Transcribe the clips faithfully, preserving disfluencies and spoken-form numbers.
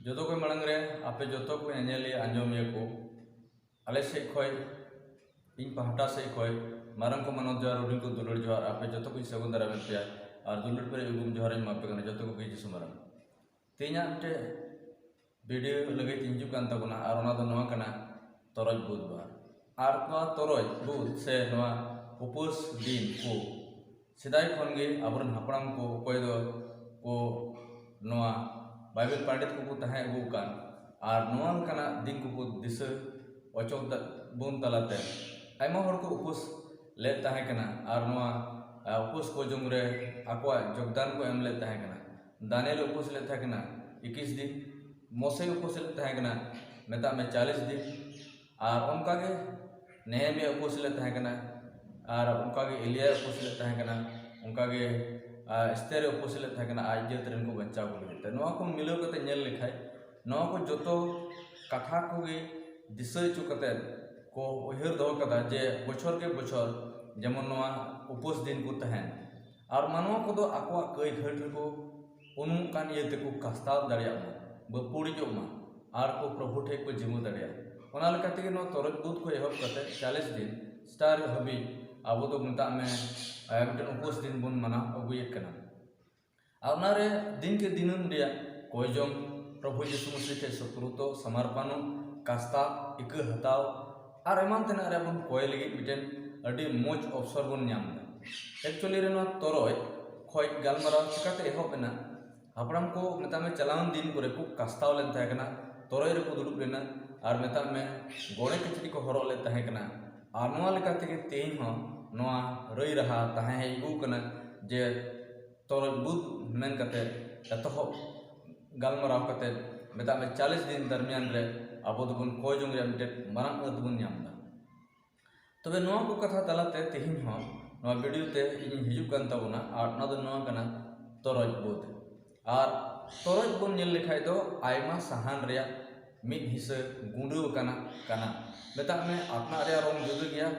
ᱡᱚᱛᱚ ᱠᱷᱚᱱ ᱢᱟᱲᱟᱝ ᱨᱮ ᱟᱯᱮ ᱡᱚᱛᱚ ᱠᱚ ᱧᱮᱧᱮᱞᱤᱭᱟᱹ ᱟᱸᱡᱚᱢᱤᱭᱟᱹ ᱠᱚ, ᱟᱞᱮ ᱥᱮᱫ ᱠᱷᱚᱱ, ᱤᱧ ᱯᱟᱦᱴᱟ ᱥᱮᱫ ᱠᱷᱚᱱ ᱢᱟᱨᱟᱝ ᱠᱚ ᱢᱟᱱᱚᱛ ᱡᱚᱦᱟᱨ, ᱦᱩᱰᱤᱧ ᱠᱚ ᱫᱩᱞᱟᱹᱲ ᱡᱚᱦᱟᱨ, ᱟᱯᱮ ᱡᱚᱛᱚ ᱠᱚᱧ ᱥᱟᱹᱜᱩᱱ ᱫᱟᱨᱟᱢᱮᱫ ᱯᱮᱭᱟ᱾ ᱟᱨ ᱫᱩᱞᱟᱹᱲ ᱯᱮᱨᱮᱡ ᱩᱜᱩᱢ ᱡᱚᱦᱟᱨ ᱤᱧ ᱮᱢᱟ ᱯᱮ ᱠᱟᱱᱟ ᱡᱚᱛᱚ ᱠᱚᱜᱮ ᱡᱤᱥᱩ ᱢᱟᱨᱟᱝ᱾ ᱛᱮᱦᱮᱧᱟᱜ ᱢᱤᱫᱴᱮᱡ ᱵᱷᱤᱰᱤᱭᱳ ᱞᱟᱹᱜᱤᱫ ᱤᱧ ᱦᱤᱡᱩᱜ ᱠᱟᱱ ᱛᱟᱵᱚᱱᱟ, ᱟᱨ ᱚᱱᱟ ᱫᱚ ᱱᱚᱣᱟ ᱠᱟᱱᱟ, ᱛᱚᱨᱚᱡ ᱵᱩᱫᱷᱵᱟᱨ᱾ ᱟᱨ ᱱᱚᱣᱟ ᱛᱚᱨᱚᱡ ᱵᱩᱫᱷ ᱥᱮ ᱱᱚᱣᱟ ᱩᱯᱟᱹᱥ ᱫᱤᱱ ᱠᱚ ᱥᱮᱫᱟᱭ ᱠᱷᱚᱱ ᱜᱮ ᱟᱵᱚᱨᱮᱱ ᱦᱟᱯᱲᱟᱢ ᱠᱚ, ᱚᱠᱚᱭ ᱫᱚ ᱠᱚ ᱱᱚᱣᱟ ᱵᱟᱭᱵᱮᱞ ᱯᱚᱱᱰᱤᱛ ᱠᱚᱠᱚ ᱛᱟᱦᱮᱸ ᱟᱹᱜᱩ ᱟᱠᱟᱱ, ᱟᱨ ᱱᱚᱣᱟ ᱞᱮᱠᱟᱱᱟᱜ ᱫᱤᱱ ᱠᱚᱠᱚ ᱫᱤᱥᱟᱹ ᱚᱪᱚ ᱵᱚᱱ ᱛᱟᱞᱟᱛᱮ ᱟᱭᱢᱟ ᱦᱚᱲ ᱠᱚ ᱩᱯᱟᱹᱥ ᱞᱮᱫ ᱛᱟᱦᱮᱸ ᱠᱟᱱᱟ᱾ ᱟᱨ ᱱᱚᱣᱟ, ᱟ, ᱩᱯᱟᱹᱥ ᱠᱚ ᱡᱚᱢ ᱨᱮ ᱟᱠᱚᱣᱟᱜ ᱡᱳᱜᱽᱫᱟᱱ ᱠᱚ ᱮᱢ ᱞᱮᱫ ᱛᱟᱦᱮᱸ ᱠᱟᱱᱟ᱾ ᱫᱟᱱᱤᱭᱮᱞ ᱩᱯᱟᱹᱥ ᱞᱮᱫ ᱛᱟᱦᱮᱸ ᱠᱟᱱᱟ ᱤᱠᱤᱥ ᱫᱤᱱ, ᱢᱳᱥᱮ ᱩᱯᱟᱹᱥ ᱞᱮᱫ ᱛᱟᱦᱮᱸ ᱠᱟᱱᱟ, ᱢᱮᱛᱟᱜ ᱢᱮ, ᱪᱟᱞᱤᱥ ᱫᱤᱱ, ᱟᱨ ᱚᱱᱠᱟᱜᱮ ᱱᱮᱦᱮᱢᱤᱭᱟ ᱩᱯᱟᱹᱥ ᱞᱮᱫ ᱛᱟᱦᱮᱸ ᱠᱟᱱᱟ, ᱟᱨ ᱚᱱᱠᱟᱜᱮ ᱮᱞᱤᱭᱟ ᱩᱯᱟᱹᱥ ᱞᱮᱫ ᱛᱟᱦᱮᱸ ᱠᱟᱱᱟ, ᱚᱱᱠᱟᱜᱮ, ᱟ, ᱮᱥᱛᱮᱨ ᱩᱯᱟᱹᱥ ᱞᱮᱫ ᱛᱟᱦᱮᱸ ᱠᱟᱱᱟ ᱟᱡ ᱡᱟᱹᱛ ᱨᱮᱱ ᱠᱚ ᱵᱟᱧᱪᱟᱣ ᱠᱚ ᱞᱟᱹᱜᱤᱫ ᱛᱮ᱾ ᱱᱚᱣᱟ ᱠᱚ ᱢᱤᱞᱟᱹᱣ ᱠᱟᱛᱮ ᱧᱮᱞ ᱞᱮᱠᱷᱟᱡ, ᱱᱚᱣᱟ ᱠᱚ ᱡᱚᱛᱚ ᱠᱟᱛᱷᱟ ᱠᱚᱜᱮ ᱫᱤᱥᱟᱹ ᱦᱚᱪᱚ ᱠᱟᱛᱮ ᱠᱚ ᱩᱭᱦᱟᱹᱨ ᱫᱚᱦᱚ ᱠᱟᱫᱟ ᱡᱮ ᱵᱚᱪᱷᱚᱨ ᱠᱮ ᱵᱚᱪᱷᱚᱨ ᱡᱮᱢᱚᱱ ᱱᱚᱣᱟ ᱩᱯᱟᱹᱥ ᱫᱤᱱ ᱠᱚ ᱛᱟᱦᱮᱱ, ᱟᱨ ᱢᱟᱱᱣᱟ ᱠᱚᱫᱚ ᱟᱠᱚᱣᱟᱜ ᱠᱟᱹᱭ ᱜᱷᱟᱹᱴ ᱨᱮᱠᱚ ᱩᱱᱩᱢᱚᱜ ᱠᱟᱱ ᱤᱭᱟᱹ ᱛᱮᱠᱚ ᱠᱟᱥᱛᱟᱣ ᱫᱟᱲᱮᱭᱟᱜ ᱢᱟ, ᱵᱟᱹᱯᱩᱲᱤᱡᱚᱜ ᱢᱟ, ᱟᱨ ᱠᱚ ᱯᱨᱚᱵᱷᱩ ᱴᱷᱮᱱ ᱠᱚ ᱡᱤᱢᱟᱹ ᱫᱟᱲᱮᱭᱟᱜ᱾ ᱚᱱᱟ ᱞᱮᱠᱟ ᱛᱮᱜᱮ ᱱᱚᱣᱟ ᱛᱚᱨᱚᱡ ᱵᱩᱫᱷ ᱠᱷᱚᱱ ᱮᱦᱚᱵ ᱠᱟᱛᱮ ᱪᱟᱞᱤᱥ ᱫᱤᱱ ᱥᱴᱟᱨ ᱦᱟᱹᱵᱤᱡ ᱟᱵᱚ ᱫᱚ, ᱢᱮᱛᱟᱜ ᱢᱮ, ᱟᱭ, ᱢᱤᱫᱴᱮᱱ ᱩᱯᱟᱹᱥ ᱫᱤᱱ ᱵᱚᱱ ᱢᱟᱱᱟᱣ ᱟᱹᱜᱩᱭᱮᱫ ᱠᱟᱱᱟ᱾ ᱟᱨ ᱚᱱᱟᱨᱮ ᱫᱤᱱ ᱠᱮ ᱫᱤᱱᱟᱹᱢ ᱨᱮᱭᱟᱜ ᱠᱚᱭ ᱡᱚᱝ, ᱯᱨᱚᱵᱷᱩ ᱡᱤᱥᱩ ᱢᱟᱹᱥᱤ ᱴᱷᱮᱱ ᱥᱩᱯᱨᱩᱛᱚ, ᱥᱚᱢᱚᱨᱯᱚᱱᱚ, ᱠᱟᱥᱛᱟᱣ, ᱤᱠᱟᱹ ᱦᱟᱛᱟᱣ, ᱟᱨ ᱮᱢᱟᱱ ᱛᱮᱱᱟᱜ ᱨᱮ ᱵᱚᱱ ᱠᱚᱭ ᱞᱟᱹᱜᱤᱫ ᱢᱤᱫᱴᱮᱱ ᱟᱹᱰᱤ ᱢᱚᱡᱽ ᱚᱯᱥᱚᱨ ᱵᱚᱱ ᱧᱟᱢ ᱮᱫᱟ᱾ ᱮᱠᱪᱩᱭᱮᱞᱤ ᱨᱮ ᱱᱚᱣᱟ ᱛᱚᱨᱚᱡ ᱠᱷᱚᱡ ᱜᱟᱞᱢᱟᱨᱟᱣ ᱪᱤᱠᱟᱛᱮ ᱮᱦᱚᱵ ᱮᱱᱟ? ᱦᱟᱯᱲᱟᱢ ᱠᱚ, ᱢᱮᱛᱟᱜ ᱢᱮ, ᱪᱟᱞᱟᱣᱮᱱ ᱫᱤᱱ ᱠᱚᱨᱮ ᱠᱚ ᱠᱟᱥᱛᱟᱣ ᱞᱮᱱ ᱛᱟᱦᱮᱸ ᱠᱟᱱᱟ, ᱛᱚᱨᱚᱡ ᱨᱮᱠᱚ ᱫᱩᱲᱩᱵ ᱞᱮᱱᱟ, ᱟᱨ, ᱢᱮᱛᱟᱜ ᱢᱮ, ᱜᱚᱲᱮ ᱠᱤᱪᱨᱤᱡ ᱠᱚ ᱦᱚᱨᱚᱜ ᱞᱮᱫ ᱛᱟᱦᱮᱸ ᱠᱟᱱᱟ᱾ ᱟᱨ ᱱᱚᱣᱟ ᱞᱮᱠᱟ ᱛᱮᱜᱮ ᱛᱮᱦᱮᱧ ᱦᱚᱸ ᱱᱚᱣᱟ ᱨᱟᱹᱭ ᱨᱟᱦᱟ ᱛᱟᱦᱮᱸ ᱦᱮᱡ ᱟᱹᱜᱩ ᱠᱟᱱᱟ ᱡᱮ ᱛᱚᱨᱚᱡ ᱵᱩᱫᱷ ᱢᱮᱱ ᱠᱟᱛᱮ ᱮᱛᱚᱦᱚᱵ ᱜᱟᱞᱢᱟᱨᱟᱣ ᱠᱟᱛᱮ, ᱢᱮᱛᱟᱜ ᱢᱮ, ᱪᱟᱞᱤᱥ ᱫᱤᱱ ᱫᱟᱨᱢᱤᱭᱟᱱ ᱨᱮ ᱟᱵᱚ ᱫᱚᱵᱚᱱ ᱠᱚᱭ ᱡᱚᱝ ᱨᱮᱭᱟᱜ ᱢᱤᱫᱴᱮᱱ ᱢᱟᱨᱟᱝ ᱟᱹᱛ ᱵᱚᱱ ᱧᱟᱢ ᱮᱫᱟ᱾ ᱛᱚᱵᱮ ᱱᱚᱣᱟ ᱠᱚ ᱠᱟᱛᱷᱟ ᱛᱟᱞᱟᱛᱮ ᱛᱮᱦᱮᱧ ᱦᱚᱸ ᱱᱚᱣᱟ ᱵᱷᱤᱰᱤᱭᱳ ᱛᱮ ᱤᱧᱤᱧ ᱦᱤᱡᱩᱜ ᱠᱟᱱ ᱛᱟᱵᱚᱱᱟ, ᱟᱨ ᱚᱱᱟ ᱫᱚ ᱱᱚᱣᱟ ᱠᱟᱱᱟ, ᱛᱚᱨᱚᱡ ᱵᱩᱫᱷ᱾ ᱟᱨ ᱛᱚᱨᱚᱡ ᱵᱚᱱ ᱧᱮᱞ ᱞᱮᱠᱷᱟᱡ ᱫᱚ ᱟᱭᱢᱟ ᱥᱟᱦᱟᱱ ᱨᱮᱭᱟᱜ ᱢᱤᱫ ᱦᱤᱥᱟᱹ ᱜᱩᱸᱰᱟᱹᱣ ᱟᱠᱟᱱᱟ ᱠᱟᱱᱟ᱾ ᱢᱮᱛᱟᱜ ᱢᱮ, ᱟᱛᱱᱟᱜ ᱨᱮᱭᱟᱜ ᱨᱚᱝ ᱡᱩᱫᱟᱹ ᱜᱮᱭᱟ,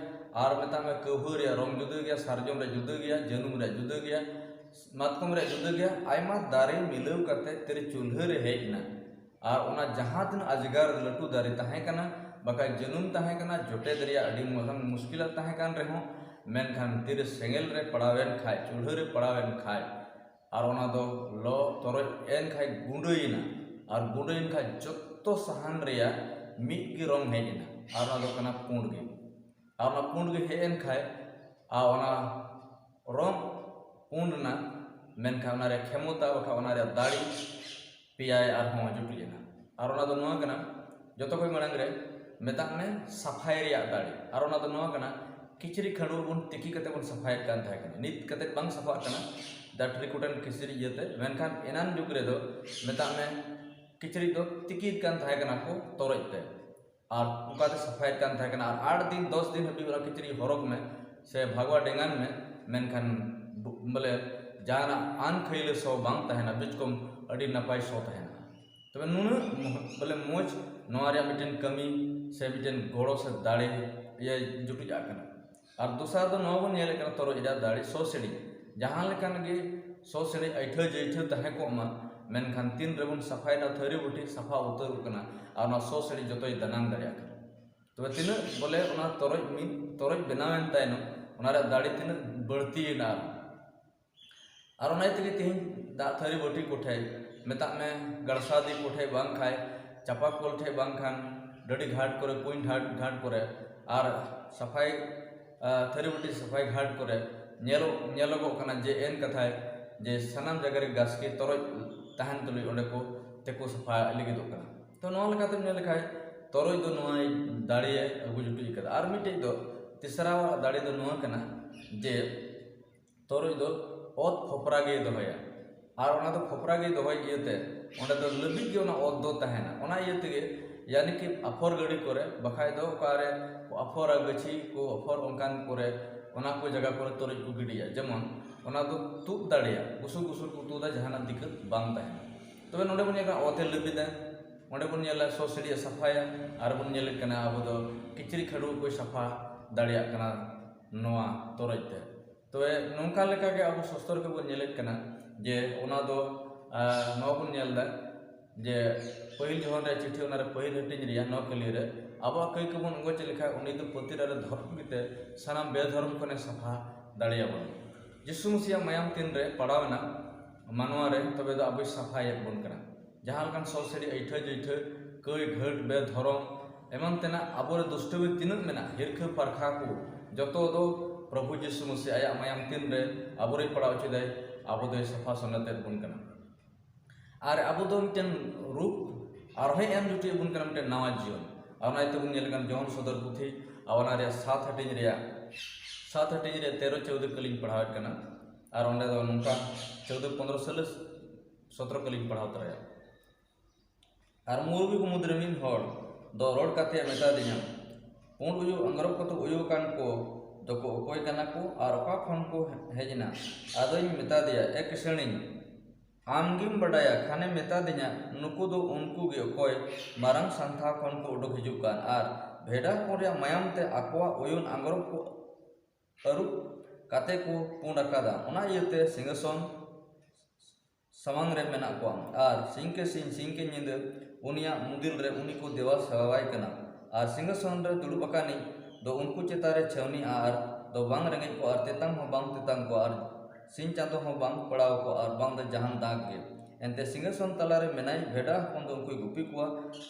ᱟᱨ, ᱢᱮᱛᱟᱜ ᱢᱮ, ᱠᱟᱹᱣᱦᱟᱹ ᱨᱮᱭᱟᱜ ᱨᱚᱝ ᱡᱩᱫᱟᱹ ᱜᱮᱭᱟ, ᱥᱟᱨᱡᱚᱢ ᱨᱮᱭᱟᱜ ᱡᱩᱫᱟᱹ ᱜᱮᱭᱟ, ᱡᱟᱹᱱᱩᱢ ᱨᱮᱭᱟᱜ ᱡᱩᱫᱟᱹ ᱜᱮᱭᱟ, ᱢᱟᱛᱠᱚᱢ ᱨᱮᱭᱟᱜ ᱡᱩᱫᱟᱹ ᱜᱮᱭᱟ, ᱟᱭᱢᱟ ᱫᱟᱨᱮ ᱢᱤᱞᱟᱹᱣ ᱠᱟᱛᱮ ᱛᱤᱨᱮ ᱪᱩᱞᱦᱟᱹ ᱨᱮ ᱦᱮᱡ ᱮᱱᱟ᱾ ᱟᱨ ᱚᱱᱟ ᱡᱟᱦᱟᱸ ᱛᱤᱱᱟᱹᱜ ᱟᱡᱽᱜᱟᱨ ᱞᱟᱹᱴᱩ ᱫᱟᱨᱮ ᱛᱟᱦᱮᱸ ᱠᱟᱱᱟ, ᱵᱟᱠᱷᱟᱡ ᱡᱟᱹᱱᱩᱢ ᱛᱟᱦᱮᱸ ᱠᱟᱱᱟ, ᱡᱚᱴᱮᱫ ᱨᱮᱭᱟᱜ ᱟᱹᱰᱤ ᱢᱟᱨᱟᱝ ᱢᱩᱥᱠᱤᱞᱟᱛ ᱛᱟᱦᱮᱸ ᱠᱟᱱ ᱨᱮᱦᱚᱸ, ᱢᱮᱱᱠᱷᱟᱱ ᱛᱤᱨᱮ ᱥᱮᱸᱜᱮᱞ ᱨᱮ ᱯᱟᱲᱟᱣᱮᱱ ᱠᱷᱟᱡ, ᱪᱩᱞᱦᱟᱹ ᱨᱮ ᱯᱟᱲᱟᱣᱮᱱ ᱠᱷᱟᱡ, ᱟᱨ ᱚᱱᱟ ᱫᱚ ᱞᱚ ᱛᱚᱨᱚᱡ ᱮᱱ ᱠᱷᱟᱡ ᱜᱩᱸᱰᱟᱹᱭᱮᱱᱟ, ᱟᱨ ᱜᱩᱸᱰᱟᱹᱭᱮᱱ ᱠᱷᱟᱡ ᱡᱚᱛᱚ ᱥᱟᱦᱟᱱ ᱨᱮᱭᱟᱜ ᱢᱤᱫ ᱜᱮ ᱨᱚᱝ ᱦᱮᱡ ᱮᱱᱟ, ᱟᱨ ᱚᱱᱟ ᱫᱚ ᱠᱟᱱᱟ ᱯᱩᱸᱰ ᱜᱮ᱾ ᱟᱨ ᱚᱱᱟ ᱯᱩᱸᱰ ᱜᱮ ᱦᱮᱡ ᱮᱱ ᱠᱷᱟᱡ, ᱟᱨ ᱚᱱᱟ ᱨᱚᱝ ᱯᱩᱸᱰ ᱮᱱᱟ, ᱢᱮᱱᱠᱷᱟᱱ ᱚᱱᱟ ᱨᱮᱭᱟᱜ ᱠᱷᱮᱢᱚᱛᱟ, ᱵᱟᱠᱷᱟᱱ ᱚᱱᱟ ᱨᱮᱭᱟᱜ ᱫᱟᱲᱮ ᱯᱮᱭᱟᱭ ᱟᱨᱦᱚᱸ ᱡᱩᱴᱩᱡ ᱮᱱᱟ᱾ ᱟᱨ ᱚᱱᱟ ᱫᱚ ᱱᱚᱣᱟ ᱠᱟᱱᱟ, ᱡᱚᱛᱚ ᱠᱷᱚᱱ ᱢᱟᱲᱟᱝ ᱨᱮ ᱢᱮᱛᱟᱜ ᱢᱮ ᱥᱟᱯᱷᱟᱭ ᱨᱮᱭᱟᱜ ᱫᱟᱲᱮ᱾ ᱟᱨ ᱚᱱᱟ ᱫᱚ ᱱᱚᱣᱟ ᱠᱟᱱᱟ, ᱠᱤᱪᱨᱤᱡ ᱠᱷᱟᱹᱰᱩᱣᱟᱹ ᱵᱚᱱ ᱛᱤᱠᱤ ᱠᱟᱛᱮ ᱵᱚᱱ ᱥᱟᱯᱷᱟᱭᱮᱫ ᱠᱟᱱ ᱛᱟᱦᱮᱸ ᱠᱟᱱᱟ᱾ ᱱᱤᱛ ᱠᱟᱛᱮ ᱵᱟᱝ ᱥᱟᱯᱷᱟᱜ ᱠᱟᱱᱟ, ᱫᱟᱜ ᱴᱨᱤᱠᱩᱴᱟᱱ ᱠᱤᱪᱨᱤᱡ ᱤᱭᱟᱹᱛᱮ, ᱢᱮᱱᱠᱷᱟᱱ ᱮᱱᱟᱱ ᱡᱩᱜᱽ ᱨᱮᱫᱚ ᱢᱮᱛᱟᱜ ᱢᱮ ᱠᱤᱪᱨᱤᱡ ᱫᱚ ᱛᱤᱠᱤᱭᱮᱫ ᱠᱟᱱ ᱛᱟᱦᱮᱸ ᱠᱟᱱᱟ ᱠᱚ ᱛᱚᱨᱚᱡ ᱛᱮ, ᱟᱨ ᱚᱱᱠᱟᱛᱮ ᱥᱟᱯᱷᱟᱭᱮᱫ ᱠᱟᱱ ᱛᱟᱦᱮᱸ ᱠᱟᱱᱟ᱾ ᱟᱨ ᱟᱴ ᱫᱤᱱ ᱫᱚᱥ ᱫᱤᱱ ᱦᱟᱹᱵᱤᱡ ᱚᱱᱟ ᱠᱤᱪᱨᱤᱡ ᱦᱚᱨᱚᱜ ᱢᱮ ᱥᱮ ᱵᱷᱟᱜᱣᱟ ᱰᱮᱸᱜᱟᱱ ᱢᱮ, ᱢᱮᱱᱠᱷᱟᱱ ᱵᱚ-, ᱵᱚᱞᱮ ᱡᱟᱦᱟᱱᱟᱜ ᱟᱱᱠᱷᱟᱹᱭᱞᱟᱹ ᱥᱚ ᱵᱟᱝ ᱛᱟᱦᱮᱱᱟ, ᱵᱤᱪᱠᱚᱢ ᱟᱹᱰᱤ ᱱᱟᱯᱟᱭ ᱥᱚ ᱛᱟᱦᱮᱱᱟ᱾ ᱛᱚᱵᱮ ᱱᱩᱱᱟᱹᱜ ᱢᱚ-, ᱵᱚᱞᱮ ᱢᱚᱡᱽ ᱱᱚᱣᱟ ᱨᱮᱭᱟᱜ ᱢᱤᱫᱴᱮᱱ ᱠᱟᱹᱢᱤ ᱥᱮ ᱢᱤᱫᱴᱮᱱ ᱜᱚᱲᱚ ᱥᱮ ᱫᱟᱲᱮ ᱤᱭᱟᱹ ᱡᱩᱴᱩᱡᱟᱜ ᱠᱟᱱᱟ᱾ ᱟᱨ ᱫᱚᱥᱟᱨ ᱫᱚ ᱱᱚᱣᱟ ᱵᱚᱱ ᱧᱮᱞᱮᱫ ᱠᱟᱱᱟ, ᱛᱚᱨᱚᱡ ᱨᱮᱭᱟᱜ ᱫᱟᱲᱮ ᱥᱚ ᱥᱤᱬᱤᱡ᱾ ᱡᱟᱦᱟᱸ ᱞᱮᱠᱟᱱ ᱜᱮ ᱥᱚ ᱥᱤᱬᱤᱡ ᱟᱹᱭᱴᱷᱟᱹ ᱡᱟᱹᱭᱴᱷᱟᱹ ᱛᱟᱦᱮᱸ ᱠᱚᱜ ᱢᱟ, ᱢᱮᱱᱠᱷᱟᱱ ᱛᱤᱱ ᱨᱮᱵᱚᱱ ᱥᱟᱯᱷᱟᱭᱮᱫᱟ, ᱛᱷᱟᱹᱨᱤ ᱵᱟᱹᱴᱤ ᱥᱟᱯᱷᱟ ᱩᱛᱟᱹᱨᱚᱜ ᱠᱟᱱᱟ ᱟᱨ ᱚᱱᱟ ᱥᱚ ᱥᱤᱬᱤᱡ ᱡᱚᱛᱚᱭ ᱫᱟᱱᱟᱝ ᱫᱟᱲᱮᱭᱟᱜ ᱠᱟᱱᱟ᱾ ᱛᱚᱵᱮ ᱛᱤᱱᱟᱹᱜ ᱵᱚᱞᱮ ᱚᱱᱟ ᱛᱚᱨᱚᱡ ᱢᱤᱫ ᱛᱚᱨᱚᱡ ᱵᱮᱱᱟᱣᱮᱱ ᱛᱟᱭᱱᱚᱢ, ᱚᱱᱟ ᱨᱮᱭᱟᱜ ᱫᱟᱲᱮ ᱛᱤᱱᱟᱹᱜ ᱵᱟᱹᱲᱛᱤᱭᱮᱱᱟ ᱟᱨᱦᱚᱸ᱾ ᱟᱨ ᱚᱱᱟ ᱤᱭᱟᱹ ᱛᱮᱜᱮ ᱛᱮᱦᱮᱧ ᱫᱟᱜ ᱛᱷᱟᱹᱨᱤ ᱵᱟᱹᱴᱤ ᱠᱚᱴᱷᱮᱡ, ᱢᱮᱛᱟᱜ ᱢᱮ ᱜᱟᱲᱥᱟᱫᱤ ᱠᱚᱴᱷᱮᱡ ᱵᱟᱝ ᱠᱷᱟᱡ ᱪᱟᱯᱟ ᱠᱚᱞ ᱴᱷᱮᱡ ᱵᱟᱝ ᱠᱷᱟᱱ ᱰᱟᱹᱰᱤ ᱜᱷᱟᱴ ᱠᱚᱨᱮ, ᱠᱩᱧ ᱜᱷᱟᱴ, ᱜᱷᱟᱴ ᱠᱚᱨᱮ ᱟᱨ ᱥᱟᱯᱷᱟᱭ, ᱟ, ᱛᱷᱟᱹᱨᱤ ᱵᱟᱹᱴᱤ ᱥᱟᱯᱷᱟᱭ ᱜᱷᱟᱴ ᱠᱚᱨᱮ ᱧᱮᱞᱚᱜ, ᱧᱮᱞᱚᱜᱚᱜ ᱠᱟᱱᱟ ᱡᱮ ᱮᱱ ᱠᱟᱛᱷᱟᱭ ᱡᱮ ᱥᱟᱱᱟᱢ ᱡᱟᱭᱜᱟ ᱨᱮ ᱜᱟᱥᱠᱮ ᱛᱚᱨᱚᱡ ᱛᱟᱦᱮᱱ ᱛᱩᱞᱩᱡ ᱚᱸᱰᱮ ᱠᱚ ᱛᱮᱠᱚ ᱥᱟᱯᱷᱟ ᱞᱟᱹᱜᱤᱫᱚᱜ ᱠᱟᱱᱟ᱾ ᱛᱚ ᱱᱚᱣᱟ ᱞᱮᱠᱟᱛᱮᱢ ᱧᱮᱞ ᱞᱮᱠᱷᱟᱡ ᱛᱚᱨᱚᱡ ᱫᱚ ᱱᱚᱣᱟᱭ ᱫᱟᱲᱮᱭᱮ ᱟᱹᱜᱩ ᱡᱩᱴᱩᱡ ᱠᱟᱫᱟ᱾ ᱟᱨ ᱢᱤᱫᱴᱮᱡ ᱫᱚ ᱛᱮᱥᱨᱟᱣᱟᱜ ᱫᱟᱲᱮ ᱫᱚ ᱱᱚᱣᱟ ᱠᱟᱱᱟ ᱡᱮ ᱛᱚᱨᱚᱡ ᱫᱚ ᱚᱛ ᱯᱷᱚᱯᱨᱟ ᱜᱮᱭ ᱫᱚᱦᱚᱭᱟ᱾ ᱟᱨ ᱚᱱᱟ ᱫᱚ ᱯᱷᱚᱯᱨᱟ ᱜᱮᱭ ᱫᱚᱦᱚᱭ ᱤᱭᱟᱹᱛᱮ ᱚᱸᱰᱮ ᱫᱚ ᱞᱟᱹᱵᱤᱫ ᱜᱮ ᱚᱱᱟ ᱚᱛ ᱫᱚ ᱛᱟᱦᱮᱱᱟ᱾ ᱚᱱᱟ ᱤᱭᱟᱹ ᱛᱮᱜᱮ ᱭᱟᱱᱤ ᱠᱤ ᱟᱯᱷᱚᱨ ᱜᱟᱹᱰᱤ ᱠᱚᱨᱮ, ᱵᱟᱠᱷᱟᱡ ᱫᱚ ᱚᱠᱟᱨᱮ ᱠᱚ ᱟᱯᱷᱚᱨᱟ, ᱜᱟᱹᱪᱷᱤ ᱠᱚ ᱟᱯᱷᱚᱨ, ᱚᱱᱠᱟᱱ ᱠᱚᱨᱮ, ᱚᱱᱟ ᱠᱚ ᱡᱟᱭᱜᱟ ᱠᱚᱨᱮ ᱛᱚᱨᱚᱡ ᱠᱚ ᱜᱤᱰᱤᱭᱟ᱾ ᱡᱮᱢᱚᱱ ᱚᱱᱟ ᱫᱚ ᱛᱩᱫ ᱫᱟᱲᱮᱭᱟᱜ, ᱜᱩᱥᱩ ᱜᱩᱥᱩ ᱠᱚ ᱛᱩᱫᱟ, ᱡᱟᱦᱟᱱᱟᱜ ᱫᱤᱠᱠᱟᱹᱛ ᱵᱟᱝ ᱛᱟᱦᱮᱱᱟ᱾ ᱛᱚᱵᱮ ᱱᱚᱰᱮ ᱵᱚᱱ ᱧᱮᱞ ᱠᱟᱱᱟ ᱚᱛ ᱮ ᱞᱟᱹᱵᱤᱫᱟ, ᱚᱸᱰᱮ ᱵᱚᱱ ᱧᱮᱞᱟ ᱥᱚ ᱥᱤᱬᱤᱡ ᱮ ᱥᱟᱯᱷᱟᱭᱟ, ᱟᱨ ᱵᱚᱱ ᱧᱮᱞᱮᱫ ᱠᱟᱱᱟ ᱟᱵᱚ ᱫᱚ ᱠᱤᱪᱨᱤᱡ ᱠᱷᱟᱹᱰᱩᱣᱟᱹ ᱠᱚᱭ ᱥᱟᱯᱷᱟ ᱫᱟᱲᱮᱭᱟᱜ ᱠᱟᱱᱟ ᱱᱚᱣᱟ ᱛᱚᱨᱚᱡ ᱛᱮ᱾ ᱛᱚᱵᱮ ᱱᱚᱝᱠᱟ ᱞᱮᱠᱟᱜᱮ ᱟᱵᱚ ᱥᱚᱥᱛᱚᱨ ᱨᱮ ᱵᱚᱱ ᱧᱮᱞᱮᱫ ᱠᱟᱱᱟ ᱡᱮ ᱚᱱᱟ ᱫᱚ, ᱟᱨ ᱱᱚᱣᱟ ᱵᱚᱱ ᱧᱮᱞ ᱮᱫᱟ ᱡᱮ ᱯᱟᱹᱦᱤᱞ ᱡᱚᱦᱚᱱ ᱨᱮᱭᱟᱜ ᱪᱤᱴᱷᱤ, ᱚᱱᱟᱨᱮ ᱯᱟᱹᱦᱤᱞ ᱦᱟᱹᱴᱤᱧ ᱨᱮᱭᱟᱜ ᱱᱚᱣᱟ ᱠᱟᱹᱞᱤ ᱨᱮ, ᱟᱵᱚᱣᱟᱜ ᱠᱟᱹᱭ ᱠᱚᱵᱚᱱ ᱚᱸᱜᱚᱪ ᱞᱮᱠᱷᱟᱱ ᱩᱱᱤ ᱫᱚ ᱯᱟᱹᱛᱤ ᱨᱮ ᱫᱷᱚᱨᱚᱢ ᱜᱮᱛᱮ ᱥᱟᱱᱟᱢ ᱵᱮᱫᱷᱚᱨᱚᱢ ᱠᱷᱚᱱᱮ ᱥᱟᱯᱷᱟ ᱫᱟᱲᱮᱭᱟᱵᱚᱱᱟ᱾ ᱡᱤᱥᱩ ᱢᱟᱹᱥᱤᱭᱟᱜ ᱢᱟᱭᱟᱢ ᱛᱤᱱ ᱨᱮ ᱯᱟᱲᱟᱣ ᱮᱱᱟ ᱢᱟᱱᱣᱟ ᱨᱮ, ᱛᱚᱵᱮ ᱫᱚ ᱟᱵᱚᱭ ᱥᱟᱯᱷᱟᱭᱮᱫ ᱵᱚᱱ ᱠᱟᱱᱟ᱾ ᱡᱟᱦᱟᱸ ᱞᱮᱠᱟᱱ ᱥᱚ ᱥᱤᱲᱤ, ᱟᱹᱭᱴᱷᱟᱹ ᱡᱟᱹᱭᱴᱷᱟᱹ, ᱠᱟᱹᱭ ᱜᱷᱟᱹᱴ, ᱵᱮᱫᱷᱚᱨᱚᱢ ᱮᱢᱟᱱ ᱛᱮᱱᱟᱜ ᱟᱵᱚᱨᱮ ᱫᱩᱥᱴᱟᱹᱢᱤ ᱛᱤᱱᱟᱹᱜ ᱢᱮᱱᱟᱜ, ᱦᱤᱨᱠᱷᱟᱹ ᱯᱟᱨᱠᱷᱟ ᱠᱚ, ᱡᱚᱛᱚ ᱫᱚ ᱯᱨᱚᱵᱷᱩ ᱡᱤᱥᱩ ᱢᱟᱹᱥᱤ ᱟᱭᱟᱜ ᱢᱟᱭᱟᱢ ᱛᱤᱱ ᱨᱮ ᱟᱵᱚᱨᱮ ᱯᱟᱲᱟᱣ ᱦᱚᱪᱚᱭᱮᱫᱟᱭ, ᱟᱵᱚ ᱫᱚᱭ ᱥᱟᱯᱷᱟ ᱥᱚᱱᱚᱛᱮᱫ ᱵᱚᱱ ᱠᱟᱱᱟ᱾ ᱟᱨ ᱟᱵᱚ ᱫᱚ ᱢᱤᱫᱴᱮᱱ ᱨᱩᱯ ᱟᱨᱦᱚᱸᱭ ᱮᱢ ᱡᱩᱴᱤ ᱟᱵᱚᱱ ᱠᱟᱱᱟ, ᱢᱤᱫᱴᱮᱱ ᱱᱟᱣᱟ ᱡᱤᱭᱚᱱ᱾ ᱟᱨ ᱚᱱᱟ ᱤᱭᱟᱹᱛᱮ ᱵᱚᱱ ᱧᱮᱞ ᱠᱟᱱ ᱡᱚᱦᱚᱱ ᱥᱚᱫᱚᱨ ᱯᱩᱛᱷᱤ, ᱟᱨ ᱚᱱᱟ ᱨᱮᱭᱟᱜ ᱥᱟᱛ ᱦᱟᱹᱴᱤᱧ ᱨᱮᱭᱟᱜ, ᱥᱟᱛ ᱦᱟᱹᱴᱤᱧ ᱨᱮᱭᱟᱜ ᱛᱮᱨᱚ ᱪᱳᱣᱫᱟᱹ ᱠᱟᱹᱞᱤᱧ ᱯᱟᱲᱦᱟᱣᱮᱫ ᱠᱟᱱᱟ᱾ ᱟᱨ ᱚᱸᱰᱮ ᱫᱚ ᱱᱚᱝᱠᱟ ᱪᱳᱣᱫᱟᱹ ᱯᱚᱱᱫᱽᱨᱚ ᱥᱳᱞᱳ ᱥᱚᱛᱨᱚ ᱠᱟᱹᱞᱤᱧ ᱯᱟᱲᱦᱟᱣ ᱛᱚᱨᱟᱭᱟ᱾ ᱟᱨ ᱢᱩᱨᱵᱤ ᱠᱚ ᱢᱩᱫᱽᱨᱮ ᱢᱤᱫ ᱦᱚᱲ ᱫᱚ ᱨᱚᱲ ᱠᱟᱛᱮ ᱢᱮᱛᱟ ᱫᱤᱧᱟ, "ᱯᱩᱸᱰ ᱩᱭᱩ ᱟᱝᱜᱽᱨᱚᱵ ᱠᱚᱛᱮ ᱩᱭᱩ ᱟᱠᱟᱱ ᱠᱚ ᱫᱚᱠᱚ ᱚᱠᱚᱭ ᱠᱟᱱᱟ ᱠᱚ ᱟᱨ ᱚᱠᱟ ᱠᱷᱚᱱ ᱠᱚ ᱦᱮᱡ ᱮᱱᱟ?" ᱟᱫᱚᱧ ᱢᱮᱛᱟ ᱫᱮᱭᱟ, "ᱮ ᱠᱤᱥᱟᱹᱬᱤᱧ, ᱟᱢ ᱜᱮᱢ ᱵᱟᱰᱟᱭᱟ᱾ ᱠᱷᱟᱱᱮ ᱢᱮᱛᱟ ᱫᱤᱧᱟ, ᱱᱩᱠᱩ ᱫᱚ ᱩᱱᱠᱩ ᱜᱮ ᱚᱠᱚᱭ ᱢᱟᱨᱟᱝ ᱥᱟᱱᱛᱷᱟ ᱠᱷᱚᱱ ᱠᱚ ᱩᱰᱩᱠ ᱦᱤᱡᱩᱜ ᱠᱟᱱ ᱟᱨ ᱵᱷᱮᱰᱟ ᱦᱚᱯᱚᱱ ᱨᱮᱭᱟᱜ ᱢᱟᱭᱟᱢ ᱛᱮ ᱟᱠᱚᱣᱟᱜ ᱩᱭᱩᱱ ᱟᱝᱜᱽᱨᱚᱵ ᱠᱚ ᱟᱹᱨᱩᱵ ᱠᱟᱛᱮ ᱠᱚ ᱯᱩᱸᱰ ᱟᱠᱟᱫᱟ᱾ ᱚᱱᱟ ᱤᱭᱟᱹᱛᱮ ᱥᱤᱝᱦᱟᱥᱚᱱ ᱥᱟᱢᱟᱝ ᱨᱮ ᱢᱮᱱᱟᱜ ᱠᱚᱣᱟ ᱟᱨ ᱥᱤᱧ ᱠᱮ ᱥᱤᱧ, ᱥᱤᱧ ᱠᱮ ᱧᱤᱫᱟᱹ ᱩᱱᱤᱭᱟᱜ ᱢᱩᱫᱤᱞ ᱨᱮ ᱩᱱᱤ ᱠᱚ ᱫᱮᱵᱟ ᱥᱮᱵᱟᱣᱟᱭ ᱠᱟᱱᱟ᱾ ᱟᱨ ᱥᱤᱝᱦᱟᱥᱚᱱ ᱨᱮ ᱫᱩᱲᱩᱵ ᱟᱠᱟᱱᱤᱡ ᱫᱚ ᱩᱱᱠᱩ ᱪᱮᱛᱟᱱ ᱨᱮ ᱪᱷᱟᱹᱣᱱᱤᱜᱼᱟ ᱟᱨ ᱫᱚ ᱵᱟᱝ ᱨᱮᱸᱜᱮᱡ ᱠᱚᱣᱟ ᱟᱨ ᱛᱮᱛᱟᱝ ᱦᱚᱸ ᱵᱟᱝ ᱛᱮᱛᱟᱝ ᱠᱚᱣᱟ ᱟᱨ ᱥᱤᱧ ᱪᱟᱸᱫᱚ ᱦᱚᱸ ᱵᱟᱝ ᱯᱟᱲᱟᱣ ᱠᱚᱣᱟ ᱟᱨ ᱵᱟᱝ ᱫᱚ ᱡᱟᱦᱟᱱ ᱫᱟᱜᱽ ᱜᱮ᱾ ᱮᱱᱛᱮ ᱥᱤᱝᱦᱟᱥᱚᱱ ᱛᱟᱞᱟᱨᱮ ᱢᱮᱱᱟᱭ ᱵᱷᱮᱰᱟ ᱦᱚᱯᱚᱱ ᱫᱚ ᱩᱱᱠᱩᱭ ᱜᱩᱯᱤ ᱠᱚᱣᱟ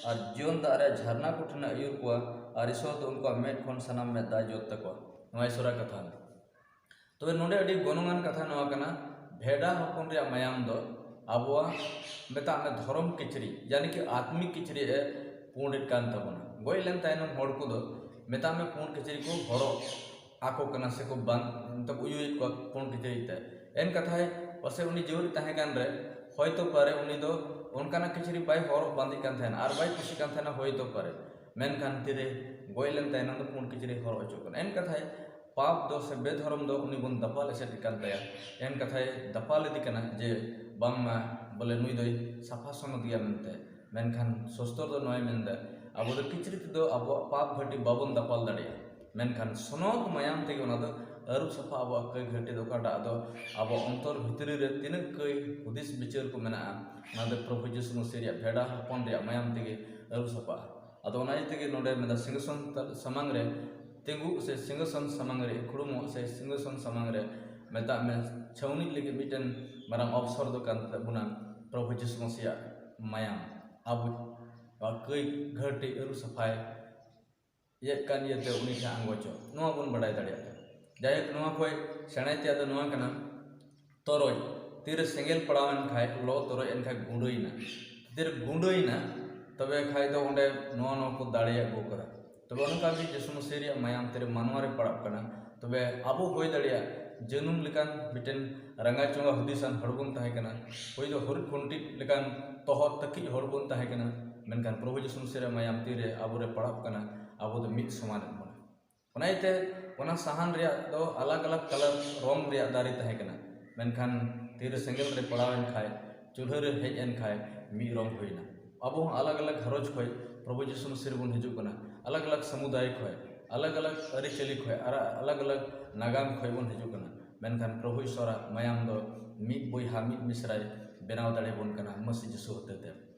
ᱟᱨ ᱡᱤᱭᱚᱱ ᱫᱟᱜ ᱨᱮᱭᱟᱜ ᱡᱷᱟᱨᱱᱟ ᱠᱚ ᱴᱷᱮᱱ ᱮ ᱟᱹᱭᱩᱨ ᱠᱚᱣᱟ ᱟᱨ ᱤᱥᱚᱨ ᱫᱚ ᱩᱱᱠᱩᱣᱟᱜ ᱢᱮᱫ ᱠᱷᱚᱱ ᱥᱟᱱᱟᱢ ᱢᱮᱫ ᱫᱟᱜ ᱡᱚᱫ ᱛᱟᱠᱚᱣᱟ᱾ ᱱᱚᱣᱟ ᱤᱥᱚᱨᱟᱜ ᱠᱟᱛᱷᱟ᱾ ᱛᱚᱵᱮ ᱱᱚᱰᱮ ᱟᱹᱰᱤ ᱜᱚᱱᱚᱝᱟᱱ ᱠᱟᱛᱷᱟ ᱱᱚᱣᱟ ᱠᱟᱱᱟ, ᱵᱷᱮᱰᱟ ᱦᱚᱯᱚᱱ ᱨᱮᱭᱟᱜ ᱢᱟᱭᱟᱢ ᱫᱚ ᱟᱵᱚᱣᱟᱜ, ᱢᱮᱛᱟᱜ ᱢᱮ, ᱫᱷᱚᱨᱚᱢ ᱠᱤᱪᱨᱤᱡ, ᱭᱟᱱᱤ ᱠᱤ ᱟᱛᱢᱤᱠ ᱠᱤᱪᱨᱤᱡ ᱮ ᱯᱩᱸᱰᱮᱫ ᱠᱟᱱ ᱛᱟᱵᱚᱱᱟ᱾ ᱜᱚᱡ ᱞᱮᱱ ᱛᱟᱭᱱᱚᱢ ᱦᱚᱲ ᱠᱚᱫᱚ, ᱢᱮᱛᱟᱜ ᱢᱮ, ᱯᱩᱸᱰ ᱠᱤᱪᱨᱤᱡ ᱠᱚ ᱦᱚᱨᱚᱜ ᱟᱠᱚ ᱠᱟᱱᱟ ᱥᱮᱠᱚ ᱵᱟᱸᱫ-, ᱢᱚᱛᱞᱚᱵ ᱩᱭᱩᱭᱮᱫ ᱠᱚᱣᱟ ᱯᱩᱸᱰ ᱠᱤᱪᱨᱤᱡ ᱛᱮ᱾ ᱮᱱ ᱠᱟᱛᱷᱟᱭ, ᱯᱟᱥᱮᱡ ᱩᱱᱤ ᱡᱤᱣᱮᱫ ᱛᱟᱦᱮᱸ ᱠᱟᱱ ᱨᱮ ᱦᱚᱭᱛᱚ ᱯᱟᱨᱮ ᱩᱱᱤ ᱫᱚ ᱚᱱᱠᱟᱱᱟᱜ ᱠᱤᱪᱨᱤᱡ ᱵᱟᱭ ᱦᱚᱨᱚᱜ ᱵᱟᱸᱫᱮᱜ ᱠᱟᱱ ᱛᱟᱦᱮᱱᱟ ᱟᱨ ᱵᱟᱭ ᱠᱩᱥᱤᱜ ᱠᱟᱱ ᱛᱟᱦᱮᱱᱟ ᱦᱚᱭᱛᱚ ᱯᱟᱨᱮ᱾ ᱢᱮᱱᱠᱷᱟᱱ ᱛᱤᱨᱮ ᱜᱚᱡ ᱞᱮᱱ ᱛᱟᱭᱱᱚᱢ ᱫᱚ ᱯᱩᱸᱰ ᱠᱤᱪᱨᱤᱡ ᱦᱚᱨᱚᱜ ᱦᱚᱪᱚᱜ ᱠᱟᱱᱟ᱾ ᱮᱱ ᱠᱟᱛᱷᱟᱭ, ᱯᱟᱯ ᱫᱚ ᱥᱮ ᱵᱮᱫᱷᱚᱨᱚᱢ ᱫᱚ ᱩᱱᱤ ᱵᱚᱱ ᱫᱟᱯᱟᱞ ᱮᱥᱮᱫ ᱠᱟᱱ ᱛᱟᱭᱟ᱾ ᱮᱱ ᱠᱟᱛᱷᱟᱭ ᱫᱟᱯᱟᱞ ᱤᱫᱤ ᱠᱟᱱᱟ ᱡᱮ ᱵᱟᱝᱢᱟ ᱵᱚᱞᱮ ᱱᱩᱭ ᱫᱚᱭ ᱥᱟᱯᱷᱟ ᱥᱚᱱᱚᱛ ᱜᱮᱭᱟ ᱢᱮᱱᱛᱮ᱾ ᱢᱮᱱᱠᱷᱟᱱ ᱥᱚᱥᱛᱚᱨ ᱫᱚ ᱱᱚᱣᱟᱭ ᱢᱮᱱᱫᱟ, ᱟᱵᱚ ᱫᱚ ᱠᱤᱪᱨᱤᱡ ᱛᱮᱫᱚ ᱟᱵᱚᱣᱟᱜ ᱯᱟᱯ ᱜᱷᱟᱹᱴᱤ ᱵᱟᱵᱚᱱ ᱫᱟᱯᱟᱞ ᱫᱟᱲᱮᱭᱟᱜᱼᱟ, ᱢᱮᱱᱠᱷᱟᱱ ᱥᱚᱱᱚᱛ ᱢᱟᱭᱟᱢ ᱛᱮᱜᱮ ᱚᱱᱟ ᱫᱚ ᱟᱹᱨᱩᱵ ᱥᱟᱯᱷᱟ ᱟᱵᱚᱣᱟᱜ ᱠᱟᱹᱭ ᱜᱷᱟᱹᱴᱤ ᱫᱚ ᱚᱠᱟᱴᱟᱜ ᱫᱚ ᱟᱵᱚ ᱚᱱᱛᱚᱨ ᱵᱷᱤᱛᱨᱤ ᱨᱮ ᱛᱤᱱᱟᱹᱜ ᱠᱟᱹᱭ ᱦᱩᱫᱤᱥ ᱵᱤᱪᱟᱹᱨ ᱠᱚ ᱢᱮᱱᱟᱜᱼᱟ, ᱚᱱᱟ ᱫᱚ ᱯᱨᱚᱵᱷᱩ ᱡᱤᱥᱩ ᱢᱟᱹᱥᱤ ᱨᱮᱭᱟᱜ ᱵᱷᱮᱰᱟ ᱦᱚᱯᱚᱱ ᱨᱮᱭᱟᱜ ᱢᱟᱭᱟᱢ ᱛᱮᱜᱮ ᱟᱹᱨᱩᱵ ᱥᱟᱯᱷᱟᱜᱼᱟ᱾ ᱟᱫᱚ ᱚᱱᱟ ᱤᱭᱟᱹ ᱛᱮᱜᱮ ᱱᱚᱰᱮ ᱢᱮᱱᱫᱟ, ᱥᱤᱝᱦᱟᱥᱚᱱ ᱛᱟ-, ᱥᱟᱢᱟᱝ ᱨᱮ ᱛᱤᱸᱜᱩᱜ ᱥᱮ ᱥᱤᱝᱦᱟᱥᱚᱱ ᱥᱟᱢᱟᱝ ᱨᱮ ᱠᱷᱩᱲᱩᱢᱚᱜ ᱥᱮ ᱥᱤᱝᱦᱟᱥᱚᱱ ᱥᱟᱢᱟᱝ ᱨᱮ ᱢᱮᱛᱟᱜ ᱢᱮ, ᱪᱷᱟᱹᱣᱱᱤ ᱞᱟᱹᱜᱤᱫ ᱢᱤᱫᱴᱮᱱ ᱢᱟᱨᱟᱝ ᱚᱯᱥᱚᱨ ᱫᱚ ᱠᱟᱱ ᱛᱟᱵᱚᱱᱟ ᱯᱨᱚᱵᱷᱩ ᱡᱤᱥᱩ ᱢᱟᱹᱥᱤᱭᱟᱜ ᱢᱟᱭᱟᱢ᱾ ᱟᱵᱚ ᱠᱟᱹᱭ ᱜᱷᱟᱹᱴᱤ ᱟᱹᱨᱩᱵ ᱥᱟᱯᱷᱟᱭ ᱤᱭᱟᱹᱜ ᱠᱟᱱ ᱤᱭᱟᱹᱛᱮ ᱩᱱᱤ ᱴᱷᱮᱱ ᱟᱸᱜᱚᱪᱚᱜ, ᱱᱚᱣᱟ ᱵᱚᱱ ᱵᱟᱰᱟᱭ ᱫᱟᱲᱮᱭᱟᱜ ᱠᱟᱱᱟ᱾ ᱡᱟᱭᱦᱳᱠ, ᱱᱚᱣᱟ ᱠᱷᱚᱡ ᱥᱮᱬᱟᱭ ᱛᱮᱭᱟᱜ ᱫᱚ ᱱᱚᱣᱟ ᱠᱟᱱᱟ, ᱛᱚᱨᱚᱡ, ᱛᱤᱨᱮ ᱥᱮᱸᱜᱮᱞ ᱯᱟᱲᱟᱣ ᱮᱱ ᱠᱷᱟᱡ, ᱞᱚ ᱛᱚᱨᱚᱡ ᱮᱱ ᱠᱷᱟᱡ ᱜᱩᱸᱰᱟᱹᱭᱮᱱᱟ᱾ ᱛᱤᱨᱮ ᱜᱩᱸᱰᱟᱹᱭᱮᱱᱟ, ᱛᱚᱵᱮ ᱠᱷᱟᱡ ᱫᱚ ᱚᱸᱰᱮ ᱱᱚᱣᱟ ᱱᱚᱣᱟ ᱠᱚ ᱫᱟᱲᱮ ᱟᱹᱜᱩ ᱠᱟᱫᱟ᱾ ᱛᱚᱵᱮ ᱚᱱᱠᱟ ᱜᱮ ᱡᱤᱥᱩ ᱢᱟᱹᱥᱤ ᱨᱮᱭᱟᱜ ᱢᱟᱭᱟᱢ ᱛᱤᱨᱮ ᱢᱟᱱᱣᱟ ᱨᱮ ᱯᱟᱲᱟᱜ ᱠᱟᱱᱟ, ᱛᱚᱵᱮ ᱟᱵᱚ ᱦᱩᱭ ᱫᱟᱲᱮᱭᱟᱜᱼᱟ ᱡᱟᱹᱱᱩᱢ ᱞᱮᱠᱟᱱ ᱢᱤᱫᱴᱮᱱ ᱨᱟᱸᱜᱟ ᱪᱚᱸᱜᱟ ᱦᱩᱫᱤᱥᱟᱱ ᱦᱚᱲ ᱵᱚᱱ ᱛᱟᱦᱮᱸ ᱠᱟᱱᱟ, ᱦᱩᱭ ᱫᱚ ᱦᱩᱨᱤᱫ ᱠᱷᱩᱱᱴᱤᱫ ᱞᱮᱠᱟᱱ ᱛᱚᱦᱚᱫ ᱛᱟᱹᱠᱤᱡ ᱦᱚᱲ ᱵᱚᱱ ᱛᱟᱦᱮᱸ ᱠᱟᱱᱟ, ᱢᱮᱱᱠᱷᱟᱱ ᱯᱨᱚᱵᱷᱩ ᱡᱤᱥᱩ ᱢᱟᱹᱥᱤ ᱨᱮᱭᱟᱜ ᱢᱟᱭᱟᱢ ᱛᱤᱨᱮ ᱟᱵᱚ ᱨᱮ ᱯᱟᱲᱟᱜ ᱠᱟᱱᱟ, ᱟᱵᱚ ᱫᱚ ᱢᱤᱫ ᱥᱚᱢᱟᱱ ᱮᱫ ᱵᱚᱱᱟ᱾ ᱚᱱᱟ ᱤᱭᱟᱹᱛᱮ ᱚᱱᱟ ᱥᱟᱦᱟᱱ ᱨᱮᱭᱟᱜ ᱫᱚ ᱟᱞᱟᱜᱽ ᱟᱞᱟᱜᱽ ᱠᱟᱞᱟᱨ, ᱨᱚᱝ ᱨᱮᱭᱟᱜ ᱫᱟᱨᱮ ᱛᱟᱦᱮᱸ ᱠᱟᱱᱟ, ᱢᱮᱱᱠᱷᱟᱱ ᱛᱤᱨᱮ ᱥᱮᱸᱜᱮᱞ ᱨᱮ ᱯᱟᱲᱟᱣ ᱮᱱ ᱠᱷᱟᱡ, ᱪᱩᱞᱦᱟᱹ ᱨᱮ ᱦᱮᱡ ᱮᱱ ᱠᱷᱟᱡ, ᱢᱤᱫ ᱨᱚᱝ ᱦᱩᱭᱱᱟ᱾ ᱟᱵᱚ ᱦᱚᱸ ᱟᱞᱟᱜᱽ ᱟᱞᱟᱜᱽ ᱜᱷᱟᱨᱚᱸᱡᱽ ᱠᱷᱚᱡ ᱯᱨᱚᱵᱷᱩ ᱡᱤᱥᱩ ᱢᱟᱹᱥᱤ ᱨᱮᱵᱚᱱ ᱦᱤᱡᱩᱜ ᱠᱟᱱᱟ, ᱟᱞᱟᱜᱽ ᱟᱞᱟᱜᱽ ᱥᱟᱢᱩᱫᱟᱭ ᱠᱷᱚᱡ, ᱟᱞᱟᱜᱽ ᱟᱞᱟᱜᱽ ᱟᱹᱨᱤᱪᱟᱹᱞᱤ ᱠᱷᱚᱡ, ᱟᱨ ᱟᱞᱟᱜᱽ ᱟᱞᱟᱜᱽ ᱱᱟᱜᱟᱢ ᱠᱷᱚᱡ ᱵᱚᱱ ᱦᱤᱡᱩᱜ ᱠᱟᱱᱟ, ᱢᱮᱱᱠᱷᱟᱱ ᱯᱨᱚᱵᱷᱩ ᱤᱥᱚᱨᱟᱜ ᱢᱟᱭᱟᱢ ᱫᱚ ᱢᱤᱫ ᱵᱚᱭᱦᱟ ᱢᱤᱫ ᱢᱤᱥᱨᱟᱭ ᱵᱮᱱᱟᱣ ᱫᱟᱲᱮᱭᱟᱵᱚᱱ ᱠᱟᱱᱟ ᱢᱟᱹᱥᱤ ᱡᱤᱥᱩ ᱦᱚᱛᱮᱛᱮ᱾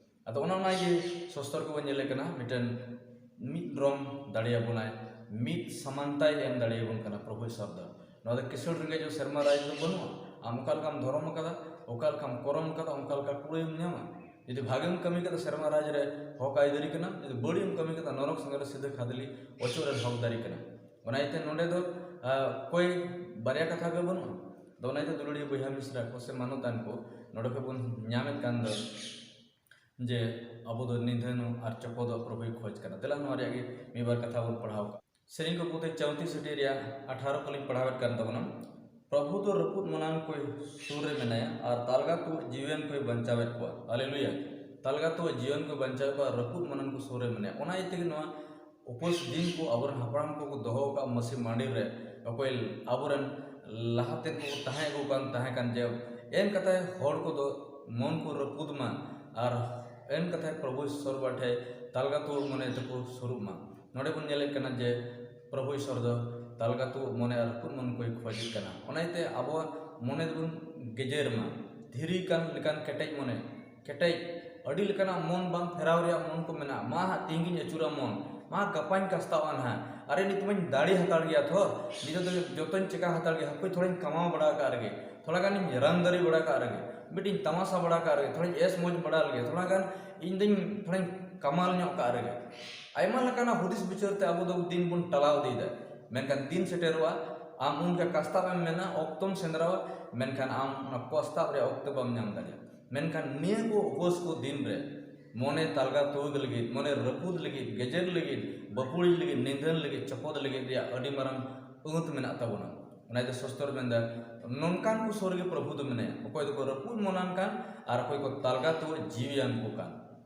ᱟᱫᱚ ᱚᱱᱟ ᱚᱱᱟᱜᱮ ᱥᱚᱥᱛᱚᱨ ᱠᱚᱵᱚᱱ ᱧᱮᱞᱮ ᱠᱟᱱᱟ, ᱢᱤᱫᱴᱮᱱ ᱢᱤᱫ ᱨᱚᱝ ᱫᱟᱲᱮᱭᱟᱵᱚᱱᱟᱭ, ᱢᱤᱫ ᱥᱚᱢᱟᱱᱛᱟᱭ ᱮᱢ ᱫᱟᱲᱮᱭᱟᱵᱚᱱ ᱠᱟᱱᱟ ᱯᱨᱚᱵᱷᱩ ᱤᱥᱚᱨ ᱫᱚ᱾ ᱱᱚᱣᱟ ᱫᱚ ᱠᱤᱥᱟᱹᱬ ᱨᱮᱸᱜᱮᱡ ᱥᱮᱨᱢᱟ ᱨᱟᱡᱽ ᱫᱚ ᱵᱟᱹᱱᱩᱜᱼᱟ᱾ ᱟᱢ ᱚᱠᱟ ᱞᱮᱠᱟᱢ ᱫᱷᱚᱨᱚᱢ ᱟᱠᱟᱫᱟ, ᱚᱠᱟ ᱞᱮᱠᱟᱢ ᱠᱚᱨᱚᱢ ᱟᱠᱟᱫᱟ, ᱚᱱᱠᱟ ᱞᱮᱠᱟ ᱠᱩᱲᱟᱹᱭᱮᱢ ᱧᱟᱢᱟ᱾ ᱡᱩᱫᱤ ᱵᱷᱟᱜᱮᱢ ᱠᱟᱹᱢᱤ ᱠᱟᱫᱟ, ᱥᱮᱨᱢᱟ ᱨᱟᱡᱽ ᱨᱮ ᱦᱚᱠ ᱟᱹᱭᱫᱟᱹᱨᱤ ᱠᱟᱱᱟ᱾ ᱡᱩᱫᱤ ᱵᱟᱹᱲᱤᱡ ᱮᱢ ᱠᱟᱹᱢᱤ ᱠᱟᱫᱟ, ᱱᱚᱨᱚᱠ ᱥᱮᱸᱜᱮᱞ ᱨᱮ ᱥᱤᱫᱷᱟᱹ ᱠᱷᱟᱫᱽᱞᱤ ᱚᱪᱚᱜ ᱨᱮᱱ ᱦᱚᱠᱫᱟᱨᱤ ᱠᱟᱱᱟ᱾ ᱚᱱᱟ ᱤᱭᱟᱹᱛᱮ ᱱᱚᱰᱮ ᱫᱚ, ᱟ, ᱚᱠᱚᱭ ᱵᱟᱨᱭᱟ ᱠᱟᱛᱷᱟ ᱜᱮ ᱵᱟᱹᱱᱩᱜᱼᱟ᱾ ᱟᱫᱚ ᱚᱱᱟ ᱤᱭᱟᱹᱛᱮ ᱫᱩᱞᱟᱹᱲᱤᱭᱟᱹ ᱵᱚᱭᱦᱟ ᱢᱤᱥᱨᱟ ᱠᱚ ᱥᱮ ᱢᱟᱱᱚᱛᱟᱱ ᱠᱚ, ᱱᱚᱰᱮ ᱠᱷᱚᱡ ᱵᱚᱱ ᱧᱟᱢᱮᱫ ᱠᱟᱱ ᱫᱚ ᱡᱮ ᱟᱵᱚ ᱫᱚ ᱱᱤᱫᱷᱟᱹᱱ ᱟᱨ ᱪᱚᱯᱚᱫᱚᱜ ᱯᱨᱚᱵᱷᱩᱭ ᱠᱷᱚᱡᱽ ᱠᱟᱱᱟ᱾ ᱫᱮᱞᱟ ᱱᱚᱣᱟ ᱨᱮᱭᱟᱜ ᱜᱮ ᱢᱤᱫ ᱵᱟᱨ ᱠᱟᱛᱷᱟ ᱵᱚᱱ ᱯᱟᱲᱦᱟᱣ ᱠᱟᱜᱼᱟ᱾ ᱥᱮᱨᱮᱧ ᱠᱚ ᱯᱩᱛᱷᱤ ᱪᱟᱹᱣᱛᱤ ᱥᱤᱴᱤ ᱨᱮᱭᱟᱜ ᱟᱴᱷᱟᱨᱚ ᱠᱷᱚᱱᱤᱧ ᱯᱟᱲᱦᱟᱣᱮᱫ ᱠᱟᱱ ᱛᱟᱵᱚᱱᱟ᱾ ᱯᱨᱚᱵᱷᱩ ᱫᱚ ᱨᱟᱹᱯᱩᱫ ᱢᱚᱱᱟᱱ ᱠᱚ ᱥᱩᱨ ᱨᱮ ᱢᱮᱱᱟᱭᱟ ᱟᱨ ᱛᱟᱞᱜᱟ ᱠᱚ ᱡᱤᱣᱤᱭᱟᱱ ᱠᱚᱭ ᱵᱟᱧᱪᱟᱣᱮᱫ ᱠᱚᱣᱟ᱾ ᱦᱟᱞᱮᱞᱩᱭᱟ᱾ ᱛᱟᱞᱜᱟ ᱠᱚ ᱡᱤᱣᱤᱭᱟᱱ ᱠᱚᱭ ᱵᱟᱧᱪᱟᱣᱮᱫ ᱠᱚᱣᱟ, ᱨᱟᱹᱯᱩᱫ ᱢᱚᱱᱟᱱ ᱠᱚ ᱥᱩᱨ ᱨᱮ ᱢᱮᱱᱟᱭᱟ᱾ ᱚᱱᱟ ᱤᱭᱟᱹ ᱛᱮᱜᱮ ᱱᱚᱣᱟ ᱩᱯᱟᱹᱥ ᱫᱤᱱ ᱠᱚ ᱟᱵᱚᱨᱮᱱ ᱦᱟᱯᱲᱟᱢ ᱠᱚᱠᱚ ᱫᱚᱦᱚ ᱟᱠᱟᱫ ᱢᱟᱹᱥᱤ ᱢᱟᱹᱰᱤ ᱨᱮ, ᱚᱠᱚᱭ ᱟᱵᱚᱨᱮᱱ ᱞᱟᱦᱟᱛᱮᱱ ᱠᱚᱠᱚ ᱛᱟᱦᱮᱸ ᱟᱹᱜᱩ ᱠᱟᱱ ᱛᱟᱦᱮᱸ ᱠᱟᱱ, ᱡᱮ ᱮᱱ ᱠᱟᱛᱷᱟᱭ ᱦᱚᱲ ᱠᱚᱫᱚ ᱢᱚᱱ ᱠᱚ ᱨᱟᱹᱯᱩᱫ ᱢᱟ ᱟᱨ ᱮᱱ ᱠᱟᱛᱷᱟᱭ ᱯᱨᱚᱵᱷᱩ ᱤᱥᱚᱨ ᱵᱟᱴᱷᱮ ᱛᱟᱞᱜᱟ ᱛᱩᱲ ᱢᱚᱱᱮ ᱛᱮᱠᱚ ᱥᱩᱨᱩᱜ ᱢᱟ᱾ ᱱᱚᱰᱮ ᱵᱚᱱ ᱧᱮᱞᱮᱫ ᱠᱟᱱᱟ ᱡᱮ ᱯᱨᱚᱵᱷᱩ ᱤᱥᱚᱨ ᱫᱚ ᱛᱟᱞᱜᱟ ᱛᱩᱫ ᱢᱚᱱᱮ ᱟᱨ ᱨᱟᱹᱯᱩᱫ ᱢᱚᱱ ᱠᱚᱭ ᱠᱷᱚᱡᱮᱫ ᱠᱟᱱᱟ᱾ ᱚᱱᱟᱛᱮ ᱟᱵᱚᱣᱟᱜ ᱢᱚᱱᱮ ᱫᱚᱵᱚᱱ ᱜᱮᱡᱮᱨ ᱢᱟ, ᱫᱷᱤᱨᱤ ᱠᱟᱱ ᱞᱮᱠᱟᱱ ᱠᱮᱴᱮᱡ ᱢᱚᱱᱮ, ᱠᱮᱴᱮᱡ, ᱟᱹᱰᱤ ᱞᱮᱠᱟᱱᱟᱜ ᱢᱚᱱ ᱵᱟᱝ ᱯᱷᱮᱨᱟᱣ ᱨᱮᱭᱟᱜ ᱢᱚᱱ ᱠᱚ ᱢᱮᱱᱟᱜᱼᱟ᱾ ᱢᱟ ᱦᱟᱸᱜ ᱛᱮᱦᱮᱧ ᱜᱤᱧ ᱟᱹᱪᱩᱨᱟ ᱢᱚᱱ, ᱢᱟ ᱜᱟᱯᱟᱧ ᱠᱟᱥᱛᱟᱣᱟ ᱱᱟᱦᱟᱜ, ᱟᱨᱮ ᱱᱤᱛ ᱢᱟᱧ ᱫᱟᱲᱮ ᱦᱟᱛᱟᱲ ᱜᱮᱭᱟ ᱛᱷᱚ, ᱱᱤᱛᱚᱜ ᱫᱚ ᱡᱚᱛᱚᱧ ᱪᱮᱠᱟ ᱦᱟᱛᱟᱲ ᱜᱮᱭᱟ, ᱦᱟᱯᱳᱭ ᱛᱷᱚᱲᱟᱧ ᱠᱟᱢᱟᱣ ᱵᱟᱲᱟ ᱟᱠᱟᱫ ᱨᱮᱜᱮ, ᱛᱷᱚᱲᱟ ᱜᱟᱱᱤᱧ ᱨᱟᱱ ᱫᱟᱨᱮ ᱵᱟᱲᱟ ᱟᱠᱟᱫ ᱨᱮᱜᱮ, ᱢᱤᱫᱴᱤᱧ ᱛᱟᱢᱟᱥᱟ ᱵᱟᱲᱟ ᱟᱠᱟᱫ ᱨᱮᱜᱮ, ᱛᱷᱚᱲᱟᱧ ᱮᱥ ᱢᱚᱡᱽ ᱵᱟᱲᱟ ᱞᱮᱜᱮ, ᱛᱷᱚᱲᱟ ᱜᱟᱱ ᱤᱧ ᱫᱚᱧ ᱛᱷᱚᱲᱟᱧ ᱠᱟᱢᱟᱞ ᱧᱚᱜ ᱠᱟᱜ ᱨᱮᱜᱮ᱾ ᱟᱭᱢᱟ ᱞᱮᱠᱟᱱᱟᱜ ᱦᱩᱫᱤᱥ ᱵᱤᱪᱟᱹᱨ ᱛᱮ ᱟᱵᱚ ᱫᱚ ᱫᱤᱱ ᱵᱚᱱ ᱴᱟᱞᱟᱣ ᱤᱫᱤᱭᱮᱫᱟ, ᱢᱮᱱᱠᱷᱟᱱ ᱫᱤᱱ ᱥᱮᱴᱮᱨᱚᱜᱼᱟ, ᱟᱢ ᱩᱱᱠᱟ ᱠᱟᱥᱛᱟᱣ ᱮᱢ ᱢᱮᱱᱟ, ᱚᱠᱛᱚᱢ ᱥᱮᱸᱫᱽᱨᱟᱣᱟ, ᱢᱮᱱᱠᱷᱟᱱ ᱟᱢ ᱚᱱᱟ ᱠᱟᱥᱛᱟᱣ ᱨᱮᱭᱟᱜ ᱚᱠᱛᱚ ᱵᱟᱢ ᱧᱟᱢ ᱫᱟᱲᱮᱭᱟᱜᱼᱟ᱾ ᱢᱮᱱᱠᱷᱟᱱ ᱱᱤᱭᱟᱹ ᱠᱚ ᱩᱯᱟᱹᱥ ᱠᱚ ᱫᱤᱱ ᱨᱮ ᱢᱚᱱᱮ ᱛᱟᱞᱜᱟ ᱛᱩᱫ ᱞᱟᱹᱜᱤᱫ, ᱢᱚᱱᱮ ᱨᱟᱹᱯᱩᱫ ᱞᱟᱹᱜᱤᱫ, ᱜᱮᱡᱮᱨ ᱞᱟᱹᱜᱤᱫ, ᱵᱟᱹᱯᱩᱲᱤ ᱞᱟᱹᱜᱤᱫ, ᱱᱤᱫᱷᱟᱹᱱ ᱞᱟᱹᱜᱤᱫ, ᱪᱚᱯᱚᱫ ᱞᱟᱹᱜᱤᱫ ᱨᱮᱭᱟᱜ ᱟᱹᱰᱤ ᱢᱟᱨᱟᱝ ᱟᱹᱛ ᱢᱮᱱᱟᱜ ᱛᱟᱵᱚᱱᱟ᱾ ᱚᱱᱟᱛᱮ ᱥᱚᱥᱛᱚᱨ ᱢᱮᱱᱫᱟ, ᱱᱚᱝᱠᱟᱱ ᱠᱚ ᱥᱩᱨ ᱨᱮᱜᱮ ᱯᱨᱚᱵᱷᱩ ᱫᱚ ᱢᱮᱱᱟᱭᱟ, ᱚᱠᱚᱭ ᱫᱚᱠᱚ ᱨᱟᱹᱯᱩᱫ ᱢᱚᱱᱟᱱ ᱠᱟᱱ ᱟᱨ ᱚᱠᱚᱭ ᱠᱚ ᱛᱟᱞᱜᱟ ᱛᱩᱫ ᱡᱤᱣᱤᱭᱟᱱ ᱠᱚ ᱠᱟᱱ,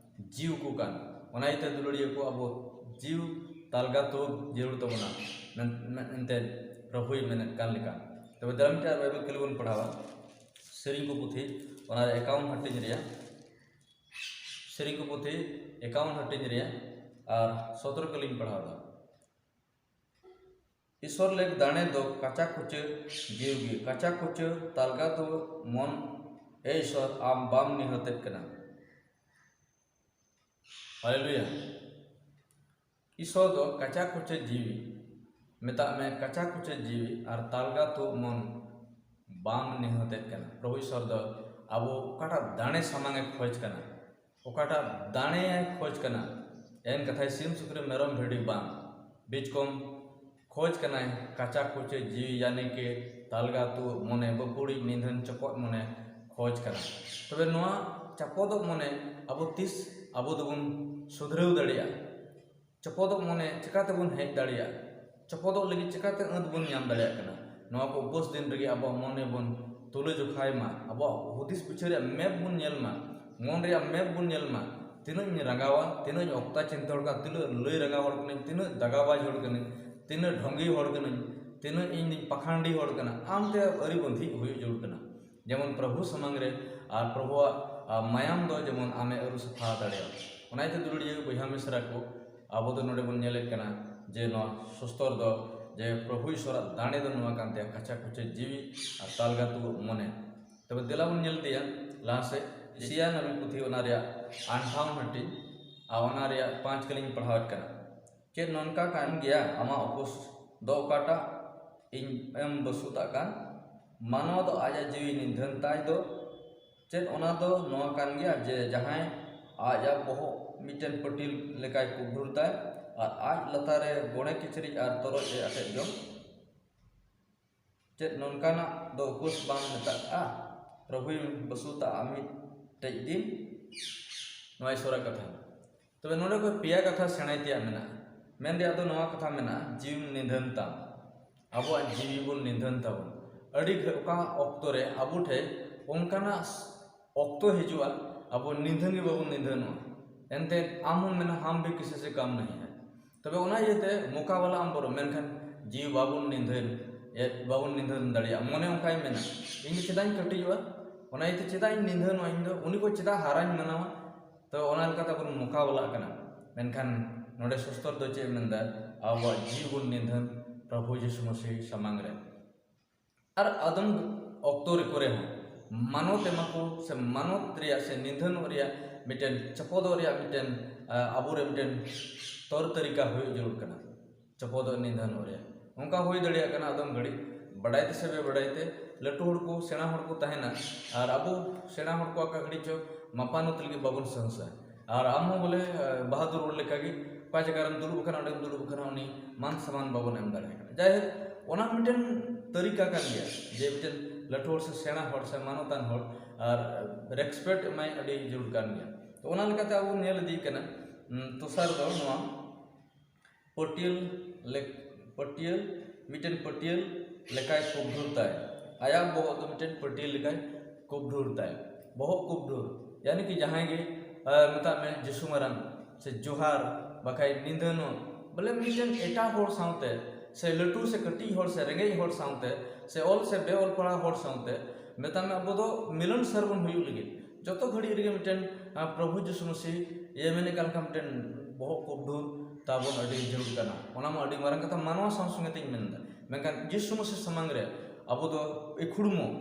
ᱡᱤᱣ ᱠᱚ ᱠᱟᱱ᱾ ᱚᱱᱟ ᱤᱭᱟᱹᱛᱮ ᱫᱩᱞᱟᱹᱲᱤᱭᱟᱹ ᱠᱚ, ᱟᱵᱚ ᱡᱤᱣ ᱛᱟᱞᱜᱟ ᱛᱩᱫ ᱡᱟᱹᱨᱩᱲ ᱛᱟᱵᱚᱱᱟ᱾ ᱢᱮᱱ-, ᱢᱮᱱ-, ᱮᱱᱛᱮ ᱯᱨᱚᱵᱷᱩᱭ ᱢᱮᱱᱮᱫ ᱠᱟᱱ ᱞᱮᱠᱟ᱾ ᱛᱚᱵᱮ ᱫᱮᱞᱟ ᱢᱤᱫᱴᱟᱝ ᱵᱟᱭᱵᱮᱞ ᱠᱟᱹᱞᱤ ᱵᱚᱱ ᱯᱟᱲᱦᱟᱣᱟ, ᱥᱮᱨᱮᱧ ᱠᱚ ᱯᱩᱛᱷᱤ, ᱚᱱᱟ ᱨᱮ ᱮᱠᱟᱣᱩᱱᱴ ᱦᱟᱹᱴᱤᱧ ᱨᱮᱭᱟᱜ, ᱥᱮᱨᱮᱧ ᱠᱚ ᱯᱩᱛᱷᱤ ᱮᱠᱟᱣᱩᱱᱴ ᱦᱟᱹᱴᱤᱧ ᱨᱮᱭᱟᱜ ᱟᱨ ᱥᱚᱛᱨᱚ ᱠᱟᱹᱞᱤᱧ ᱯᱟᱲᱦᱟᱣ ᱮᱫᱟ᱾ ᱤᱥᱚᱨ ᱞᱮᱠ ᱫᱟᱲᱮ ᱫᱚ ᱠᱟᱪᱟ ᱠᱩᱪᱟᱹ ᱡᱤᱣᱤ ᱜᱮ, ᱠᱟᱪᱟ ᱠᱩᱪᱟᱹ ᱛᱟᱞᱜᱟ ᱫᱚ ᱢᱚᱱ, ᱮ ᱤᱥᱚᱨ, ᱟᱢ ᱵᱟᱢ ᱱᱤᱦᱟᱹᱛᱮᱫ ᱠᱟᱱᱟ᱾ ᱦᱟᱞᱮᱞᱩᱭᱟ᱾ ᱤᱥᱚᱨ ᱫᱚ ᱠᱟᱪᱟ ᱠᱩᱪᱟᱹ ᱡᱤᱣᱤ, ᱢᱮᱛᱟᱜ ᱢᱮ ᱠᱟᱪᱟ ᱠᱩᱪᱟᱹ ᱡᱤᱣᱤ ᱟᱨ ᱛᱟᱞᱜᱟ ᱛᱩᱫ ᱢᱚᱱ ᱵᱟᱢ ᱱᱤᱦᱟᱹᱛᱮᱫ ᱠᱟᱱᱟ᱾ ᱯᱨᱚᱵᱷᱩ ᱤᱥᱚᱨ ᱫᱚ ᱟᱵᱚ ᱚᱠᱟᱴᱟᱜ ᱫᱟᱲᱮ ᱥᱟᱢᱟᱝ ᱮ ᱠᱷᱚᱡᱽ ᱠᱟᱱᱟ, ᱚᱠᱟᱴᱟᱜ ᱫᱟᱲᱮᱭᱟᱭ ᱠᱷᱚᱡᱽ ᱠᱟᱱᱟ, ᱮᱱ ᱠᱟᱛᱷᱟᱭ ᱥᱤᱢ ᱥᱩᱠᱨᱤ ᱢᱮᱨᱚᱢ ᱵᱷᱤᱰᱤ ᱵᱟᱝ, ᱵᱤᱪᱠᱚᱢ ᱠᱷᱚᱡᱽ ᱠᱟᱱᱟᱭ ᱠᱟᱪᱟ ᱠᱩᱪᱟᱹ ᱡᱤᱣᱤ, ᱭᱟᱱᱤ ᱠᱮ ᱛᱟᱞᱜᱟ ᱛᱩᱫ ᱢᱚᱱᱮ, ᱵᱟᱹᱯᱩᱲᱤᱡ ᱱᱤᱫᱷᱟᱹᱱ ᱪᱚᱯᱚᱫ ᱢᱚᱱᱮ ᱠᱷᱚᱡᱽ ᱠᱟᱱᱟ᱾ ᱛᱚᱵᱮ ᱱᱚᱣᱟ ᱪᱟᱯᱚᱫᱚᱜ ᱢᱚᱱᱮ ᱟᱵᱚ ᱛᱤᱥ ᱟᱵᱚ ᱫᱚᱵᱚᱱ ᱥᱩᱫᱷᱨᱟᱹᱣ ᱫᱟᱲᱮᱭᱟᱜᱼᱟ? ᱪᱚᱯᱚᱫᱚᱜ ᱢᱚᱱᱮ ᱪᱤᱠᱟᱹ ᱛᱮᱵᱚᱱ ᱦᱮᱡ ᱫᱟᱲᱮᱭᱟᱜᱼᱟ? ᱪᱚᱯᱚᱫᱚᱜ ᱞᱟᱹᱜᱤᱫ ᱪᱤᱠᱟᱹᱛᱮ ᱟᱹᱛ ᱵᱚᱱ ᱧᱟᱢ ᱫᱟᱲᱮᱭᱟᱜ ᱠᱟᱱᱟ? ᱱᱚᱣᱟ ᱠᱚ ᱩᱯᱟᱹᱥ ᱫᱤᱱ ᱨᱮᱜᱮ ᱟᱵᱚᱣᱟᱜ ᱢᱚᱱᱮ ᱵᱚᱱ ᱛᱩᱞᱟᱹ ᱡᱚᱠᱷᱟᱭ ᱢᱟ, ᱟᱵᱚᱣᱟᱜ ᱦᱩᱫᱤᱥ ᱵᱤᱪᱟᱹᱨ ᱨᱮᱭᱟᱜ ᱢᱮᱯ ᱵᱚᱱ ᱧᱮᱞ ᱢᱟ, ᱢᱚᱱ ᱨᱮᱭᱟᱜ ᱢᱮᱯ ᱵᱚᱱ ᱧᱮᱞ ᱢᱟ᱾ ᱛᱤᱱᱟᱹᱜ ᱤᱧ ᱨᱟᱸᱜᱟᱣᱟ, ᱛᱤᱱᱟᱹᱜ ᱤᱧ ᱚᱠᱛᱟ ᱪᱤᱱᱛᱟᱹ ᱦᱚᱲ ᱠᱟᱱᱟ, ᱛᱤᱱᱟᱹᱜ ᱞᱟᱹᱭ ᱨᱟᱸᱜᱟᱣ ᱦᱚᱲ ᱠᱟᱹᱱᱟᱹᱧ, ᱛᱤᱱᱟᱹᱜ ᱫᱟᱜᱟᱵᱟᱡᱽ ᱦᱚᱲ ᱠᱟᱹᱱᱟᱹᱧ, ᱛᱤᱱᱟᱹᱜ ᱰᱷᱚᱝᱜᱤ ᱦᱚᱲ ᱠᱟᱹᱱᱟᱹᱧ, ᱛᱤᱱᱟᱹᱜ ᱤᱧ ᱫᱚᱧ ᱯᱟᱠᱷᱟᱱᱰᱤ ᱦᱚᱲ ᱠᱟᱱᱟ, ᱟᱢᱛᱮ ᱟᱹᱨᱤ ᱵᱚᱱᱫᱷᱤᱡ ᱦᱩᱭᱩᱜ ᱡᱟᱹᱨᱩᱲ ᱠᱟᱱᱟ᱾ ᱡᱮᱢᱚᱱ ᱯᱨᱚᱵᱷᱩ ᱥᱟᱢᱟᱝ ᱨᱮ ᱟᱨ ᱯᱨᱚᱵᱷᱩᱣᱟᱜ, ᱟ, ᱢᱟᱭᱟᱢ ᱫᱚ ᱡᱮᱢᱚᱱ ᱟᱢᱮ ᱟᱹᱨᱩ ᱥᱟᱯᱷᱟ ᱫᱟᱲᱮᱭᱟᱜ᱾ ᱚᱱᱟ ᱤᱭᱟᱹᱛᱮ ᱫᱩᱞᱟᱹᱲᱤᱭᱟᱹ ᱵᱚᱭᱦᱟ ᱢᱤᱥᱨᱟ ᱠᱚ, ᱟᱵᱚ ᱫᱚ ᱱᱚᱰᱮ ᱵᱚᱱ ᱧᱮᱞᱮᱫ ᱠᱟᱱᱟ ᱡᱮ ᱱᱚᱣᱟ ᱥᱚᱥᱛᱚᱨ ᱫᱚ ᱡᱮ ᱯᱨᱚᱵᱷᱩ ᱤᱥᱚᱨᱟᱜ ᱫᱟᱲᱮ ᱫᱚ ᱱᱚᱣᱟ ᱠᱟᱱ ᱛᱟᱭᱟ, ᱠᱟᱪᱷᱟ ᱠᱩᱪᱷᱟᱹ ᱡᱤᱣᱤ ᱟᱨ ᱛᱟᱞᱜᱟ ᱛᱩᱣᱟᱹ ᱢᱚᱱᱮ᱾ ᱛᱚᱵᱮ ᱫᱮᱞᱟ ᱵᱚᱱ ᱧᱮᱞ ᱤᱫᱤᱭᱟ ᱞᱟᱦᱟ ᱥᱮᱫ, ᱤᱥᱤᱭᱟ ᱱᱟᱵᱤ ᱯᱩᱛᱷᱤ ᱚᱱᱟ ᱨᱮᱭᱟᱜ ᱟᱴᱷᱟᱣᱱ ᱦᱟᱹᱴᱤᱧ ᱟᱨ ᱚᱱᱟ ᱨᱮᱭᱟᱜ ᱯᱟᱸᱪ ᱠᱟᱹᱞᱤᱧ ᱯᱟᱲᱦᱟᱣᱮᱫ ᱠᱟᱱᱟ᱾ ᱪᱮᱫ ᱱᱚᱝᱠᱟ ᱠᱟᱱ ᱜᱮᱭᱟ ᱟᱢᱟᱜ ᱩᱯᱟᱹᱥ ᱫᱚ ᱚᱠᱟᱴᱟᱜ ᱤᱧ ᱮᱢ ᱵᱟᱹᱥᱩᱛᱟᱜ ᱠᱟᱱ? ᱢᱟᱱᱣᱟ ᱫᱚ ᱟᱡᱟᱜ ᱡᱤᱣᱤ ᱱᱤᱫᱷᱟᱹᱱ ᱛᱟᱭ ᱫᱚ᱾ ᱪᱮᱫ ᱚᱱᱟ ᱫᱚ ᱱᱚᱣᱟ ᱠᱟᱱ ᱜᱮᱭᱟ ᱡᱮ ᱡᱟᱦᱟᱸᱭ ᱟᱡᱟᱜ ᱵᱚᱦᱚᱜ ᱢᱤᱫᱴᱮᱱ ᱯᱟᱹᱴᱤᱞ ᱞᱮᱠᱟᱭ ᱠᱩᱵᱷᱩᱨ ᱫᱟᱭ ᱟᱨ ᱟᱡ ᱞᱟᱛᱟᱨ ᱨᱮ ᱜᱚᱲᱮ ᱠᱤᱪᱨᱤᱡ ᱟᱨ ᱛᱚᱨᱚᱡ ᱮ ᱟᱴᱮᱫ ᱡᱚᱝ? ᱪᱮᱫ ᱱᱚᱝᱠᱟᱱᱟᱜ ᱫᱚ ᱩᱯᱟᱹᱥ ᱵᱟᱝ ᱢᱮᱛᱟᱜᱼᱟ? ᱯᱨᱚᱵᱷᱩᱭ ᱵᱟᱹᱥᱩᱛᱟᱜᱼᱟ ᱢᱤᱫᱴᱮᱡ ᱫᱤᱱ᱾ ᱱᱚᱣᱟ ᱤᱥᱚᱨᱟᱜ ᱠᱟᱛᱷᱟ᱾ ᱛᱚᱵᱮ ᱱᱚᱰᱮ ᱠᱷᱚᱱ ᱯᱮᱭᱟ ᱠᱟᱛᱷᱟ ᱥᱮᱬᱟᱭ ᱛᱮᱭᱟᱜ ᱢᱮᱱᱟᱜᱼᱟ᱾ ᱢᱮᱱ ᱨᱮᱭᱟᱜ ᱫᱚ ᱱᱚᱣᱟ ᱠᱟᱛᱷᱟ ᱢᱮᱱᱟᱜᱼᱟ, ᱡᱤᱣᱤᱢ ᱱᱤᱫᱷᱟᱹᱱ ᱛᱟᱢ, ᱟᱵᱚᱣᱟᱜ ᱡᱤᱣᱤ ᱵᱚᱱ ᱱᱤᱫᱷᱟᱹᱱ ᱛᱟᱵᱚᱱ᱾ ᱟᱹᱰᱤ ᱜᱷᱟᱹᱲᱤᱡ ᱚᱠᱟ ᱚᱠᱛᱚ ᱨᱮ ᱟᱵᱚ ᱴᱷᱮᱱ ᱚᱱᱠᱟᱱᱟᱜ ᱚᱠᱛᱚ ᱦᱤᱡᱩᱜᱼᱟ, ᱟᱵᱚ ᱱᱤᱫᱷᱟᱹᱱ ᱜᱮ ᱵᱟᱵᱚᱱ ᱱᱤᱫᱷᱟᱹᱱᱚᱜᱼᱟ᱾ ᱮᱱᱛᱮ ᱟᱢ ᱦᱚᱸᱢ ᱢᱮᱱᱟ, ᱦᱟᱢ ᱵᱷᱤ ᱠᱤᱥᱤ ᱥᱮ ᱠᱟᱢ ᱱᱟᱦᱤ ᱦᱟᱭ᱾ ᱛᱚᱵᱮ ᱚᱱᱟ ᱤᱭᱟᱹᱛᱮ ᱢᱚᱠᱟᱵᱟᱞᱟ ᱟᱢ ᱵᱚᱨᱚ, ᱢᱮᱱᱠᱷᱟᱱ ᱡᱤᱣᱤ ᱵᱟᱵᱚᱱ ᱱᱤᱫᱷᱟᱹᱱ, ᱮ, ᱵᱟᱵᱚᱱ ᱱᱤᱫᱷᱟᱹᱱ ᱫᱟᱲᱮᱭᱟᱜᱼᱟ᱾ ᱢᱚᱱᱮ ᱚᱱᱠᱟᱭ ᱢᱮᱱᱟ, ᱤᱧ ᱫᱚ ᱪᱮᱫᱟᱜ ᱤᱧ ᱠᱟᱹᱴᱤᱡᱚᱜᱼᱟ? ᱚᱱᱟ ᱤᱭᱟᱹᱛᱮ ᱪᱮᱫᱟᱜ ᱤᱧ ᱱᱤᱫᱷᱟᱹᱱᱚᱜᱼᱟ? ᱤᱧ ᱫᱚ ᱩᱱᱤ ᱠᱚ ᱪᱮᱫᱟᱜ ᱦᱟᱨᱟᱧ ᱢᱟᱱᱟᱣᱟ? ᱛᱚ ᱚᱱᱟ ᱞᱮᱠᱟᱛᱮ ᱵᱚᱱ ᱢᱚᱠᱟᱵᱟᱞᱟᱜ ᱠᱟᱱᱟ᱾ ᱢᱮᱱᱠᱷᱟᱱ ᱱᱚᱰᱮ ᱥᱚᱥᱛᱚᱨ ᱫᱚ ᱪᱮᱫ ᱮ ᱢᱮᱱᱫᱟ? ᱟᱵᱚᱣᱟᱜ ᱡᱤᱣᱤ ᱵᱚᱱ ᱱᱤᱫᱷᱟᱹᱱ ᱯᱨᱚᱵᱷᱩ ᱡᱤᱥᱩ ᱢᱟᱹᱥᱤ ᱥᱟᱢᱟᱝ ᱨᱮ᱾ ᱟᱨ ᱟᱫᱚᱢ ᱚᱠᱛᱚ ᱨᱮ ᱠᱚᱨᱮ ᱦᱚᱸ ᱢᱟᱱᱚᱛ ᱮᱢᱟ ᱠᱚ ᱥᱮ ᱢᱟᱱᱚᱛ ᱨᱮᱭᱟᱜ ᱥᱮ ᱱᱤᱫᱷᱟᱹᱱᱚᱜ ᱨᱮᱭᱟᱜ ᱢᱤᱫᱴᱮᱱ, ᱪᱚᱯᱚᱫᱚᱜ ᱨᱮᱭᱟᱜ ᱢᱤᱫᱴᱮᱱ, ᱟ, ᱟᱵᱚᱨᱮ ᱢᱤᱫᱴᱮᱱ ᱛᱚᱨ ᱛᱟᱹᱨᱤᱠᱟ ᱦᱩᱭᱩᱜ ᱡᱟᱹᱨᱩᱲ ᱠᱟᱱᱟ᱾ ᱪᱚᱯᱚᱫᱚᱜ ᱱᱤᱫᱷᱟᱹᱱᱚᱜ ᱨᱮᱭᱟᱜ ᱚᱱᱠᱟ ᱦᱩᱭ ᱫᱟᱲᱮᱭᱟᱜ ᱠᱟᱱᱟ, ᱟᱫᱚᱢ ᱜᱷᱟᱹᱲᱤᱡ ᱵᱟᱰᱟᱭ ᱛᱮ ᱥᱮ ᱵᱮᱵᱟᱰᱟᱭ ᱛᱮ ᱞᱟᱹᱴᱩ ᱦᱚᱲ ᱠᱚ, ᱥᱮᱬᱟ ᱦᱚᱲ ᱠᱚ ᱛᱟᱦᱮᱱᱟ, ᱟᱨ ᱟᱵᱚ ᱥᱮᱬᱟ ᱦᱚᱲ ᱠᱚ ᱚᱠᱟ ᱜᱷᱟᱹᱲᱤᱡ ᱪᱚ ᱢᱟᱯᱟᱱᱚᱛ ᱞᱟᱹᱜᱤᱫ ᱵᱟᱵᱚᱱ ᱥᱟᱦᱥᱟ᱾ ᱟᱨ ᱟᱢ ᱦᱚᱸ ᱵᱚᱞᱮ, ᱟ, ᱵᱟᱦᱟᱫᱩᱨ ᱦᱚᱲ ᱞᱮᱠᱟᱜᱮ ᱚᱠᱟ ᱡᱟᱭᱜᱟ ᱨᱮᱢ ᱫᱩᱲᱩᱵ ᱟᱠᱟᱱᱟ, ᱚᱸᱰᱮᱢ ᱫᱩᱲᱩᱵ ᱟᱠᱟᱱᱟ, ᱩᱱᱤ ᱢᱟᱱ ᱥᱚᱢᱢᱟᱱ ᱵᱟᱵᱚᱱ ᱮᱢ ᱫᱟᱲᱮᱭᱟᱭ ᱠᱟᱱᱟ᱾ ᱡᱟᱭᱦᱳᱠ, ᱚᱱᱟ ᱢᱤᱫᱴᱮᱱ ᱛᱟᱹᱨᱤᱠᱟ ᱠᱟᱱ ᱜᱮᱭᱟ ᱡᱮ ᱢᱤᱫᱴᱮᱱ ᱞᱟᱹᱴᱩ ᱦᱚᱲ ᱥᱮ ᱥᱮᱬᱟ ᱦᱚᱲ ᱥᱮ ᱢᱟᱱᱚᱛᱟᱱ ᱦᱚᱲ ᱟᱨ respect ᱮᱢᱟᱭ ᱟᱹᱰᱤ ᱡᱟᱹᱨᱩᱲ ᱠᱟᱱ ᱜᱮᱭᱟ᱾ ᱛᱚ ᱚᱱᱟ ᱞᱮᱠᱟᱛᱮ ᱟᱵᱚ ᱧᱮᱞ ᱤᱫᱤ ᱠᱟᱱᱟ, ᱩᱢ, ᱫᱚᱥᱟᱨ ᱫᱚ ᱱᱚᱣᱟ ᱯᱟᱹᱴᱤᱭᱟᱹ ᱞᱮᱠ-, ᱯᱟᱹᱴᱤᱭᱟᱹ, ᱢᱤᱫᱴᱮᱱ ᱯᱟᱹᱴᱤᱭᱟᱹ ᱞᱮᱠᱟᱭ ᱠᱩᱵᱰᱷᱩᱨ ᱛᱟᱭ, ᱟᱭᱟᱜ ᱵᱚᱦᱚᱜ ᱫᱚ ᱢᱤᱫᱴᱮᱱ ᱯᱟᱹᱴᱤᱭᱟᱹ ᱞᱮᱠᱟᱭ ᱠᱩᱵᱰᱷᱩᱨ ᱛᱟᱭ, ᱵᱚᱦᱚᱜ ᱠᱩᱵᱰᱷᱩᱨ, ᱭᱟᱱᱤ ᱠᱤ ᱡᱟᱦᱟᱸᱭ ᱜᱮ, ᱟ, ᱢᱮᱛᱟᱜ ᱢᱮ ᱡᱤᱥᱩ ᱢᱟᱨᱟᱝ ᱥᱮ ᱡᱚᱦᱟᱨ, ᱵᱟᱠᱷᱟᱡ ᱱᱤᱫᱷᱟᱹᱱᱚᱜ, ᱵᱚᱞᱮ ᱢᱤᱫᱴᱮᱱ ᱮᱴᱟᱜ ᱦᱚᱲ ᱥᱟᱶᱛᱮ ᱥᱮ ᱞᱟᱹᱴᱩ ᱥᱮ ᱠᱟᱹᱴᱤᱡ ᱦᱚᱲ ᱥᱮ ᱨᱮᱸᱜᱮᱡ ᱦᱚᱲ ᱥᱟᱶᱛᱮ ᱥᱮ ᱚᱞ ᱥᱮ ᱵᱮᱼᱚᱞ ᱯᱟᱲᱦᱟᱣ ᱦᱚᱲ ᱥᱟᱶᱛᱮ, ᱢᱮᱛᱟᱜ ᱢᱮ ᱟᱵᱚ ᱫᱚ ᱢᱤᱞᱚᱱ ᱥᱟᱨ ᱵᱚᱱ ᱦᱩᱭᱩᱜ ᱞᱟᱹᱜᱤᱫ ᱡᱚᱛᱚ ᱜᱷᱟᱹᱲᱤᱡ ᱨᱮᱜᱮ ᱢᱤᱫᱴᱮᱱ, ᱟ, ᱯᱨᱚᱵᱷᱩ ᱡᱤᱥᱩ ᱢᱟᱹᱥᱤ ᱤᱭᱟᱹ ᱢᱮᱱᱮᱫ ᱠᱟᱱ ᱠᱷᱟᱱ ᱢᱤᱫᱴᱮᱱ ᱵᱚᱦᱚᱜ ᱠᱩᱵᱰᱷᱩᱨ, ᱛᱟᱵᱚᱱ ᱟᱹᱰᱤ ᱡᱟᱹᱨᱩᱲ ᱠᱟᱱᱟ᱾ ᱚᱱᱟ ᱢᱟ ᱟᱹᱰᱤ ᱢᱟᱨᱟᱝ ᱠᱟᱛᱷᱟ, ᱢᱟᱱᱣᱟ ᱥᱟᱶ ᱥᱚᱸᱜᱮ ᱛᱮᱧ ᱢᱮᱱᱫᱟ᱾ ᱢᱮᱱᱠᱷᱟᱱ ᱡᱤᱥᱩ ᱢᱟᱹᱥᱤ ᱥᱟᱢᱟᱝ ᱨᱮ ᱟᱵᱚ ᱫᱚ ᱤᱠᱷᱲᱩᱢᱚᱜ,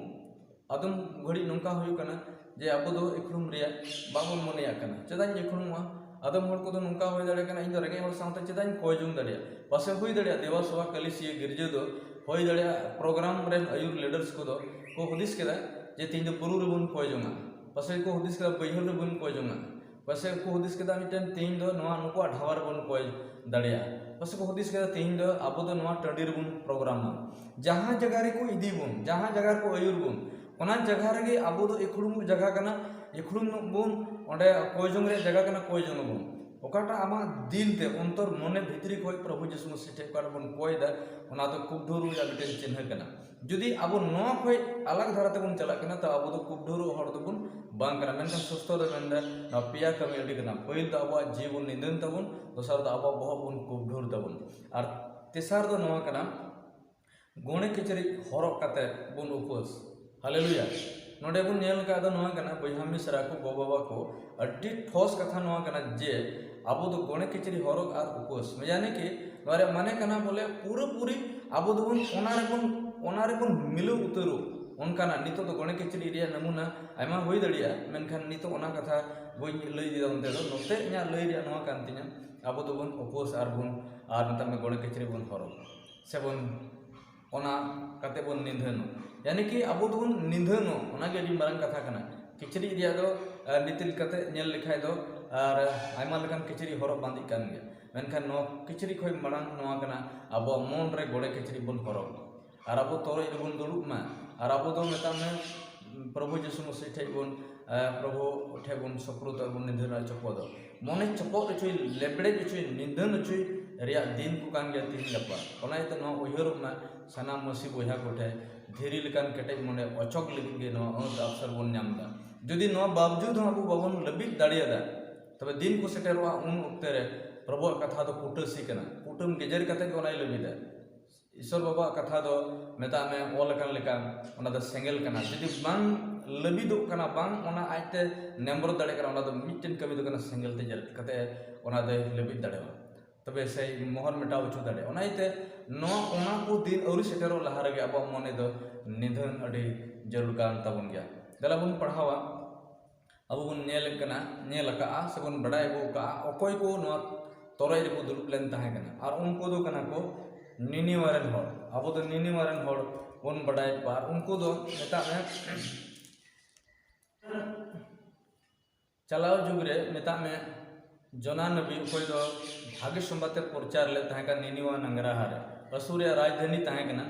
ᱟᱫᱚᱢ ᱜᱷᱟᱹᱲᱤᱡ ᱱᱚᱝᱠᱟ ᱦᱩᱭᱩᱜ ᱠᱟᱱᱟ ᱡᱮ ᱟᱵᱚ ᱫᱚ ᱤᱠᱷᱲᱩᱢ ᱨᱮᱭᱟᱜ ᱵᱟᱵᱚᱱ ᱢᱚᱱᱮᱭᱟᱜ ᱠᱟᱱᱟ᱾ ᱪᱮᱫᱟᱜ ᱤᱧ ᱤᱠᱷᱲᱩᱢᱚᱜᱼᱟ? ᱟᱫᱚᱢ ᱦᱚᱲ ᱠᱚᱫᱚ ᱱᱚᱝᱠᱟ ᱦᱩᱭ ᱫᱟᱲᱮᱭᱟᱜ ᱠᱟᱱᱟ, ᱤᱧ ᱫᱚ ᱨᱮᱸᱜᱮᱡ ᱦᱚᱲ ᱥᱟᱶᱛᱮ ᱪᱮᱫᱟᱜ ᱤᱧ ᱠᱚᱭ ᱡᱚᱝ ᱫᱟᱲᱮᱭᱟᱜᱼᱟ? ᱯᱟᱥᱮ ᱦᱩᱭ ᱫᱟᱲᱮᱭᱟᱜᱼᱟ ᱫᱮᱣᱟ ᱥᱮᱵᱟ ᱠᱟᱹᱞᱤᱥᱤᱭᱟᱹ ᱜᱤᱨᱡᱟᱹ ᱫᱚ ᱦᱩᱭ ᱫᱟᱲᱮᱭᱟᱜᱼᱟ ᱯᱨᱳᱜᱨᱟᱢ ᱨᱮᱱ ᱟᱹᱭᱩᱨ ᱞᱤᱰᱟᱨᱥ ᱠᱚᱫᱚ ᱠᱚ ᱦᱩᱫᱤᱥ ᱠᱮᱫᱟ ᱡᱮ ᱛᱮᱦᱮᱧ ᱫᱚ ᱵᱩᱨᱩ ᱨᱮᱵᱚᱱ ᱠᱚᱭ ᱡᱚᱝᱟ, ᱯᱟᱥᱮ ᱠᱚ ᱦᱩᱫᱤᱥ ᱠᱮᱫᱟ ᱵᱟᱹᱭᱦᱟᱹᱲ ᱨᱮᱵᱚᱱ ᱠᱚᱭ ᱡᱚᱝᱟ, ᱯᱟᱥᱮ ᱠᱚ ᱦᱩᱫᱤᱥ ᱠᱮᱫᱟ ᱢᱤᱫᱴᱮᱱ ᱛᱮᱦᱮᱧ ᱫᱚ ᱱᱚᱣᱟ ᱱᱩᱠᱩᱣᱟᱜ ᱰᱷᱟᱵᱟ ᱨᱮᱵᱚᱱ ᱠᱚᱭ ᱫᱟᱲᱮᱭᱟᱜᱼᱟ, ᱯᱟᱥᱮ ᱠᱚ ᱦᱩᱫᱤᱥ ᱠᱮᱫᱟ ᱛᱮᱦᱮᱧ ᱫᱚ ᱟᱵᱚ ᱫᱚ ᱱᱚᱣᱟ ᱴᱟᱺᱰᱤ ᱨᱮᱵᱚᱱ ᱯᱨᱳᱜᱨᱟᱢᱟ᱾ ᱡᱟᱦᱟᱸ ᱡᱟᱭᱜᱟ ᱨᱮᱠᱚ ᱤᱫᱤ ᱵᱚᱱ, ᱡᱟᱦᱟᱸ ᱡᱟᱭᱜᱟ ᱨᱮᱠᱚ ᱟᱹᱭᱩᱨ ᱵᱚᱱ, ᱚᱱᱟ ᱡᱟᱭᱜᱟ ᱨᱮᱜᱮ ᱟᱵᱚ ᱫᱚ ᱤᱠᱷᱲᱩᱢᱚᱜ ᱡᱟᱭᱜᱟ ᱠᱟᱱᱟ, ᱤᱠᱷᱲᱩᱢᱚᱜ ᱵᱚᱱ, ᱚᱸᱰᱮ ᱠᱚᱭ ᱡᱚᱝ ᱨᱮᱭᱟᱜ ᱡᱟᱭᱜᱟ ᱠᱟᱱᱟ, ᱠᱚᱭ ᱡᱚᱝ ᱟᱵᱚᱱ᱾ ᱚᱠᱟᱴᱟᱜ ᱟᱢᱟᱜ ᱫᱤᱞ ᱛᱮ, ᱚᱱᱛᱚᱨ ᱢᱚᱱᱮ ᱵᱷᱤᱛᱨᱤ ᱠᱷᱚᱱ ᱯᱨᱚᱵᱷᱩ ᱡᱤᱥᱩ ᱢᱟᱹᱥᱤ ᱴᱷᱮᱱ ᱚᱠᱟᱴᱟᱜ ᱵᱚᱱ ᱠᱚᱭ ᱮᱫᱟ, ᱚᱱᱟ ᱫᱚ ᱠᱩᱵᱰᱷᱟᱹᱣ ᱨᱮᱭᱟᱜ ᱢᱤᱫᱴᱮᱱ ᱪᱤᱱᱦᱟᱹ ᱠᱟᱱᱟ᱾ ᱡᱩᱫᱤ ᱟᱵᱚ ᱱᱚᱣᱟ ᱠᱷᱚᱱ ᱟᱞᱟᱜᱽ ᱫᱷᱟᱨᱟ ᱛᱮᱵᱚᱱ ᱪᱟᱞᱟᱜ ᱠᱟᱱᱟ, ᱛᱚ ᱟᱵᱚ ᱫᱚ ᱠᱩᱵᱰᱷᱟᱹᱣ ᱦᱚᱲ ᱫᱚᱵᱚᱱ ᱵᱟᱝ ᱠᱟᱱᱟ᱾ ᱢᱮᱱᱠᱷᱟᱱ ᱥᱚᱥᱛᱚ ᱫᱚ ᱢᱮᱱᱫᱟ, ᱱᱚᱣᱟ ᱯᱮᱭᱟ ᱠᱟᱹᱢᱤ ᱟᱹᱰᱤ ᱠᱟᱱᱟ᱾ ᱯᱟᱹᱦᱤᱞ ᱫᱚ ᱟᱵᱚᱣᱟᱜ ᱡᱤᱣᱤ ᱵᱚᱱ ᱱᱤᱫᱷᱟᱹᱱ ᱛᱟᱵᱚᱱ, ᱫᱚᱥᱟᱨ ᱫᱚ ᱟᱵᱚᱣᱟᱜ ᱵᱚᱦᱚᱜ ᱵᱚᱱ ᱠᱩᱵᱰᱷᱟᱹᱣ ᱛᱟᱵᱚᱱ, ᱟᱨ ᱛᱮᱥᱟᱨ ᱫᱚ ᱱᱚᱣᱟ ᱠᱟᱱᱟ, ᱜᱚᱲᱮ ᱠᱤᱪᱨᱤᱡ ᱦᱚᱨᱚᱜ ᱠᱟᱛᱮ ᱵᱚᱱ ᱩᱯᱟᱹᱥ᱾ ᱦᱟᱞᱮᱞᱩᱭᱟ᱾ ᱱᱚᱰᱮ ᱵᱚᱱ ᱧᱮᱞ ᱟᱠᱟᱫ ᱫᱚ ᱱᱚᱣᱟ ᱠᱟᱱᱟ, ᱵᱚᱭᱦᱟ ᱢᱤᱥᱨᱟ ᱠᱚ, ᱜᱚ ᱵᱟᱵᱟ ᱠᱚ, ᱟᱹᱰᱤ ᱴᱷᱚᱥ ᱠᱟᱛᱷᱟ ᱱᱚᱣᱟ ᱠᱟᱱᱟ ᱡᱮ ᱟᱵᱚ ᱫᱚ ᱜᱚᱲᱮ ᱠᱤᱪᱨᱤᱡ ᱦᱚᱨᱚᱜ ᱟᱨ ᱩᱯᱟᱹᱥ, ᱭᱟᱱᱤ ᱠᱤ ᱱᱚᱣᱟ ᱨᱮᱭᱟᱜ ᱢᱟᱱᱮ ᱠᱟᱱᱟ ᱵᱚᱞᱮ ᱯᱩᱨᱟᱹᱯᱩᱨᱤ ᱟᱵᱚ ᱫᱚᱵᱚᱱ ᱚᱱᱟ ᱨᱮᱵᱚᱱ, ᱚᱱᱟ ᱨᱮᱵᱚᱱ ᱢᱤᱞᱟᱹᱣ ᱩᱛᱟᱹᱨᱚᱜ᱾ ᱚᱱᱠᱟᱱᱟᱜ ᱱᱤᱛᱚᱜ ᱫᱚ ᱜᱚᱲᱮ ᱠᱤᱪᱨᱤᱡ ᱨᱮᱭᱟᱜ ᱱᱟᱢᱩᱱᱟ ᱟᱭᱢᱟ ᱦᱩᱭ ᱫᱟᱲᱮᱭᱟᱜᱼᱟ, ᱢᱮᱱᱠᱷᱟᱱ ᱱᱤᱛᱚᱜ ᱚᱱᱟ ᱠᱟᱛᱷᱟ ᱵᱟᱹᱧ ᱞᱟᱹᱭ ᱤᱫᱤᱭᱟ᱾ ᱚᱱᱛᱮ ᱫᱚ ᱱᱚᱛᱮ ᱤᱧᱟᱹᱜ ᱞᱟᱹᱭ ᱨᱮᱭᱟᱜ ᱱᱚᱣᱟ ᱠᱟᱱ ᱛᱤᱧᱟ, ᱟᱵᱚ ᱫᱚᱵᱚᱱ ᱩᱯᱟᱹᱥ ᱟᱨ ᱵᱚᱱ, ᱟᱨ ᱢᱮᱛᱟᱜ ᱢᱮ ᱜᱚᱲᱮ ᱠᱤᱪᱨᱤᱡ ᱵᱚᱱ ᱦᱚᱨᱚᱜ ᱥᱮᱵᱚᱱ ᱚᱱᱟ ᱠᱟᱛᱮ ᱵᱚᱱ ᱱᱤᱫᱷᱟᱹᱱᱚᱜ, ᱭᱟᱱᱤ ᱠᱤ ᱟᱵᱚ ᱫᱚᱵᱚᱱ ᱱᱤᱫᱷᱟᱹᱱᱚᱜ, ᱚᱱᱟᱜᱮ ᱟᱹᱰᱤ ᱢᱟᱨᱟᱝ ᱠᱟᱛᱷᱟ ᱠᱟᱱᱟ᱾ ᱠᱤᱪᱨᱤᱡ ᱨᱮᱭᱟᱜ ᱫᱚ, ᱟᱨ, ᱱᱤᱛᱤ ᱞᱮᱠᱟᱛᱮ ᱧᱮᱞ ᱞᱮᱠᱷᱟᱡ ᱫᱚ ᱟᱨ ᱟᱭᱢᱟ ᱞᱮᱠᱟᱱ ᱠᱤᱪᱨᱤᱡ ᱦᱚᱨᱚᱜ ᱵᱟᱸᱫᱮᱜ ᱠᱟᱱ ᱜᱮᱭᱟ, ᱢᱮᱱᱠᱷᱟᱱ ᱱᱚᱣᱟ ᱠᱤᱪᱨᱤᱡ ᱠᱷᱚᱱ ᱢᱟᱲᱟᱝ ᱱᱚᱣᱟ ᱠᱟᱱᱟ, ᱟᱵᱚᱣᱟᱜ ᱢᱚᱱ ᱨᱮ ᱜᱚᱲᱮ ᱠᱤᱪᱨᱤᱡ ᱵᱚᱱ ᱦᱚᱨᱚᱜ᱾ ᱟᱨ ᱟᱵᱚ ᱛᱚᱨᱚᱡ ᱨᱮᱵᱚᱱ ᱫᱩᱲᱩᱵ ᱢᱟ, ᱟᱨ ᱟᱵᱚ ᱫᱚ ᱢᱮᱛᱟᱜ ᱢᱮ ᱯᱨᱚᱵᱷᱩ ᱡᱤᱥᱩ ᱢᱟᱹᱥᱤ ᱴᱷᱮᱡ ᱵᱚᱱ, ᱟᱨ ᱯᱨᱚᱵᱷᱩ ᱴᱷᱮᱡ ᱵᱚᱱ ᱥᱩᱯᱨᱩᱫᱚᱜ, ᱵᱚᱱ ᱱᱤᱫᱷᱟᱹᱱ ᱟᱨ ᱪᱚᱯᱚᱫᱚᱜ᱾ ᱢᱚᱱᱮ ᱪᱚᱯᱚᱫ ᱦᱚᱪᱚᱭ, ᱞᱮᱵᱲᱮᱡ ᱦᱚᱪᱚᱭ, ᱱᱤᱫᱷᱟᱹᱱ ᱦᱚᱪᱚᱭ ᱨᱮᱭᱟᱜ ᱫᱤᱱ ᱠᱚ ᱠᱟᱱ ᱜᱮᱭᱟ ᱛᱤᱦᱤᱧ ᱜᱟᱯᱟ᱾ ᱚᱱᱟ ᱤᱭᱟᱹᱛᱮ ᱱᱚᱣᱟ ᱩᱭᱦᱟᱹᱨᱚᱜ ᱢᱟ, ᱥᱟᱱᱟᱢ ᱢᱟᱹᱥᱤ ᱵᱚᱭᱦᱟ ᱠᱚᱴᱷᱮᱱ ᱫᱷᱤᱨᱤ ᱞᱮᱠᱟᱱ ᱠᱮᱴᱮᱡ ᱢᱚᱱᱮ ᱚᱪᱚᱜ ᱞᱟᱹᱜᱤᱫ ᱜᱮ ᱱᱚᱣᱟ ᱟᱹᱛ ᱟᱯᱥᱟᱨ ᱵᱚᱱ ᱧᱟᱢ ᱮᱫᱟ᱾ ᱡᱩᱫᱤ ᱱᱚᱣᱟ ᱵᱟᱵᱡᱩᱫ ᱦᱚᱸ ᱟᱵᱚ ᱵᱟᱵᱚᱱ ᱞᱟᱹᱵᱤᱫ ᱫᱟᱲᱮᱭᱟᱫᱟ, ᱛᱚᱵᱮ ᱫᱤᱱ ᱠᱚ ᱥᱮᱴᱮᱨᱚᱜᱼᱟ, ᱩᱱ ᱚᱠᱛᱮ ᱨᱮ ᱯᱨᱚᱵᱷᱩᱣᱟᱜ ᱠᱟᱛᱷᱟ ᱫᱚ ᱠᱩᱴᱟᱹᱥᱤ ᱠᱟᱱᱟ, ᱠᱩᱴᱟᱹᱢ ᱜᱮᱡᱮᱨ ᱠᱟᱛᱮ ᱜᱮ ᱚᱱᱟᱭ ᱞᱟᱹᱵᱤᱫᱟ᱾ ᱤᱥᱚᱨ ᱵᱟᱵᱟᱣᱟᱜ ᱠᱟᱛᱷᱟ ᱫᱚ ᱢᱮᱛᱟᱜ ᱢᱮ ᱚᱞ ᱟᱠᱟᱱ ᱞᱮᱠᱟ, ᱚᱱᱟ ᱫᱚ ᱥᱮᱸᱜᱮᱞ ᱠᱟᱱᱟ᱾ ᱡᱩᱫᱤ ᱵᱟᱝ ᱞᱟᱹᱵᱤᱫᱚᱜ ᱠᱟᱱᱟ, ᱵᱟᱝ ᱚᱱᱟ ᱟᱡᱛᱮ ᱱᱮᱢᱵᱨᱚ ᱫᱟᱲᱮᱭᱟᱜ ᱠᱟᱱᱟ, ᱚᱱᱟ ᱫᱚ ᱢᱤᱫᱴᱮᱱ ᱠᱟᱹᱢᱤ ᱫᱚ ᱠᱟᱱᱟ ᱥᱮᱸᱜᱮᱞ ᱛᱮ ᱡᱮᱨᱮᱫ ᱠᱟᱛᱮ ᱚᱱᱟ ᱫᱚᱭ ᱞᱟᱹᱵᱤᱫ ᱫᱟᱲᱮᱭᱟᱜᱼᱟ᱾ ᱛᱚᱵᱮ ᱥᱮ ᱢᱚᱦᱚᱨ ᱢᱮᱴᱟᱣ ᱦᱚᱪᱚ ᱫᱟᱲᱮᱭᱟᱜᱼᱟ᱾ ᱚᱱᱟ ᱤᱭᱟᱹᱛᱮ ᱱᱚᱣᱟ, ᱚᱱᱟ ᱠᱚ ᱫᱤᱱ ᱟᱹᱣᱨᱤ ᱥᱮᱴᱮᱨᱚᱜ ᱞᱟᱦᱟ ᱨᱮᱜᱮ ᱟᱵᱚᱣᱟᱜ ᱢᱚᱱᱮ ᱫᱚ ᱱᱤᱫᱷᱟᱹᱱ ᱟᱹᱰᱤ ᱡᱟᱹᱨᱩᱲ ᱠᱟᱱ ᱛᱟᱵᱚᱱ ᱜᱮᱭᱟ᱾ ᱫᱮᱞᱟ ᱵᱚᱱ ᱯᱟᱲᱦᱟᱣᱟ, ᱟᱵᱚ ᱵᱚᱱ ᱧᱮᱞᱮᱫ ᱠᱟᱱᱟ, ᱧᱮᱞ ᱟᱠᱟᱫᱼᱟ ᱥᱮᱵᱚᱱ ᱵᱟᱰᱟᱭ ᱟᱹᱜᱩ ᱟᱠᱟᱫᱼᱟ, ᱚᱠᱚᱭ ᱠᱚ ᱱᱚᱣᱟ ᱛᱚᱨᱚᱡ ᱨᱮᱠᱚ ᱫᱩᱲᱩᱵ ᱞᱮᱱ ᱛᱟᱦᱮᱸ ᱠᱟᱱᱟ᱾ ᱟᱨ ᱩᱱᱠᱩ ᱫᱚ ᱠᱟᱱᱟ ᱠᱚ ᱱᱤᱱᱤᱣᱟ ᱨᱮᱱ ᱦᱚᱲ᱾ ᱟᱵᱚ ᱫᱚ ᱱᱤᱱᱤᱣᱟ ᱨᱮᱱ ᱦᱚᱲ ᱵᱚᱱ ᱵᱟᱰᱟᱭᱮᱫ ᱠᱚᱣᱟ᱾ ᱟᱨ ᱩᱱᱠᱩ ᱫᱚ ᱢᱮᱛᱟᱜ ᱢᱮ, ᱪᱟᱞᱟᱣ ᱡᱩᱜᱽ ᱨᱮ ᱢᱮᱛᱟᱜ ᱢᱮ, ᱡᱚᱱᱟ ᱱᱚᱵᱤ, ᱚᱠᱚᱭ ᱫᱚ ᱵᱷᱟᱜᱮ ᱥᱚᱢᱵᱟᱫ ᱮ ᱯᱨᱚᱪᱟᱨ ᱞᱮᱫ ᱛᱟᱦᱮᱸ ᱠᱟᱱᱟ ᱱᱤᱱᱤᱣᱟ ᱱᱟᱝᱜᱽᱨᱟᱦᱟ ᱨᱮ, ᱟᱹᱥᱩᱨ ᱨᱮᱭᱟᱜ ᱨᱟᱡᱽᱫᱷᱟᱱᱤ ᱛᱟᱦᱮᱸ ᱠᱟᱱᱟ᱾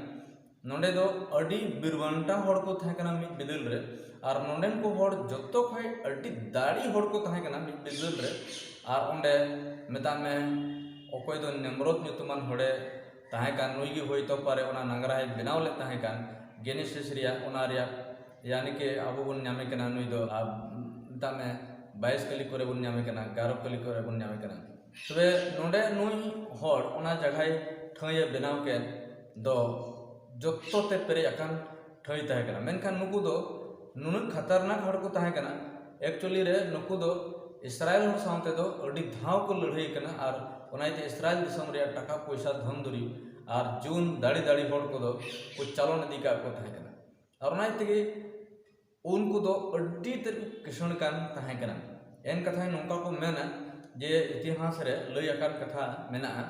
ᱱᱚᱰᱮ ᱫᱚ ᱟᱹᱰᱤ ᱵᱤᱨᱵᱟᱱᱴᱟ ᱦᱚᱲ ᱠᱚ ᱛᱟᱦᱮᱸ ᱠᱟᱱᱟ ᱢᱤᱫ ᱵᱤᱫᱟᱹᱞ ᱨᱮ, ᱟᱨ ᱱᱚᱰᱮᱱ ᱠᱚ ᱦᱚᱲ ᱡᱚᱛᱚ ᱠᱷᱚᱱ ᱟᱹᱰᱤ ᱫᱟᱲᱮ ᱦᱚᱲ ᱠᱚ ᱛᱟᱦᱮᱸ ᱠᱟᱱᱟ ᱢᱤᱫ ᱵᱤᱫᱟᱹᱞ ᱨᱮ᱾ ᱟᱨ ᱚᱸᱰᱮ ᱢᱮᱛᱟᱜ ᱢᱮ, ᱚᱠᱚᱭ ᱫᱚ ᱱᱮᱢᱨᱚᱫ ᱧᱩᱛᱩᱢᱟᱱ ᱦᱚᱲᱮ ᱛᱟᱦᱮᱸ ᱠᱟᱱ, ᱱᱩᱭ ᱜᱮ ᱦᱳᱭᱛᱳ ᱯᱟᱨᱮ ᱚᱱᱟ ᱱᱟᱝᱜᱽᱨᱟᱦᱟᱭ ᱵᱮᱱᱟᱣ ᱞᱮᱫ ᱛᱟᱦᱮᱸ ᱠᱟᱱ, ᱜᱮᱱᱮᱥᱤᱥ ᱨᱮᱭᱟᱜ, ᱚᱱᱟ ᱨᱮᱭᱟᱜ, ᱭᱟᱱᱤ ᱠᱤ ᱟᱵᱚ ᱵᱚᱱ ᱧᱟᱢᱮ ᱠᱟᱱᱟ ᱱᱩᱭ ᱫᱚ, ᱟᱨ ᱢᱮᱛᱟᱜ ᱢᱮ, ᱵᱟᱭᱤᱥ ᱠᱟᱹᱞᱤ ᱠᱚᱨᱮ ᱵᱚᱱ ᱧᱟᱢᱮ ᱠᱟᱱᱟ, ᱜᱟᱨᱚ ᱠᱟᱹᱞᱤ ᱠᱚᱨᱮ ᱵᱚᱱ ᱧᱟᱢᱮ ᱠᱟᱱᱟ᱾ ᱛᱚᱵᱮ ᱱᱚᱰᱮ ᱱᱩᱭ ᱦᱚᱲ ᱚᱱᱟ ᱡᱟᱭᱜᱟᱭ ᱴᱷᱟᱹᱭᱮ ᱵᱮᱱᱟᱣ ᱠᱮᱫ ᱫᱚ ᱡᱚᱛᱚ ᱛᱮ ᱯᱮᱨᱮᱡ ᱟᱠᱟᱱ ᱴᱷᱟᱹᱭ ᱛᱟᱦᱮᱸ ᱠᱟᱱᱟ᱾ ᱢᱮᱱᱠᱷᱟᱱ ᱱᱩᱠᱩ ᱫᱚ ᱱᱩᱱᱟᱹᱜ ᱠᱷᱟᱛᱟᱨᱱᱟᱠ ᱦᱚᱲ ᱠᱚ ᱛᱟᱦᱮᱸ ᱠᱟᱱᱟ, actually ᱨᱮ ᱱᱩᱠᱩ ᱫᱚ ᱤᱥᱨᱟᱭᱮᱞ ᱦᱚᱲ ᱥᱟᱶᱛᱮ ᱫᱚ ᱟᱹᱰᱤ ᱫᱷᱟᱣ ᱠᱚ ᱞᱟᱹᱲᱦᱟᱹᱭ ᱠᱟᱱᱟ, ᱟᱨ ᱚᱱᱟ ᱤᱭᱟᱹᱛᱮ ᱤᱥᱨᱟᱭᱮᱞ ᱫᱤᱥᱚᱢ ᱨᱮᱭᱟᱜ ᱴᱟᱠᱟ ᱯᱚᱭᱥᱟ, ᱫᱷᱚᱱ ᱫᱩᱨᱤᱵᱽ ᱟᱨ ᱡᱩᱱ ᱫᱟᱲᱮ ᱫᱟᱲᱮ ᱦᱚᱲ ᱠᱚᱫᱚ ᱠᱚ ᱪᱟᱞᱚᱱ ᱤᱫᱤ ᱠᱟᱜ ᱠᱚ ᱛᱟᱦᱮᱸ ᱠᱟᱱᱟ᱾ ᱟᱨ ᱚᱱᱟ ᱤᱭᱟᱹ ᱛᱮᱜᱮ ᱩᱱᱠᱩ ᱫᱚ ᱟᱹᱰᱤ ᱛᱮᱫ ᱠᱚ ᱠᱤᱥᱟᱹᱬ ᱠᱟᱱ ᱛᱟᱦᱮᱸ ᱠᱟᱱᱟ᱾ ᱮᱱ ᱠᱟᱛᱷᱟ ᱱᱚᱝᱠᱟ ᱠᱚ ᱢᱮᱱᱟ ᱡᱮ ᱤᱛᱤᱦᱟᱥ ᱨᱮ ᱞᱟᱹᱭ ᱟᱠᱟᱱ ᱠᱟᱛᱷᱟ ᱢᱮᱱᱟᱜᱼᱟ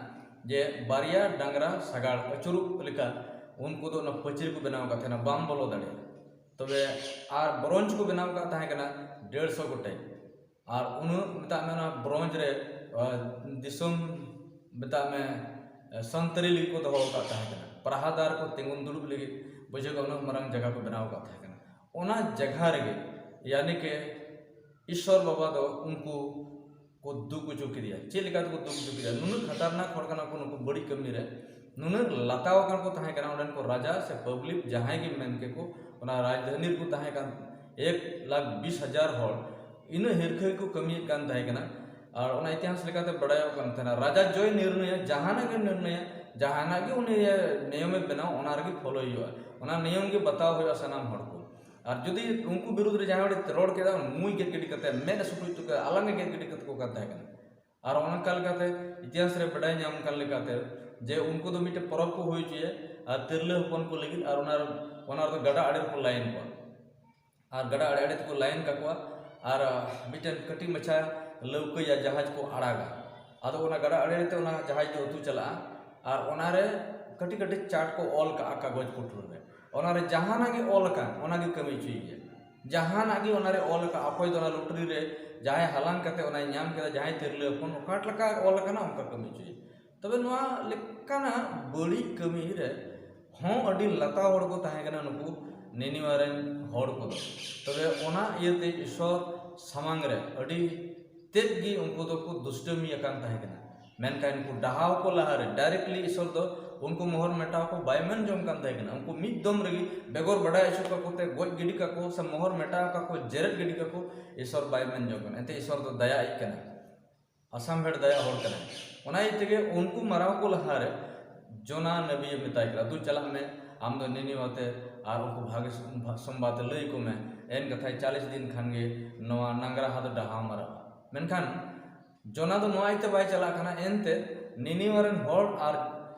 ᱡᱮ ᱵᱟᱨᱭᱟ ᱰᱟᱝᱨᱟ ᱥᱟᱜᱟᱲ ᱟᱹᱪᱩᱨᱚᱜ ᱞᱮᱠᱟ ᱩᱱᱠᱩ ᱫᱚ ᱚᱱᱟ ᱯᱟᱹᱪᱤᱨ ᱠᱚ ᱵᱮᱱᱟᱣ ᱟᱠᱟᱫ ᱛᱟᱦᱮᱱᱟ, ᱵᱟᱢ ᱵᱚᱞᱚ ᱫᱟᱲᱮᱭᱟᱜᱼᱟ᱾ ᱛᱚᱵᱮ ᱟᱨ ᱵᱨᱚᱧᱡᱽ ᱠᱚ ᱵᱮᱱᱟᱣ ᱟᱠᱟᱫ ᱛᱟᱦᱮᱸ ᱠᱟᱱᱟ ᱰᱮᱲᱥᱚ ᱜᱚᱴᱮᱡ᱾ ᱟᱨ ᱩᱱᱟᱹᱜ ᱢᱮᱛᱟᱜ ᱢᱮ ᱚᱱᱟ ᱵᱨᱚᱧᱡᱽ ᱨᱮ, ᱟᱨ ᱫᱤᱥᱚᱢ ᱢᱮᱛᱟᱜ ᱢᱮ, ᱥᱟᱱᱛᱟᱲᱤ ᱞᱟᱹᱜᱤᱫ ᱠᱚ ᱫᱚᱦᱚ ᱟᱠᱟᱫ ᱛᱟᱦᱮᱸ ᱠᱟᱱᱟ, ᱯᱟᱦᱟᱫᱟᱨ ᱠᱚ ᱛᱤᱸᱜᱩᱱ ᱫᱩᱲᱩᱵ ᱞᱟᱹᱜᱤᱫ ᱵᱩᱡᱷᱟᱹᱣ ᱠᱟᱜ ᱩᱱᱟᱹᱜ ᱢᱟᱨᱟᱝ ᱡᱟᱭᱜᱟ ᱠᱚ ᱵᱮᱱᱟᱣ ᱟᱠᱟᱫ ᱛᱟᱦᱮᱸ ᱠᱟᱱᱟ᱾ ᱚᱱᱟ ᱡᱟᱭᱜᱟ ᱨᱮᱜᱮ ᱭᱟᱱᱤ ᱠᱮ ᱤᱥᱥᱚᱨ ᱵᱟᱵᱟ ᱫᱚ ᱩᱱᱠᱩ ᱠᱚ ᱫᱩᱠ ᱦᱚᱪᱚ ᱠᱮᱫᱮᱭᱟ᱾ ᱪᱮᱫ ᱞᱮᱠᱟ ᱛᱮᱠᱚ ᱫᱩᱠ ᱦᱚᱪᱚ ᱠᱮᱫᱮᱭᱟ? ᱱᱩᱱᱟᱹᱜ ᱠᱷᱟᱛᱟᱨᱱᱟᱠ ᱦᱚᱲ ᱠᱟᱱᱟ ᱠᱚ ᱱᱩᱠᱩ ᱵᱟᱹᱲᱤᱡ ᱠᱟᱹᱢᱤ ᱨᱮ, ᱱᱩᱱᱟᱹᱜ ᱞᱟᱛᱟᱣ ᱟᱠᱟᱱ ᱠᱚ ᱛᱟᱦᱮᱸ ᱠᱟᱱᱟ ᱚᱸᱰᱮᱱ ᱠᱚ ᱨᱟᱡᱟ ᱥᱮ ᱯᱟᱵᱽᱞᱤᱠ ᱡᱟᱦᱟᱸᱭ ᱜᱮ ᱢᱮᱱ ᱠᱮᱠᱚ, ᱚᱱᱟ ᱨᱟᱡᱽᱫᱷᱟᱱᱤ ᱨᱮᱠᱚ ᱛᱟᱦᱮᱸ ᱠᱟᱱ ᱮᱠ ᱞᱟᱠᱷ ᱵᱤᱥ ᱦᱟᱡᱟᱨ ᱦᱚᱲ ᱤᱱᱟᱹ ᱦᱤᱨᱠᱷᱟᱹ ᱜᱮᱠᱚ ᱠᱟᱹᱢᱤᱭᱮᱫ ᱠᱟᱱ ᱛᱟᱦᱮᱸ ᱠᱟᱱᱟ᱾ ᱟᱨ ᱚᱱᱟ ᱤᱛᱤᱦᱟᱥ ᱞᱮᱠᱟᱛᱮ ᱵᱟᱲᱟᱭᱚᱜ ᱠᱟᱱ ᱛᱟᱦᱮᱱᱟ, ᱨᱟᱡᱟ ᱡᱚᱭ ᱱᱤᱨᱱᱚᱭᱟ, ᱡᱟᱦᱟᱱᱟᱜ ᱜᱮ ᱱᱤᱨᱱᱚᱭᱟ, ᱡᱟᱦᱟᱱᱟᱜ ᱜᱮ ᱩᱱᱤ ᱱᱤᱭᱚᱢᱮ ᱵᱮᱱᱟᱣ, ᱚᱱᱟ ᱨᱮᱜᱮ ᱯᱷᱚᱞᱳᱭ ᱦᱩᱭᱩᱜᱼᱟ, ᱚᱱᱟ ᱱᱤᱭᱚᱢ ᱜᱮ ᱵᱟᱛᱟᱣ ᱦᱩᱭᱩᱜᱼᱟ ᱥᱟᱱᱟᱢ ᱦᱚᱲ ᱠᱚ᱾ ᱟᱨ ᱡᱩᱫᱤ ᱩᱱᱠᱩ ᱵᱤᱨᱩᱫᱽ ᱨᱮ ᱡᱟᱦᱟᱸᱭ ᱦᱚᱲᱮ ᱨᱚᱲ ᱠᱮᱫᱟ, ᱢᱩᱭ ᱜᱮᱫ ᱜᱤᱰᱤ ᱠᱟᱛᱮ, ᱢᱮᱫ ᱮ ᱥᱩᱴᱩᱡ ᱦᱚᱪᱚ ᱠᱮᱫᱟ, ᱟᱞᱟᱝ ᱮ ᱜᱮᱫ ᱜᱤᱰᱤ ᱠᱟᱛᱮ ᱠᱚ ᱠᱟᱱ ᱛᱟᱦᱮᱸ ᱠᱟᱱᱟ᱾ ᱟᱨ ᱚᱱᱠᱟ ᱞᱮᱠᱟᱛᱮ ᱤᱛᱤᱦᱟᱥ ᱨᱮ ᱵᱟᱰᱟᱭ ᱧᱟᱢ ᱠᱟᱱ ᱞᱮᱠᱟᱛᱮ ᱡᱮ ᱩᱱᱠᱩ ᱫᱚ ᱢᱤᱫᱴᱮᱱ ᱯᱚᱨᱚᱵᱽ ᱠᱚ ᱦᱩᱭ ᱦᱚᱪᱚᱭᱟ ᱟᱨ ᱛᱤᱨᱞᱟᱹ ᱦᱚᱯᱚᱱ ᱠᱚ ᱞᱟᱹᱜᱤᱫ, ᱟᱨ ᱚᱱᱟ ᱨᱮ, ᱚᱱᱟ ᱨᱮᱫᱚ ᱜᱟᱰᱟ ᱟᱲᱮ ᱨᱮᱠᱚ ᱞᱟᱭᱤᱱ ᱠᱚᱣᱟ᱾ ᱟᱨ ᱜᱟᱰᱟ ᱟᱲᱮ ᱟᱲᱮ ᱛᱮᱠᱚ ᱞᱟᱭᱤᱱ ᱠᱟᱠᱚᱣᱟ ᱟᱨ ᱢᱤᱫᱴᱮᱱ ᱠᱟᱹᱴᱤᱡ ᱢᱟᱪᱷᱟ ᱞᱟᱹᱣᱠᱟᱹᱭᱟ ᱡᱟᱦᱟᱡᱽ ᱠᱚ ᱟᱲᱟᱜᱟ᱾ ᱟᱫᱚ ᱚᱱᱟ ᱜᱟᱰᱟ ᱟᱲᱮ ᱟᱲᱮ ᱛᱮ ᱚᱱᱟ ᱡᱟᱦᱟᱡᱽ ᱫᱚ ᱟᱹᱛᱩ ᱪᱟᱞᱟᱜᱼᱟ ᱟᱨ ᱚᱱᱟᱨᱮ ᱠᱟᱹᱴᱤᱡ ᱠᱟᱹᱴᱤᱡ ᱪᱟᱨᱴ ᱠᱚ ᱚᱞ ᱠᱟᱜᱼᱟ ᱠᱟᱜᱚᱡᱽ ᱯᱩᱴᱷᱩᱨ ᱨᱮ᱾ ᱚᱱᱟᱨᱮ ᱡᱟᱦᱟᱱᱟᱜ ᱜᱮ ᱚᱞ ᱟᱠᱟᱱ ᱚᱱᱟᱜᱮ ᱠᱟᱹᱢᱤ ᱦᱚᱪᱚᱭᱮᱭᱟ᱾ ᱡᱟᱦᱟᱱᱟᱜ ᱜᱮ ᱚᱱᱟᱨᱮ ᱚᱞ ᱟᱠᱟᱫ, ᱚᱠᱚᱭ ᱫᱚ ᱚᱱᱟ ᱞᱚᱴᱟᱨᱤ ᱨᱮ ᱡᱟᱦᱟᱸᱭ ᱦᱟᱞᱟᱝ ᱠᱟᱛᱮ ᱚᱱᱟᱭ ᱧᱟᱢ ᱠᱮᱫᱟ, ᱡᱟᱦᱟᱸᱭ ᱛᱤᱨᱞᱟᱹ ᱦᱚᱯᱚᱱ, ᱚᱠᱟ ᱞᱮᱠᱟ ᱚᱞ ᱟᱠᱟᱱᱟ ᱚᱱᱠᱟ ᱠᱟᱹᱢᱤ ᱦᱚᱪᱚᱭᱮᱭᱟ᱾ ᱛᱚᱵᱮ ᱱᱚᱣᱟ ᱞᱮᱠᱟᱱᱟᱜ ᱵᱟᱹᱲᱤᱡ ᱠᱟᱹᱢᱤ ᱨᱮ ᱦᱚᱸ ᱟᱹᱰᱤ ᱞᱟᱛᱟ ᱦᱚᱲ ᱠᱚ ᱛᱟᱦᱮᱸ ᱠᱟᱱᱟ ᱱᱩᱠᱩ ᱱᱤᱱᱤᱣᱟ ᱨᱮᱱ ᱦᱚᱲ ᱠᱚᱫᱚ᱾ ᱛᱚᱵᱮ ᱚᱱᱟ ᱤᱭᱟᱹᱛᱮ ᱤᱥᱚᱨ ᱥᱟᱢᱟᱝ ᱨᱮ ᱟᱹᱰᱤ ᱛᱮᱫ ᱜᱮ ᱩᱱᱠᱩ ᱫᱚᱠᱚ ᱫᱩᱥᱴᱟᱹᱢᱤ ᱟᱠᱟᱱ ᱛᱟᱦᱮᱸ ᱠᱟᱱᱟ᱾ ᱢᱮᱱᱠᱷᱟᱱ ᱩᱱᱠᱩ ᱰᱟᱦᱟᱣ ᱠᱚ ᱞᱟᱦᱟᱨᱮ ᱰᱟᱭᱨᱮᱠᱴᱞᱤ ᱤᱥᱚᱨ ᱫᱚ ᱩᱱᱠᱩ ᱢᱚᱦᱚᱨ ᱢᱮᱴᱟᱣ ᱠᱚ ᱵᱟᱭ ᱢᱮᱱ ᱡᱚᱝ ᱠᱟᱱ ᱛᱟᱦᱮᱸ ᱠᱟᱱᱟ᱾ ᱩᱱᱠᱩ ᱢᱤᱫ ᱫᱚᱢ ᱨᱮᱜᱮ ᱵᱮᱜᱚᱨ ᱵᱟᱰᱟᱭ ᱦᱚᱪᱚ ᱠᱟᱠᱚ ᱛᱮ ᱜᱚᱡ ᱜᱤᱰᱤ ᱠᱟᱠᱚ ᱥᱮ ᱢᱚᱦᱚᱨ ᱢᱮᱴᱟᱣ ᱠᱟᱠᱚ, ᱡᱮᱨᱮᱫ ᱜᱤᱰᱤ ᱠᱟᱠᱚ, ᱤᱥᱚᱨ ᱵᱟᱭ ᱢᱮᱱ ᱡᱚᱝ ᱠᱟᱱᱟ᱾ ᱮᱱᱛᱮ ᱤᱥᱚᱨ ᱫᱚ ᱫᱟᱭᱟ ᱤᱡ ᱠᱟᱱᱟ, ᱟᱥᱟᱢ ᱵᱷᱮᱲ ᱫᱟᱭᱟ ᱦᱚᱲ ᱠᱟᱱᱟᱭ᱾ ᱚᱱᱟ ᱤᱭᱟᱹ ᱛᱮᱜᱮ ᱩᱱᱠᱩ ᱢᱟᱨᱟᱣ ᱠᱚ ᱞᱟᱦᱟᱨᱮ ᱡᱚᱱᱟ ᱱᱟᱵᱤᱭᱮ ᱢᱮᱛᱟᱭ ᱠᱟᱱᱟ, "ᱫᱩ ᱪᱟᱞᱟᱜ ᱢᱮ, ᱟᱢ ᱫᱚ ᱱᱤᱱᱤᱣᱟ ᱛᱮ ᱟᱨ ᱩᱱᱠᱩ ᱵᱷᱟᱜᱮ ᱥᱚᱢᱵᱟᱫ ᱞᱟᱹᱭ ᱟᱠᱚ ᱢᱮ, ᱮᱱ ᱠᱟᱛᱷᱟᱭ ᱪᱟᱞᱤᱥ ᱫᱤᱱ ᱠᱷᱟᱱ ᱜᱮ ᱱᱚᱣᱟ ᱱᱟᱝᱜᱽᱨᱟᱦᱟ ᱫᱚ ᱰᱟᱦᱟᱣ ᱢᱟᱨᱟᱜᱼᱟ᱾" ᱢᱮᱱᱠᱷᱟᱱ ᱡᱚᱱᱟ ᱫᱚ ᱱᱚᱣᱟ ᱤᱭᱟᱹᱛᱮ ᱵᱟᱭ ᱪᱟᱞᱟᱜ ᱠᱟᱱᱟ, ᱮᱱᱛᱮ ᱱᱤᱱᱤᱣᱟ ᱨᱮᱱ ᱦᱚᱲ ᱟᱨ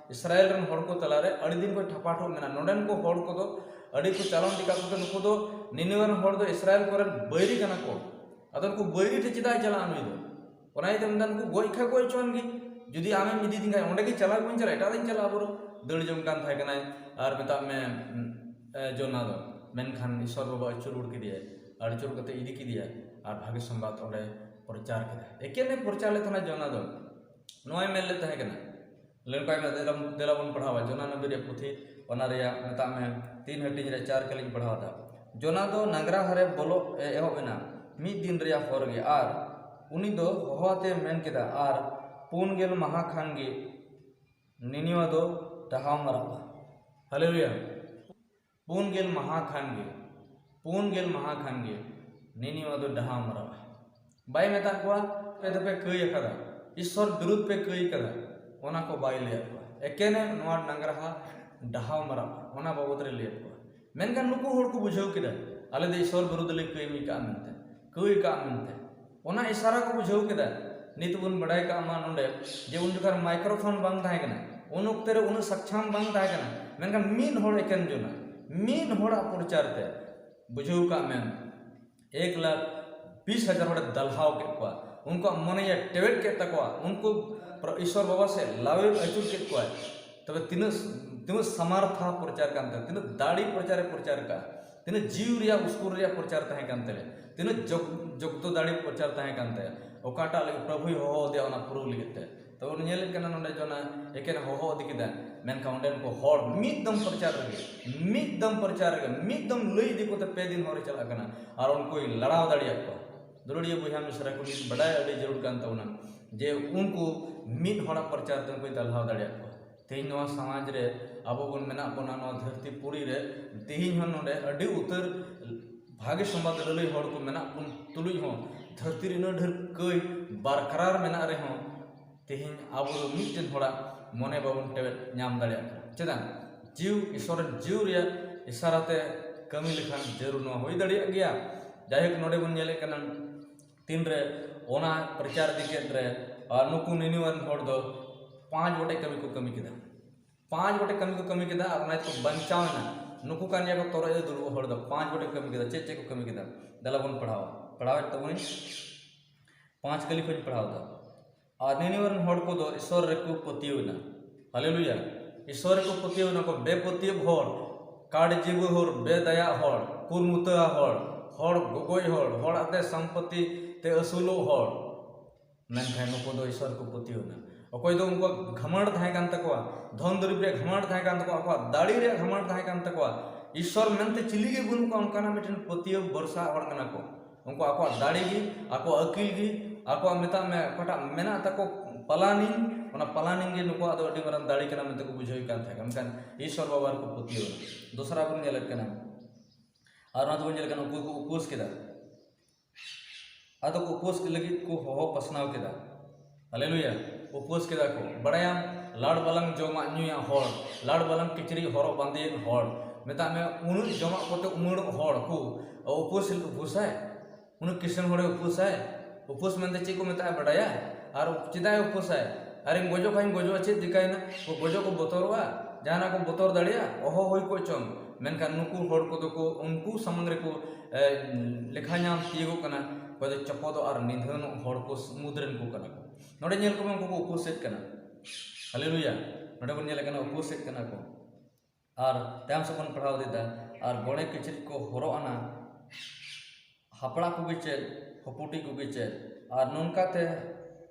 ᱤᱥᱨᱟᱭᱮᱞ ᱨᱮᱱ ᱦᱚᱲ ᱠᱚ ᱛᱟᱞᱟᱨᱮ ᱟᱹᱰᱤ ᱫᱤᱱ ᱠᱷᱚᱱ ᱴᱷᱟᱯᱟᱴᱷᱳ ᱢᱮᱱᱟᱜᱼᱟ᱾ ᱱᱚᱰᱮᱱ ᱠᱚ ᱦᱚᱲ ᱠᱚᱫᱚ ᱟᱹᱰᱤ ᱠᱚ ᱪᱟᱞᱚᱱ ᱞᱮᱠᱟ ᱠᱚᱫᱚ ᱱᱩᱠᱩ ᱫᱚ ᱱᱤᱱᱤᱣᱟ ᱨᱮᱱ ᱦᱚᱲ ᱫᱚ ᱤᱥᱨᱟᱭᱮᱞ ᱠᱚᱨᱮᱱ ᱵᱟᱹᱭᱨᱤ ᱠᱟᱱᱟ ᱠᱚ᱾ ᱟᱫᱚ ᱱᱩᱠᱩ ᱵᱟᱹᱭᱨᱤ ᱴᱷᱮᱱ ᱪᱮᱫᱟᱜ ᱮ ᱪᱟᱞᱟᱜᱼᱟ ᱱᱩᱭ ᱫᱚ? ᱚᱱᱟ ᱤᱭᱟᱹᱛᱮ ᱢᱮᱱᱫᱟ, ᱱᱩᱠᱩ ᱜᱚᱡ ᱠᱷᱟᱡ ᱜᱚᱡ ᱦᱚᱪᱚᱣᱟᱱ ᱜᱮ, ᱡᱩᱫᱤ ᱟᱢᱮᱢ ᱤᱫᱤ ᱫᱤᱧ ᱠᱷᱟᱡ ᱚᱸᱰᱮ ᱜᱮ ᱪᱟᱞᱟᱜ ᱵᱟᱹᱧ ᱪᱟᱞᱟᱜᱼᱟ, ᱮᱴᱟᱜ ᱨᱮᱧ ᱪᱟᱞᱟᱜᱼᱟ ᱵᱚᱨᱚ᱾ ᱫᱟᱹᱲ ᱡᱚᱝ ᱠᱟᱱ ᱛᱟᱦᱮᱸ ᱠᱟᱱᱟᱭ ᱟᱨ ᱢᱮᱛᱟᱜ ᱢᱮ, ᱩᱸ, ᱮ, ᱡᱚᱱᱟ ᱫᱚ᱾ ᱢᱮᱱᱠᱷᱟᱱ ᱤᱥᱚᱨ ᱵᱟᱵᱟ ᱟᱹᱪᱩᱨ ᱨᱩᱣᱟᱹᱲ ᱠᱮᱫᱮᱭᱟᱭ ᱟᱨ ᱟᱹᱪᱩᱨ ᱠᱟᱛᱮ ᱤᱫᱤ ᱠᱮᱫᱮᱭᱟᱭ ᱟᱨ ᱵᱷᱟᱜᱮ ᱥᱚᱢᱵᱟᱫ ᱚᱸᱰᱮ ᱯᱨᱚᱪᱟᱨ ᱠᱮᱫᱟ᱾ ᱮᱠᱮᱱᱮ ᱯᱨᱚᱪᱟᱨ ᱞᱮᱫ ᱛᱟᱦᱮᱱᱟ ᱡᱚᱱᱟ ᱫᱚ᱾ ᱱᱚᱣᱟᱭ ᱢᱮᱱ ᱞᱮᱫ ᱛᱟᱦᱮᱸ ᱠᱟᱱᱟ, ᱞᱮᱱᱠᱟᱭ ᱢᱮ, ᱫᱮᱞᱟ, ᱫᱮᱞᱟ ᱵᱚᱱ ᱯᱟᱲᱦᱟᱣᱟ ᱡᱚᱱᱟ ᱱᱟᱵᱤ ᱨᱮᱭᱟᱜ ᱯᱩᱛᱷᱤ, ᱚᱱᱟ ᱨᱮᱭᱟᱜ ᱢᱮᱛᱟᱜ ᱢᱮ ᱛᱤᱱ ᱦᱟᱹᱴᱤᱧ ᱨᱮ ᱪᱟᱨ ᱠᱟᱹᱞᱤᱧ ᱯᱟᱲᱦᱟᱣ ᱮᱫᱟ᱾ ᱡᱚᱱᱟ ᱫᱚ ᱱᱟᱜᱽᱨᱟᱦᱟ ᱨᱮ ᱵᱚᱞᱚᱜ ᱮ ᱮᱦᱚᱵ ᱮᱱᱟ ᱢᱤᱫ ᱫᱤᱱ ᱨᱮᱭᱟᱜ ᱦᱚᱨ ᱜᱮ, ᱟᱨ ᱩᱱᱤ ᱫᱚ ᱦᱚᱦᱚ ᱟᱛᱮ ᱢᱮᱱ ᱠᱮᱫᱟ, ᱟᱨ ᱯᱩᱱ ᱜᱮᱞ ᱢᱟᱦᱟ ᱠᱷᱟᱱ ᱜᱮ ᱱᱤᱱᱤᱣᱟ ᱫᱚ ᱰᱟᱦᱟᱣ ᱢᱟᱨᱟᱜᱼᱟ᱾ ᱦᱟᱞᱮᱞᱩᱭᱟ᱾ ᱯᱩᱱ ᱜᱮᱞ ᱢᱟᱦᱟ ᱠᱷᱟᱱ ᱜᱮ, ᱯᱩᱱ ᱜᱮᱞ ᱢᱟᱦᱟ ᱠᱷᱟᱱ ᱜᱮ ᱱᱤᱱᱤᱣᱟ ᱫᱚ ᱰᱟᱦᱟᱣ ᱢᱟᱨᱟᱜᱼᱟ᱾ ᱵᱟᱭ ᱢᱮᱛᱟᱜ ᱠᱚᱣᱟ, "ᱟᱯᱮ ᱫᱚᱯᱮ ᱠᱟᱹᱭ ᱟᱠᱟᱫᱟ, ᱤᱥᱚᱨ ᱵᱤᱨᱩᱫᱷ ᱯᱮ ᱠᱟᱹᱭ ᱟᱠᱟᱫᱟ", ᱚᱱᱟ ᱠᱚ ᱵᱟᱭ ᱞᱟᱹᱭᱟᱫ ᱠᱚᱣᱟ᱾ ᱮᱠᱮᱱᱮ ᱱᱚᱣᱟ ᱱᱟᱝᱜᱽᱨᱟᱦᱟ ᱰᱟᱦᱟᱣ ᱢᱟᱨᱟᱜᱼᱟ, ᱚᱱᱟ ᱵᱟᱵᱚᱫ ᱨᱮ ᱞᱟᱹᱭᱟᱫ ᱠᱚᱣᱟ᱾ ᱢᱮᱱᱠᱷᱟᱱ ᱱᱩᱠᱩ ᱦᱚᱲ ᱠᱚ ᱵᱩᱡᱷᱟᱹᱣ ᱠᱮᱫᱟ, ᱟᱞᱮ ᱫᱚ ᱤᱥᱚᱨ ᱵᱤᱨᱩᱫᱷ ᱞᱮ ᱠᱟᱹᱭ ᱟᱠᱟᱫᱼᱟ ᱢᱮᱱᱛᱮ, ᱠᱟᱹᱭ ᱟᱠᱟᱫᱼᱟ ᱢᱮᱱᱛᱮ᱾ ᱚᱱᱟ ᱤᱥᱟᱨᱟ ᱠᱚ ᱵᱩᱡᱷᱟᱹᱣ ᱠᱮᱫᱟ᱾ ᱱᱤᱛ ᱵᱚᱱ ᱵᱟᱰᱟᱭ ᱠᱟᱜ ᱢᱟ ᱱᱚᱰᱮ ᱡᱮ ᱩᱱ ᱡᱚᱠᱷᱟᱱ ᱢᱟᱭᱠᱨᱳᱯᱷᱳᱱ ᱵᱟᱝ ᱛᱟᱦᱮᱸ ᱠᱟᱱᱟ, ᱩᱱ ᱚᱠᱛᱮ ᱨᱮ ᱩᱱᱟᱹᱜ ᱥᱟᱠᱪᱷᱟᱢ ᱵᱟᱝ ᱛᱟᱦᱮᱸ ᱠᱟᱱᱟ, ᱢᱮᱱᱠᱷᱟᱱ ᱢᱤᱫ ᱦᱚᱲ ᱮᱠᱮᱱ ᱡᱚᱱᱟ, ᱢᱤᱫ ᱦᱚᱲᱟᱜ ᱯᱨᱚᱪᱟᱨ ᱛᱮ ᱵᱩᱡᱷᱟᱹᱣ ᱠᱟᱜ ᱢᱮ, ᱮᱠ ᱞᱟᱠᱷ ᱵᱤᱥ ᱦᱟᱡᱟᱨ ᱦᱚᱲᱮ ᱫᱟᱞᱦᱟᱣ ᱠᱮᱫ ᱠᱚᱣᱟ, ᱩᱱᱠᱩᱣᱟᱜ ᱢᱚᱱᱮᱭᱮ ᱴᱮᱣᱮᱫ ᱠᱮᱫ ᱛᱟᱠᱚᱣᱟ, ᱩᱱᱠᱩ ᱯᱨᱚ-, ᱤᱥᱚᱨ ᱵᱟᱵᱟ ᱥᱮᱫ ᱞᱟᱣᱮᱨ ᱟᱹᱪᱩᱨ ᱠᱮᱫ ᱠᱚᱣᱟᱭ᱾ ᱛᱚᱵᱮ ᱛᱤᱱᱟᱹᱜ, ᱛᱤᱱᱟᱹᱜ ᱥᱟᱢᱟᱨᱛᱷᱟ ᱯᱨᱚᱪᱟᱨ ᱠᱟᱱ ᱛᱟᱭᱟ, ᱛᱤᱱᱟᱹᱜ ᱫᱟᱲᱮ ᱯᱨᱚᱪᱟᱨᱮ ᱯᱨᱚᱪᱟᱨ ᱠᱟᱜᱼᱟ, ᱛᱤᱱᱟᱹᱜ ᱡᱤᱣᱤ ᱨᱮᱭᱟᱜ ᱩᱥᱠᱩᱨ ᱨᱮᱭᱟᱜ ᱯᱨᱚᱪᱟᱨ ᱛᱟᱦᱮᱸ ᱠᱟᱱ ᱛᱟᱭᱟ, ᱛᱤᱱᱟᱹᱜ ᱡᱚᱜ-, ᱡᱚᱜᱽᱫᱚ ᱫᱟᱲᱮ ᱯᱨᱚᱪᱟᱨ ᱛᱟᱦᱮᱸ ᱠᱟᱱ ᱛᱟᱭᱟ, ᱚᱠᱟᱴᱟᱜ ᱞᱟᱹᱜᱤᱫ ᱯᱨᱚᱵᱷᱩᱭ ᱦᱚᱦᱚ ᱟᱫᱮᱭᱟ ᱚᱱᱟ ᱯᱩᱨᱟᱹᱣ ᱞᱟᱹᱜᱤᱫ ᱛᱮ᱾ ᱛᱚ ᱵᱚᱱ ᱧᱮᱞᱮᱫ ᱠᱟᱱᱟ ᱱᱚᱰᱮ ᱡᱚᱱᱟ ᱮᱠᱮᱱ ᱦᱚᱦᱚ ᱤᱫᱤ ᱠᱮᱫᱟ, ᱢᱮᱱᱠᱷᱟᱱ ᱚᱸᱰᱮᱱ ᱠᱚ ᱦᱚᱲ ᱢᱤᱫ ᱫᱚᱢ ᱯᱨᱚᱪᱟᱨ ᱨᱮᱜᱮ, ᱢᱤᱫ ᱫᱚᱢ ᱯᱨᱚᱪᱟᱨ ᱨᱮᱜᱮ, ᱢᱤᱫ ᱫᱚᱢ ᱞᱟᱹᱭ ᱤᱫᱤ ᱠᱚᱛᱮ ᱯᱮ ᱫᱤᱱ ᱦᱚᱨᱮ ᱪᱟᱞᱟᱜ ᱠᱟᱱᱟ ᱟᱨ ᱩᱱᱠᱩᱭ ᱞᱟᱲᱟᱣ ᱫᱟᱲᱮᱭᱟᱜ ᱠᱚᱣᱟ᱾ ᱫᱩᱞᱟᱹᱲᱤᱭᱟᱹ ᱵᱚᱭᱦᱟ ᱢᱤᱥᱨᱟ ᱠᱚ, ᱱᱤᱛ ᱵᱟᱰᱟᱭ ᱟᱹᱰᱤ ᱡᱟᱹᱨᱩᱲ ᱠᱟᱱ ᱛᱟᱵᱚᱱᱟ ᱡᱮ ᱩᱱᱠᱩ ᱢᱤᱫ ᱦᱚᱲᱟᱜ ᱯᱨᱚᱪᱟᱨ ᱛᱮ ᱩᱱᱠᱩᱭ ᱫᱟᱞᱦᱟᱣ ᱫᱟᱲᱮᱭᱟᱜ ᱠᱚᱣᱟ᱾ ᱛᱮᱦᱮᱧ ᱱᱚᱣᱟ ᱥᱚᱢᱟᱡᱽ ᱨᱮ ᱟᱵᱚ ᱵᱚᱱ ᱢᱮᱱᱟᱜ ᱵᱚᱱᱟ, ᱱᱚᱣᱟ ᱫᱷᱟᱹᱨᱛᱤ ᱯᱩᱨᱤ ᱨᱮ ᱛᱮᱦᱮᱧ ᱦᱚᱸ ᱱᱚᱰᱮ ᱟᱹᱰᱤ ᱩᱛᱟᱹᱨ ᱵᱷᱟᱜᱮ ᱥᱚᱢᱵᱟᱫ ᱞᱟᱹᱞᱟᱹᱭ ᱦᱚᱲ ᱠᱚ ᱢᱮᱱᱟᱜ ᱵᱚᱱ ᱛᱩᱞᱩᱡ ᱦᱚᱸ ᱫᱷᱟᱹᱨᱛᱤ ᱨᱮ ᱩᱱᱟᱹᱜ ᱰᱷᱮᱨ ᱠᱟᱹᱭ ᱵᱟᱨᱠᱟᱨᱟᱨ ᱢᱮᱱᱟᱜ ᱨᱮᱦᱚᱸ ᱛᱮᱦᱮᱧ ᱟᱵᱚ ᱫᱚ ᱢᱤᱫᱴᱮᱱ ᱦᱚᱲᱟᱜ ᱢᱚᱱᱮ ᱵᱟᱵᱚᱱ ᱴᱮᱣᱮᱫ ᱧᱟᱢ ᱫᱟᱲᱮᱭᱟᱜ ᱠᱟᱱᱟ᱾ ᱪᱮᱫᱟᱜ? ᱡᱤᱣ, ᱤᱥᱚᱨ ᱨᱮᱱ ᱡᱤᱣ ᱨᱮᱭᱟᱜ ᱤᱥᱟᱨᱟ ᱛᱮ ᱠᱟᱹᱢᱤ ᱞᱮᱠᱷᱟᱱ ᱡᱟᱹᱨᱩᱲ ᱱᱚᱣᱟ ᱦᱩᱭ ᱫᱟᱲᱮᱭᱟᱜ ᱜᱮᱭᱟ᱾ ᱡᱟᱭᱦᱳᱠ, ᱱᱚᱰᱮ ᱵᱚᱱ ᱧᱮᱞᱮᱫ ᱠᱟᱱᱟ ᱛᱤᱱᱨᱮ ᱚᱱᱟ ᱯᱨᱚᱪᱟᱨ ᱤᱫᱤ ᱠᱮᱫ ᱨᱮ ᱟᱨ ᱱᱩᱠᱩ ᱱᱤᱱᱤᱣᱟ ᱨᱮᱱ ᱦᱚᱲ ᱫᱚ ᱯᱟᱸᱪ ᱜᱚᱴᱮᱡ ᱠᱟᱹᱢᱤ ᱠᱚ ᱠᱟᱹᱢᱤ ᱠᱮᱫᱟ᱾ ᱯᱟᱸᱪ ᱜᱚᱴᱮᱡ ᱠᱟᱹᱢᱤ ᱠᱚ ᱠᱟᱹᱢᱤ ᱠᱮᱫᱟ ᱟᱨ ᱚᱱᱟ ᱛᱮᱠᱚ ᱵᱟᱧᱪᱟᱣ ᱮᱱᱟ᱾ ᱱᱩᱠᱩ ᱠᱟᱱ ᱜᱮᱭᱟ ᱠᱚ ᱛᱚᱨᱚᱡ ᱨᱮ ᱫᱩᱲᱩᱵ ᱦᱚᱲ ᱫᱚ᱾ ᱯᱟᱸᱪ ᱜᱚᱴᱮᱡ ᱠᱟᱹᱢᱤ ᱠᱮᱫᱟ᱾ ᱪᱮᱫ ᱪᱮᱫ ᱠᱚ ᱠᱟᱹᱢᱤ ᱠᱮᱫᱟ? ᱫᱮᱞᱟ ᱵᱚᱱ ᱯᱟᱲᱦᱟᱣᱟ, ᱯᱟᱲᱦᱟᱣᱮᱫ ᱛᱟᱵᱚᱱᱟᱹᱧ᱾ ᱯᱟᱸᱪ ᱠᱟᱹᱞᱤ ᱠᱷᱚᱱ ᱯᱟᱲᱦᱟᱣ ᱮᱫᱟ᱾ ᱟᱨ ᱱᱤᱱᱤᱣᱟ ᱨᱮᱱ ᱦᱚᱲ ᱠᱚᱫᱚ ᱤᱥᱚᱨ ᱨᱮᱠᱚ ᱯᱟᱹᱛᱭᱟᱹᱣ ᱮᱱᱟ᱾ ᱦᱟᱞᱮᱞᱩᱭᱟ! ᱤᱥᱚᱨ ᱨᱮᱠᱚ ᱯᱟᱹᱛᱭᱟᱹᱣ ᱮᱱᱟ ᱠᱚ᱾ ᱵᱮᱯᱟᱹᱛᱭᱟᱹᱣ ᱦᱚᱲ, ᱠᱟᱲ ᱡᱤᱵᱟᱹ ᱦᱚᱲ, ᱵᱮᱫᱟᱭᱟ ᱦᱚᱲ, ᱠᱩᱨᱢᱩᱛᱟᱹ ᱦᱚᱲ, ᱦᱚᱲ ᱜᱚᱜᱚᱡ ᱦᱚᱲ, ᱦᱚᱲᱟᱜ ᱫᱮ ᱥᱚᱢᱯᱚᱛᱤ ᱛᱮ ᱟᱹᱥᱩᱞᱚᱜ ᱦᱚᱲ᱾ ᱢᱮᱱᱠᱷᱟᱱ ᱱᱩᱠᱩ ᱫᱚ ᱤᱥᱚᱨ ᱠᱚ ᱯᱟᱹᱛᱭᱟᱹᱣ ᱮᱱᱟ᱾ ᱚᱠᱚᱭ ᱫᱚ ᱩᱱᱠᱩᱣᱟᱜ ᱜᱷᱟᱢᱟᱱᱰ ᱛᱟᱦᱮᱸ ᱠᱟᱱ ᱛᱟᱠᱚᱣᱟ, ᱫᱷᱚᱱ ᱫᱩᱨᱤᱵᱽ ᱨᱮᱭᱟᱜ ᱜᱷᱟᱢᱟᱱᱰ ᱛᱟᱦᱮᱸ ᱠᱟᱱ ᱛᱟᱠᱚᱣᱟ, ᱟᱠᱚᱣᱟᱜ ᱫᱟᱲᱮ ᱨᱮᱭᱟᱜ ᱜᱷᱟᱢᱟᱱᱰ ᱛᱟᱦᱮᱸ ᱠᱟᱱ ᱛᱟᱠᱚᱣᱟ, ᱤᱥᱚᱨ ᱢᱮᱱᱛᱮ ᱪᱤᱞᱤ ᱜᱮ ᱵᱟᱹᱱᱩᱜ ᱠᱚᱣᱟ, ᱚᱱᱠᱟᱱᱟᱜ ᱢᱤᱫᱴᱮᱱ ᱯᱟᱹᱛᱭᱟᱹᱣ ᱵᱷᱚᱨᱥᱟ ᱦᱚᱲ ᱠᱟᱱᱟ ᱠᱚ᱾ ᱩᱱᱠᱩ ᱟᱠᱚᱣᱟᱜ ᱫᱟᱲᱮ ᱜᱮ, ᱟᱠᱚᱣᱟᱜ ᱟᱹᱠᱤᱞ ᱜᱮ, ᱟᱠᱚᱣᱟᱜ ᱢᱮᱛᱟᱜ ᱢᱮ ᱚᱠᱟᱴᱟᱜ ᱢᱮᱱᱟᱜ ᱛᱟᱠᱚ ᱯᱞᱟᱱᱤᱝ, ᱚᱱᱟ ᱯᱞᱟᱱᱤᱝ ᱜᱮ ᱱᱩᱠᱩᱣᱟᱜ ᱫᱚ ᱟᱹᱰᱤ ᱢᱟᱨᱟᱝ ᱫᱟᱲᱮ ᱠᱟᱱᱟ ᱢᱮᱱᱛᱮ ᱠᱚ ᱵᱩᱡᱷᱟᱹᱣᱮᱫ ᱠᱟᱱ ᱛᱟᱦᱮᱸ ᱠᱟᱱᱟ᱾ ᱢᱮᱱᱠᱷᱟᱱ ᱤᱥᱚᱨ ᱵᱟᱵᱟ ᱨᱮᱠᱚ ᱯᱟᱹᱛᱭᱟᱹᱣ ᱮᱱᱟ᱾ ᱫᱚᱥᱨᱟ ᱵᱚᱱ ᱧᱮᱞᱮᱫ ᱠᱟᱱᱟ, ᱟᱨ ᱚᱱᱟ ᱫᱚᱵᱚᱱ ᱧᱮᱞᱮᱫ ᱠᱟᱱᱟ, ᱩᱱᱠᱩ ᱠᱚ ᱩᱯᱟᱹᱥ ᱠᱮᱫᱟ᱾ ᱟᱫᱚ ᱠᱚ ᱩᱯᱟᱹᱥ ᱞᱟᱹᱜᱤᱫ ᱠᱚ ᱦᱚᱦᱚ ᱯᱟᱥᱱᱟᱣ ᱠᱮᱫᱟ᱾ ᱦᱟᱞᱮᱞᱩᱭᱟ! ᱩᱯᱟᱹᱥ ᱠᱮᱫᱟ ᱠᱚ᱾ ᱵᱟᱲᱟᱭᱟᱢ, ᱞᱟᱲ ᱵᱟᱞᱟᱝ ᱡᱚᱢᱟᱜ ᱧᱩᱭᱟᱜ ᱦᱚᱲ, ᱞᱟᱲ ᱵᱟᱞᱟᱝ ᱠᱤᱪᱨᱤᱡ ᱦᱚᱨᱚᱜ ᱵᱟᱸᱫᱮᱭᱮᱫ ᱦᱚᱲ, ᱢᱮᱛᱟᱜ ᱢᱮ ᱩᱱᱟᱹᱜ ᱡᱚᱢᱟᱜ ᱠᱚᱛᱮ ᱩᱢᱟᱹᱲᱚᱜ ᱦᱚᱲ ᱠᱚ ᱩᱯᱟᱹᱥ, ᱩᱯᱟᱹᱥᱟᱭ? ᱩᱱᱟᱹᱜ ᱠᱤᱥᱟᱹᱬ ᱦᱚᱲᱮ ᱩᱯᱟᱹᱥᱟᱭ? ᱩᱯᱟᱹᱥ ᱢᱮᱱᱛᱮ ᱪᱮᱫ ᱠᱚ ᱢᱮᱛᱟᱜᱼᱟ ᱵᱟᱰᱟᱭᱟ? ᱟᱨ ᱪᱮᱫᱟᱜ ᱮ ᱩᱯᱟᱹᱥᱟᱭ? ᱟᱨᱤᱧ ᱜᱚᱡᱚᱜ ᱠᱷᱟᱱ ᱜᱚᱡᱚᱜᱼᱟ, ᱪᱮᱫ ᱪᱤᱠᱟᱹᱭᱮᱱᱟ? ᱠᱚ ᱜᱚᱡᱚᱜ ᱠᱚ ᱵᱚᱛᱚᱨᱚᱜᱼᱟ? ᱡᱟᱦᱟᱱᱟᱜ ᱠᱚ ᱵᱚᱛᱚᱨ ᱫᱟᱲᱮᱭᱟᱜᱼᱟ? ᱚᱦᱚ ᱦᱩᱭ ᱠᱚᱜ ᱪᱚᱝ᱾ ᱢᱮᱱᱠᱷᱟᱱ ᱱᱩᱠᱩ ᱦᱚᱲ ᱠᱚᱫᱚ ᱠᱚ, ᱩᱱᱠᱩ ᱥᱟᱢᱟᱝ ᱨᱮᱠᱚ, ᱮ, ᱞᱮᱠᱷᱟ ᱧᱟᱢ ᱛᱤᱭᱳᱜᱚᱜ ᱠᱟᱱᱟ, ᱚᱠᱚᱭ ᱫᱚ ᱪᱚᱯᱚᱫᱚᱜ ᱟᱨ ᱱᱤᱫᱷᱟᱹᱱᱚᱜ ᱦᱚᱲ ᱠᱚ ᱢᱩᱫᱽ ᱨᱮᱱ ᱠᱚ ᱠᱟᱱᱟ ᱠᱚ᱾ ᱱᱚᱰᱮ ᱧᱮᱞ ᱠᱚᱢᱮ, ᱩᱱᱠᱩ ᱠᱚ ᱩᱯᱟᱹᱥᱮᱫ ᱠᱟᱱᱟ᱾ ᱦᱟᱞᱮᱞᱩᱭᱟ᱾ ᱱᱚᱰᱮ ᱵᱚᱱ ᱧᱮᱞᱮᱫ ᱠᱟᱱᱟ, ᱩᱯᱟᱹᱥᱮᱫ ᱠᱟᱱᱟ ᱠᱚ᱾ ᱟᱨ ᱛᱟᱭᱚᱢ ᱥᱮᱫ ᱵᱚᱱ ᱯᱟᱲᱦᱟᱣ ᱤᱫᱤᱭᱮᱫᱟ, ᱟᱨ ᱜᱚᱲᱮ ᱠᱤᱪᱨᱤᱡ ᱠᱚ ᱦᱚᱨᱚᱜ ᱟᱱᱟ, ᱦᱟᱯᱲᱟᱜ ᱠᱚᱜᱮ ᱪᱮᱫ, ᱦᱚᱯᱩᱴᱤ ᱠᱚᱜᱮ ᱪᱮᱫ, ᱟᱨ ᱱᱚᱝᱠᱟᱛᱮ,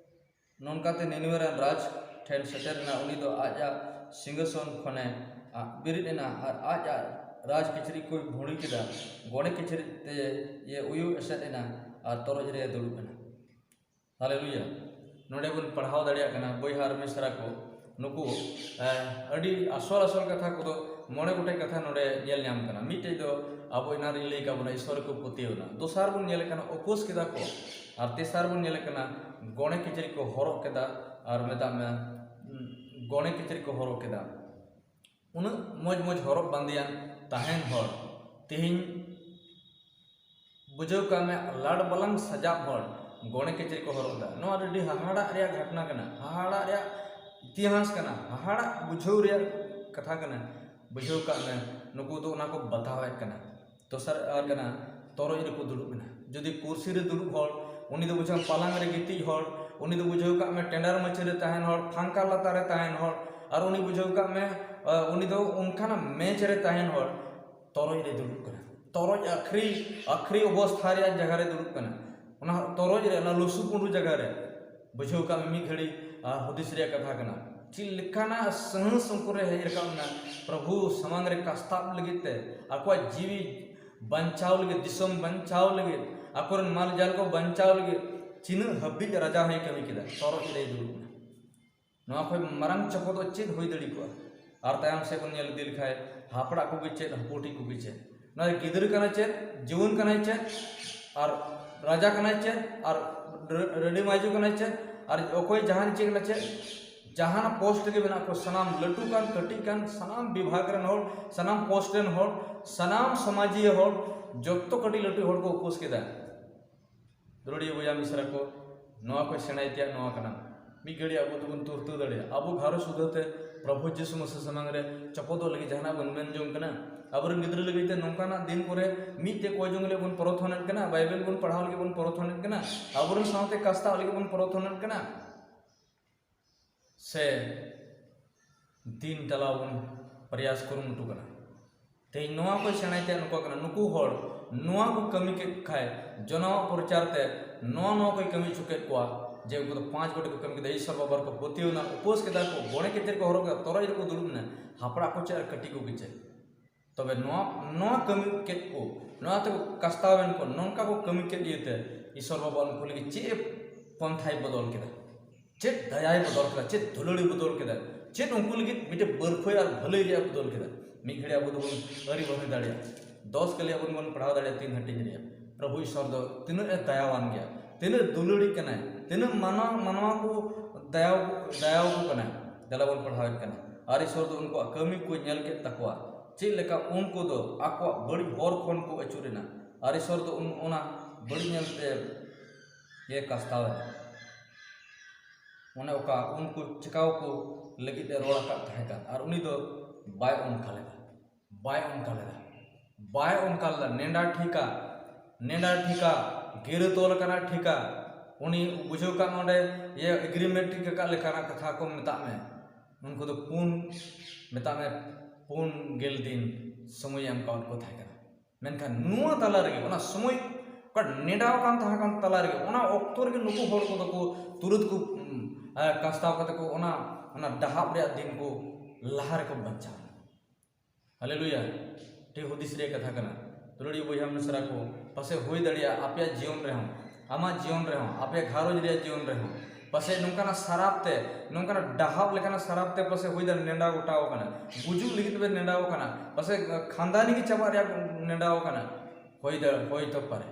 ᱱᱚᱝᱠᱟᱛᱮ ᱱᱤᱱᱣᱮ ᱨᱮᱱ ᱨᱟᱡᱽ ᱴᱷᱮᱱ ᱥᱮᱴᱮᱨ ᱮᱱᱟ᱾ ᱩᱱᱤ ᱫᱚ ᱟᱡᱟᱜ ᱥᱤᱝᱦᱟᱥᱚᱱ ᱠᱷᱚᱱᱮ ᱵᱮᱨᱮᱫ ᱮᱱᱟ ᱟᱨ ᱟᱡᱟᱜ ᱨᱟᱡᱽ ᱠᱤᱪᱨᱤᱡ ᱠᱚᱭ ᱵᱷᱩᱲᱤ ᱠᱮᱫᱟ, ᱜᱚᱲᱮ ᱠᱤᱪᱨᱤᱡ ᱛᱮ ᱮ ᱩᱭᱩ ᱮᱥᱮᱫ ᱮᱱᱟ ᱟᱨ ᱛᱚᱨᱚᱡ ᱨᱮ ᱫᱩᱲᱩᱵ ᱮᱱᱟ᱾ ᱦᱟᱞᱮᱞᱩᱭᱟ᱾ ᱱᱚᱰᱮ ᱵᱚᱱ ᱯᱟᱲᱦᱟᱣ ᱫᱟᱲᱮᱭᱟᱜ ᱠᱟᱱᱟ, ᱵᱚᱭᱦᱟ ᱟᱨ ᱢᱤᱥᱨᱟ ᱠᱚ, ᱱᱩᱠᱩ, ᱮ, ᱟᱹᱰᱤ ᱟᱥᱚᱞ ᱟᱥᱚᱞ ᱠᱟᱛᱷᱟ ᱠᱚᱫᱚ ᱢᱚᱬᱮ ᱜᱚᱴᱮᱡ ᱠᱟᱛᱷᱟ ᱱᱚᱰᱮ ᱧᱮᱞ ᱧᱟᱢ ᱠᱟᱱᱟ᱾ ᱢᱤᱫᱴᱮᱡ ᱫᱚ ᱟᱵᱚ ᱮᱱᱟᱝ ᱨᱤᱧ ᱞᱟᱹᱭ ᱠᱟᱜ ᱵᱚᱱᱟ, ᱤᱥᱚᱨ ᱨᱮᱠᱚ ᱯᱟᱹᱛᱭᱟᱹᱣ ᱮᱱᱟ᱾ ᱫᱚᱥᱟᱨ ᱵᱚᱱ ᱧᱮᱞᱮᱫ ᱠᱟᱱᱟ, ᱩᱯᱟᱹᱥ ᱠᱮᱫᱟ ᱠᱚ᱾ ᱟᱨ ᱛᱮᱥᱟᱨ ᱵᱚᱱ ᱧᱮᱞᱮᱫ ᱠᱟᱱᱟ, ᱜᱚᱲᱮ ᱠᱤᱪᱨᱤᱡ ᱠᱚ ᱦᱚᱨᱚᱜ ᱠᱮᱫᱟ᱾ ᱟᱨ ᱢᱮᱛᱟᱜ ᱢᱮ, ᱩᱸ, ᱜᱚᱲᱮ ᱠᱤᱪᱨᱤᱡ ᱠᱚ ᱦᱚᱨᱚᱜ ᱠᱮᱫᱟ᱾ ᱩᱱᱟᱹᱜ ᱢᱚᱡᱽ ᱢᱚᱡᱽ ᱦᱚᱨᱚᱜ ᱵᱟᱸᱫᱮᱭᱟᱱ ᱛᱟᱦᱮᱱ ᱦᱚᱲ, ᱛᱮᱦᱮᱧ ᱵᱩᱡᱷᱟᱹᱣ ᱠᱟᱜ ᱢᱮ, ᱞᱟᱰ ᱵᱟᱞᱟᱝ ᱥᱟᱡᱟᱣ ᱦᱚᱲ ᱜᱚᱲᱮ ᱠᱤᱪᱨᱤᱡ ᱠᱚ ᱦᱚᱨᱚᱜ ᱮᱫᱟ᱾ ᱱᱚᱣᱟ ᱫᱚ ᱟᱹᱰᱤ ᱦᱟᱦᱟᱲᱟᱜ ᱨᱮᱭᱟᱜ ᱜᱷᱚᱴᱚᱱᱟ ᱠᱟᱱᱟ, ᱦᱟᱦᱟᱲᱟᱜ ᱨᱮᱭᱟᱜ ᱤᱛᱤᱦᱟᱥ ᱠᱟᱱᱟ, ᱦᱟᱦᱟᱲᱟᱜ ᱵᱩᱡᱷᱟᱹᱣ ᱨᱮᱭᱟᱜ ᱠᱟᱛᱷᱟ ᱠᱟᱱᱟ᱾ ᱵᱩᱡᱷᱟᱹᱣ ᱠᱟᱜ ᱢᱮ, ᱱᱩᱠᱩ ᱫᱚ ᱚᱱᱟ ᱠᱚ ᱵᱟᱛᱟᱣᱮᱫ ᱠᱟᱱᱟ᱾ ᱫᱚᱥᱟᱨ ᱟᱨ ᱠᱟᱱᱟ, ᱛᱚᱨᱚᱡ ᱨᱮᱠᱚ ᱫᱩᱲᱩᱵ ᱮᱱᱟ᱾ ᱡᱩᱫᱤ ᱠᱩᱨᱥᱤ ᱨᱮ ᱫᱩᱲᱩᱵ ᱦᱚᱲ, ᱩᱱᱤ ᱫᱚ ᱵᱩᱡᱷᱟᱹᱣ ᱯᱟᱞᱟᱝ ᱨᱮ ᱜᱤᱛᱤᱡ ᱦᱚᱲ, ᱩᱱᱤ ᱫᱚ ᱵᱩᱡᱷᱟᱹᱣ ᱠᱟᱜ ᱢᱮ ᱴᱮᱸᱰᱟᱨ ᱢᱟᱹᱪᱤ ᱨᱮ ᱛᱟᱦᱮᱱ ᱦᱚᱲ, ᱯᱷᱟᱝᱠᱟ ᱞᱟᱛᱟᱨ ᱨᱮ ᱛᱟᱦᱮᱱ ᱦᱚᱲ, ᱟᱨ ᱩᱱᱤ ᱵᱩᱡᱷᱟᱹᱣ ᱠᱟᱜ ᱢᱮ, ᱟ, ᱩᱱᱤ ᱫᱚ ᱚᱱᱠᱟᱱᱟᱜ ᱢᱮᱪ ᱨᱮ ᱛᱟᱦᱮᱱ ᱦᱚᱲ, ᱛᱚᱨᱚᱡ ᱨᱮ ᱫᱩᱲᱩᱵ ᱠᱟᱱᱟ᱾ ᱛᱚᱨᱚᱡ ᱟᱠᱷᱨᱤ, ᱟᱠᱷᱨᱤ ᱚᱵᱚᱥᱛᱷᱟ ᱨᱮᱭᱟᱜ ᱡᱟᱭᱜᱟ ᱨᱮ ᱫᱩᱲᱩᱵ ᱠᱟᱱᱟ᱾ ᱚᱱᱟ ᱛᱚᱨᱚᱡ ᱨᱮ, ᱚᱱᱟ ᱞᱩᱥᱩ ᱯᱩᱸᱰᱩ ᱡᱟᱭᱜᱟ ᱨᱮ᱾ ᱵᱩᱡᱷᱟᱹᱣ ᱠᱟᱜ ᱢᱮ, ᱢᱤᱫ ᱜᱷᱟᱹᱲᱤ, ᱟ, ᱦᱩᱫᱤᱥ ᱨᱮᱭᱟᱜ ᱠᱟᱛᱷᱟ ᱠᱟᱱᱟ᱾ ᱪᱮᱫ ᱞᱮᱠᱟᱱᱟᱜ ᱥᱟᱦᱥ ᱩᱱᱠᱩ ᱨᱮ ᱦᱮᱡ ᱨᱟᱠᱟᱵ ᱮᱱᱟ, ᱯᱨᱚᱵᱷᱩ ᱥᱟᱢᱟᱝ ᱨᱮ ᱠᱟᱥᱛᱟᱵ ᱞᱟᱹᱜᱤᱫ ᱛᱮ, ᱟᱠᱚᱣᱟᱜ ᱡᱤᱣᱤ ᱵᱟᱧᱪᱟᱣ ᱞᱟᱹᱜᱤᱫ, ᱫᱤᱥᱚᱢ ᱵᱟᱧᱪᱟᱣ ᱞᱟᱹᱜᱤᱫ, ᱟᱠᱚᱨᱮᱱ ᱢᱟᱞ ᱡᱟᱞ ᱠᱚ ᱵᱟᱧᱪᱟᱣ ᱞᱟᱹᱜᱤᱫ, ᱛᱤᱱᱟᱹᱜ ᱦᱟᱹᱵᱤᱡ ᱨᱟᱡᱟ ᱦᱚᱸᱭ ᱠᱟᱹᱢᱤ ᱠᱮᱫᱟ, ᱛᱚᱨᱚᱡ ᱨᱮᱭ ᱫᱩᱲᱩᱵ ᱮᱱᱟ᱾ ᱱᱚᱣᱟ ᱠᱷᱚᱱ ᱢᱟᱨᱟᱝ ᱪᱚᱯᱚᱫ ᱫᱚ ᱪᱮᱫ ᱦᱩᱭ ᱫᱟᱲᱮ ᱠᱚᱜᱼᱟ? ᱟᱨ ᱛᱟᱭᱚᱢ ᱥᱮᱫ ᱵᱚᱱ ᱧᱮᱞ ᱤᱫᱤ ᱞᱮᱠᱷᱟᱡ, ᱦᱟᱯᱲᱟᱜ ᱠᱚᱜᱮ ᱪᱮᱫ, ᱦᱟᱹᱯᱩᱴᱤ ᱠᱚᱜᱮ ᱪᱮᱫ, ᱱᱚᱣᱟ ᱜᱤᱫᱽᱨᱟᱹ ᱠᱟᱱᱟᱭ ᱪᱮᱫ, ᱡᱩᱣᱟᱹᱱ ᱠᱟᱱᱟᱭ ᱪᱮᱫ, ᱟᱨ ᱨᱟᱡᱟ ᱠᱟᱱᱟᱭ ᱪᱮᱫ, ᱟᱨ ᱨᱟᱹ-, ᱨᱟᱹᱰᱤ ᱢᱟᱹᱭᱡᱩ ᱠᱟᱱᱟᱭ ᱪᱮᱫ, ᱟᱨ ᱚᱠᱚᱭ ᱡᱟᱦᱟᱱ ᱪᱮᱫ ᱠᱟᱱᱟ ᱪᱮᱫ, ᱡᱟᱦᱟᱱᱟᱜ ᱯᱳᱥᱴ ᱨᱮᱜᱮ ᱢᱮᱱᱟᱜ ᱠᱚ, ᱥᱟᱱᱟᱢ ᱞᱟᱹᱴᱩ ᱠᱟᱱ, ᱠᱟᱹᱴᱤᱡ ᱠᱟᱱ, ᱥᱟᱱᱟᱢ ᱵᱤᱵᱷᱟᱜᱽ ᱨᱮᱱ ᱦᱚᱲ, ᱥᱟᱱᱟᱢ ᱯᱳᱥᱴ ᱨᱮᱱ ᱦᱚᱲ, ᱥᱟᱱᱟᱢ ᱥᱚᱢᱟᱡᱤᱭᱟᱹ ᱦᱚᱲ, ᱡᱚᱛᱚ ᱠᱟᱹᱴᱤᱡ ᱞᱟᱹᱴᱩ ᱦᱚᱲ ᱠᱚ ᱩᱯᱟᱹᱥ ᱠᱮᱫᱟ᱾ ᱫᱩᱞᱟᱹᱲᱤᱭᱟᱹ ᱵᱚᱭᱦᱟ ᱢᱤᱥᱨᱟ ᱠᱚ, ᱱᱚᱣᱟ ᱠᱚ ᱥᱮᱬᱟᱭ ᱛᱮᱭᱟᱜ ᱱᱚᱣᱟ ᱠᱟᱱᱟ᱾ ᱢᱤᱫ ᱜᱷᱟᱹᱲᱤ ᱟᱵᱚ ᱫᱚᱵᱚᱱ ᱛᱩᱨᱛᱟᱹ ᱫᱟᱲᱮᱭᱟᱜᱼᱟ᱾ ᱟᱵᱚ ᱜᱷᱟᱨᱚᱸᱡᱽ ᱥᱩᱫᱷᱟᱹ ᱛᱮ ᱯᱨᱚᱵᱷᱩ ᱡᱤᱥᱩ ᱢᱟᱥᱤ ᱥᱟᱢᱟᱝ ᱨᱮ ᱪᱚᱯᱚᱫᱚᱜ ᱞᱟᱹᱜᱤᱫ ᱡᱟᱦᱟᱱᱟᱜ ᱵᱚᱱ ᱢᱮᱱ ᱡᱚᱝ ᱠᱟᱱᱟ᱾ ᱟᱵᱚᱨᱮᱱ ᱜᱤᱫᱽᱨᱟᱹ ᱞᱟᱹᱜᱤᱫ ᱛᱮ ᱱᱚᱝᱠᱟᱱᱟᱜ ᱫᱤᱱ ᱠᱚᱨᱮ ᱢᱤᱫ ᱛᱮ ᱠᱚᱭ ᱡᱚᱝ ᱞᱟᱹᱜᱤᱫ ᱵᱚᱱ ᱯᱨᱟᱨᱛᱷᱚᱱᱟᱭᱮᱫ ᱠᱟᱱᱟ, ᱵᱟᱭᱵᱮᱞ ᱵᱚᱱ ᱯᱟᱲᱦᱟᱣ ᱞᱟᱹᱜᱤᱫ ᱵᱚᱱ ᱯᱨᱟᱨᱛᱷᱚᱱᱟᱭᱮᱫ ᱠᱟᱱᱟ, ᱟᱵᱚᱨᱮᱱ ᱥᱟᱶᱛᱮ ᱠᱟᱥᱛᱟᱣ ᱞᱟᱹᱜᱤᱫ ᱵᱚᱱ ᱯᱨᱟᱨᱛᱷᱚᱱᱟᱭᱮᱫ ᱠᱟᱱᱟ᱾ ᱥᱮ ᱫᱤᱱ ᱪᱟᱞᱟᱣ ᱵᱚᱱ ᱯᱨᱚᱭᱟᱥ ᱠᱩᱨᱩᱢᱩᱴᱩ ᱠᱟᱱᱟ᱾ ᱛᱮᱦᱮᱧ ᱱᱚᱣᱟ ᱠᱚ ᱥᱮᱬᱟᱭ ᱛᱮ ᱱᱩᱠᱩ ᱠᱟᱱᱟ, ᱱᱩᱠᱩ ᱦᱚᱲ ᱱᱚᱣᱟ ᱠᱚ ᱠᱟᱹᱢᱤ ᱠᱮᱫ ᱠᱷᱟᱡ, ᱡᱚᱱᱟᱣᱟᱜ ᱯᱨᱚᱪᱟᱨ ᱛᱮ ᱱᱚᱣᱟ ᱱᱚᱣᱟ ᱠᱚᱭ ᱠᱟᱹᱢᱤ ᱦᱚᱪᱚ ᱠᱮᱫ ᱠᱚᱣᱟ, ᱡᱮ ᱩᱱᱠᱩ ᱫᱚ ᱯᱟᱸᱪ ᱜᱚᱴᱮᱡ ᱠᱚ ᱠᱟᱹᱢᱤ ᱠᱮᱫᱟ, ᱤᱥᱚᱨ ᱵᱟᱵᱟ ᱨᱮᱠᱚ ᱯᱟᱹᱛᱭᱟᱹᱣ ᱮᱱᱟ, ᱩᱯᱟᱹᱥ ᱠᱮᱫᱟ ᱠᱚ, ᱵᱚᱲᱮ ᱠᱮᱪᱮᱫ ᱠᱚ ᱦᱚᱨᱚᱜ ᱠᱮᱫᱟ, ᱛᱚᱨᱚᱡ ᱨᱮᱠᱚ ᱫᱩᱲᱩᱵ ᱮᱱᱟ, ᱦᱟᱯᱲᱟᱜ ᱠᱚ ᱪᱮᱫ ᱟᱨ ᱠᱟᱹᱴᱤᱡ ᱠᱚ ᱜᱮᱪᱮᱫ᱾ ᱛᱚᱵᱮ ᱱᱚᱣᱟ, ᱱᱚᱣᱟ ᱠᱟᱹᱢᱤ ᱠᱮᱫ ᱠᱚ, ᱱᱚᱣᱟ ᱛᱮᱠᱚ ᱠᱟᱥᱛᱟᱣᱮᱱ ᱠᱚ, ᱱᱚᱝᱠᱟ ᱠᱚ ᱠᱟᱹᱢᱤ ᱠᱮᱫ ᱤᱭᱟᱹᱛᱮ ᱤᱥᱚᱨ ᱵᱟᱵᱟ ᱩᱱᱠᱩ ᱞᱟᱹᱜᱤᱫ ᱪᱮᱫ ᱮ ᱯᱚᱱᱛᱷᱟᱭ ᱵᱚᱫᱚᱞ ᱠᱮᱫᱟ, ᱪᱮᱫ ᱫᱟᱭᱟᱭ ᱵᱚᱫᱚᱞ ᱠᱮᱫᱟ, ᱪᱮᱫ ᱫᱩᱞᱟᱹᱲᱮ ᱵᱚᱫᱚᱞ ᱠᱮᱫᱟ, ᱪᱮᱫ ᱩᱱᱠᱩ ᱞᱟᱹᱜᱤᱫ ᱢᱤᱫᱴᱮᱱ ᱵᱟᱹᱨᱯᱷᱟᱹᱭ ᱟᱨ ᱵᱷᱟᱹᱞᱟᱹᱭ ᱨᱮᱭᱟᱜ ᱵᱚᱫᱚᱞ ᱠᱮᱫᱟ᱾ ᱢᱤᱫ ᱜᱷᱟᱹᱲᱤ ᱟᱵᱚ ᱫᱚᱵᱚᱱ ᱟᱹᱨᱤ ᱵᱟᱹᱨᱤ ᱫᱟᱲᱮᱭᱟᱜᱼᱟ᱾ ᱫᱚᱥ ᱠᱟᱹᱞᱤ ᱟᱵᱚ ᱵᱚᱱ ᱯᱟᱲᱦᱟᱣ ᱫᱟᱲᱮᱭᱟᱜᱼᱟ ᱛᱤᱱ ᱦᱟᱹᱴᱤᱧ ᱨᱮᱭᱟᱜ᱾ ᱯᱨᱚᱵᱷᱩ ᱤᱥᱚᱨ ᱫᱚ ᱛᱤᱱᱟᱹᱜ ᱮ ᱫᱟᱭᱟᱣᱟᱱ ᱜᱮᱭᱟ, ᱛᱤᱱᱟᱹᱜ ᱫᱩᱞᱟᱹᱲᱤ ᱠᱟᱱᱟᱭ, ᱛᱤᱱᱟᱹᱜ ᱢᱟᱱᱣᱟ, ᱢᱟᱱᱣᱟ ᱠᱚ ᱫᱟᱭᱟ, ᱫᱟᱭᱟᱣᱟᱠᱚ ᱠᱟᱱᱟᱭ᱾ ᱫᱮᱞᱟ ᱵᱚᱱ ᱯᱟᱲᱦᱟᱣᱮᱫ ᱠᱟᱱᱟ᱾ ᱟᱨ ᱤᱥᱚᱨ ᱫᱚ ᱩᱱᱠᱩᱣᱟᱜ ᱠᱟᱹᱢᱤ ᱠᱚ ᱧᱮᱞ ᱠᱮᱫ ᱛᱟᱠᱚᱣᱟ, ᱪᱮᱫ ᱞᱮᱠᱟ ᱩᱱᱠᱩ ᱫᱚ ᱟᱠᱚᱣᱟᱜ ᱵᱟᱹᱲᱤᱡ ᱦᱚᱨ ᱠᱷᱚᱱ ᱠᱚ ᱟᱹᱪᱩᱨ ᱮᱱᱟ᱾ ᱟᱨ ᱤᱥᱚᱨ ᱫᱚ ᱩᱱ-, ᱚᱱᱟ ᱵᱟᱹᱲᱤᱡ ᱧᱮᱞᱛᱮ ᱜᱮ ᱠᱟᱥᱛᱟᱣ ᱮᱱᱟ᱾ ᱚᱱᱮ ᱚᱠᱟ ᱩᱱᱠᱩ ᱪᱮᱠᱟᱣ ᱠᱚ ᱞᱟᱹᱜᱤᱫ ᱮ ᱨᱚᱲ ᱟᱠᱟᱫ ᱛᱟᱦᱮᱸ ᱠᱟᱱ, ᱟᱨ ᱩᱱᱤ ᱫᱚ ᱵᱟᱭ ᱚᱱᱠᱟ ᱞᱮᱫᱟ, ᱵᱟᱭ ᱚᱱᱠᱟ ᱞᱮᱫᱟ, ᱵᱟᱭ ᱚᱱᱠᱟ ᱞᱮᱫᱟ᱾ ᱱᱮᱰᱟ ᱴᱷᱤᱠᱟ, ᱱᱮᱰᱟ ᱴᱷᱤᱠᱟ, ᱜᱤᱨᱟᱹ ᱛᱚᱞ ᱟᱠᱟᱱᱟ ᱴᱷᱤᱠᱟ᱾ ᱩᱱᱤ ᱵᱩᱡᱷᱟᱹᱣ ᱠᱟᱜ ᱱᱚᱰᱮ ᱤᱭᱟᱹ ᱮᱜᱽᱨᱤᱢᱮᱱᱴ ᱴᱷᱤᱠ ᱟᱠᱟᱫ ᱞᱮᱠᱟᱱᱟᱜ ᱠᱟᱛᱷᱟ ᱠᱚ ᱢᱮᱛᱟᱜ ᱢᱮ᱾ ᱩᱱᱠᱩ ᱫᱚ ᱯᱩᱱ, ᱢᱮᱛᱟᱜ ᱢᱮ, ᱯᱩᱱ ᱜᱮᱞ ᱫᱤᱱ ᱥᱚᱢᱚᱭ ᱮ ᱮᱢ ᱠᱟᱣᱟᱫ ᱠᱚ ᱛᱟᱦᱮᱸ ᱠᱟᱱᱟ᱾ ᱢᱮᱱᱠᱷᱟᱱ ᱱᱚᱣᱟ ᱛᱟᱞᱟ ᱨᱮᱜᱮ, ᱚᱱᱟ ᱥᱚᱢᱚᱭ ᱚᱠᱟ ᱱᱮᱰᱟᱣ ᱟᱠᱟᱱ ᱛᱟᱦᱮᱸ ᱠᱟᱱ ᱛᱟᱞᱟ ᱨᱮᱜᱮ, ᱚᱱᱟ ᱚᱠᱛᱚ ᱨᱮᱜᱮ ᱱᱩᱠᱩ ᱦᱚᱲ ᱠᱚᱫᱚ ᱠᱚ ᱛᱩᱨᱟᱹᱛ ᱠᱚ, ᱩᱢ, ᱟ, ᱠᱟᱥᱛᱟᱣ ᱠᱟᱛᱮ ᱠᱚ ᱚᱱᱟ, ᱚᱱᱟ ᱰᱟᱦᱟᱵ ᱨᱮᱭᱟᱜ ᱫᱤᱱ ᱠᱚ ᱞᱟᱦᱟ ᱨᱮᱠᱚ ᱵᱟᱧᱪᱟᱣ ᱮᱱᱟ᱾ ᱦᱟᱞᱮᱞᱩᱭᱟ᱾ ᱴᱷᱤᱠ ᱦᱩᱫᱤᱥ ᱨᱮᱭᱟᱜ ᱠᱟᱛᱷᱟ ᱠᱟᱱᱟ᱾ ᱫᱩᱞᱟᱹᱲᱤᱭᱟᱹ ᱵᱚᱭᱦᱟ ᱢᱤᱥᱨᱟ ᱠᱚ, ᱯᱟᱥᱮ ᱦᱩᱭ ᱫᱟᱲᱮᱭᱟᱜᱼᱟ ᱟᱯᱮᱭᱟᱜ ᱡᱤᱭᱚᱱ ᱨᱮᱦᱚᱸ, ᱟᱢᱟᱜ ᱡᱤᱭᱚᱱ ᱨᱮᱦᱚᱸ, ᱟᱯᱮᱭᱟᱜ ᱜᱷᱟᱨᱚᱸᱡᱽ ᱨᱮᱭᱟᱜ ᱡᱤᱭᱚᱱ ᱨᱮᱦᱚᱸ, ᱯᱟᱥᱮ ᱱᱚᱝᱠᱟᱱᱟᱜ ᱥᱟᱨᱟᱯ ᱛᱮ, ᱱᱚᱝᱠᱟᱱᱟᱜ ᱰᱟᱦᱟᱵ ᱞᱮᱠᱟᱱᱟᱜ ᱥᱟᱨᱟᱯ ᱛᱮ ᱯᱟᱥᱮ ᱦᱩᱭ ᱫᱟᱲᱮᱭᱟᱜᱼᱟ ᱱᱮᱰᱟᱣ ᱜᱚᱴᱟᱣ ᱟᱠᱟᱱᱟ, ᱜᱩᱡᱩᱜ ᱞᱟᱹᱜᱤᱫ ᱯᱮ ᱱᱮᱰᱟᱣ ᱟᱠᱟᱱᱟ, ᱯᱟᱥᱮ ᱠᱷᱟᱱᱫᱟᱱᱤ ᱜᱮ ᱪᱟᱵᱟᱜ ᱨᱮᱭᱟᱜ ᱱᱮᱰᱟᱣ ᱟᱠᱟᱱᱟ᱾ ᱦᱩᱭ ᱫᱟᱲᱮ, ᱦᱩᱭ ᱛᱚ ᱯᱟᱨᱮ,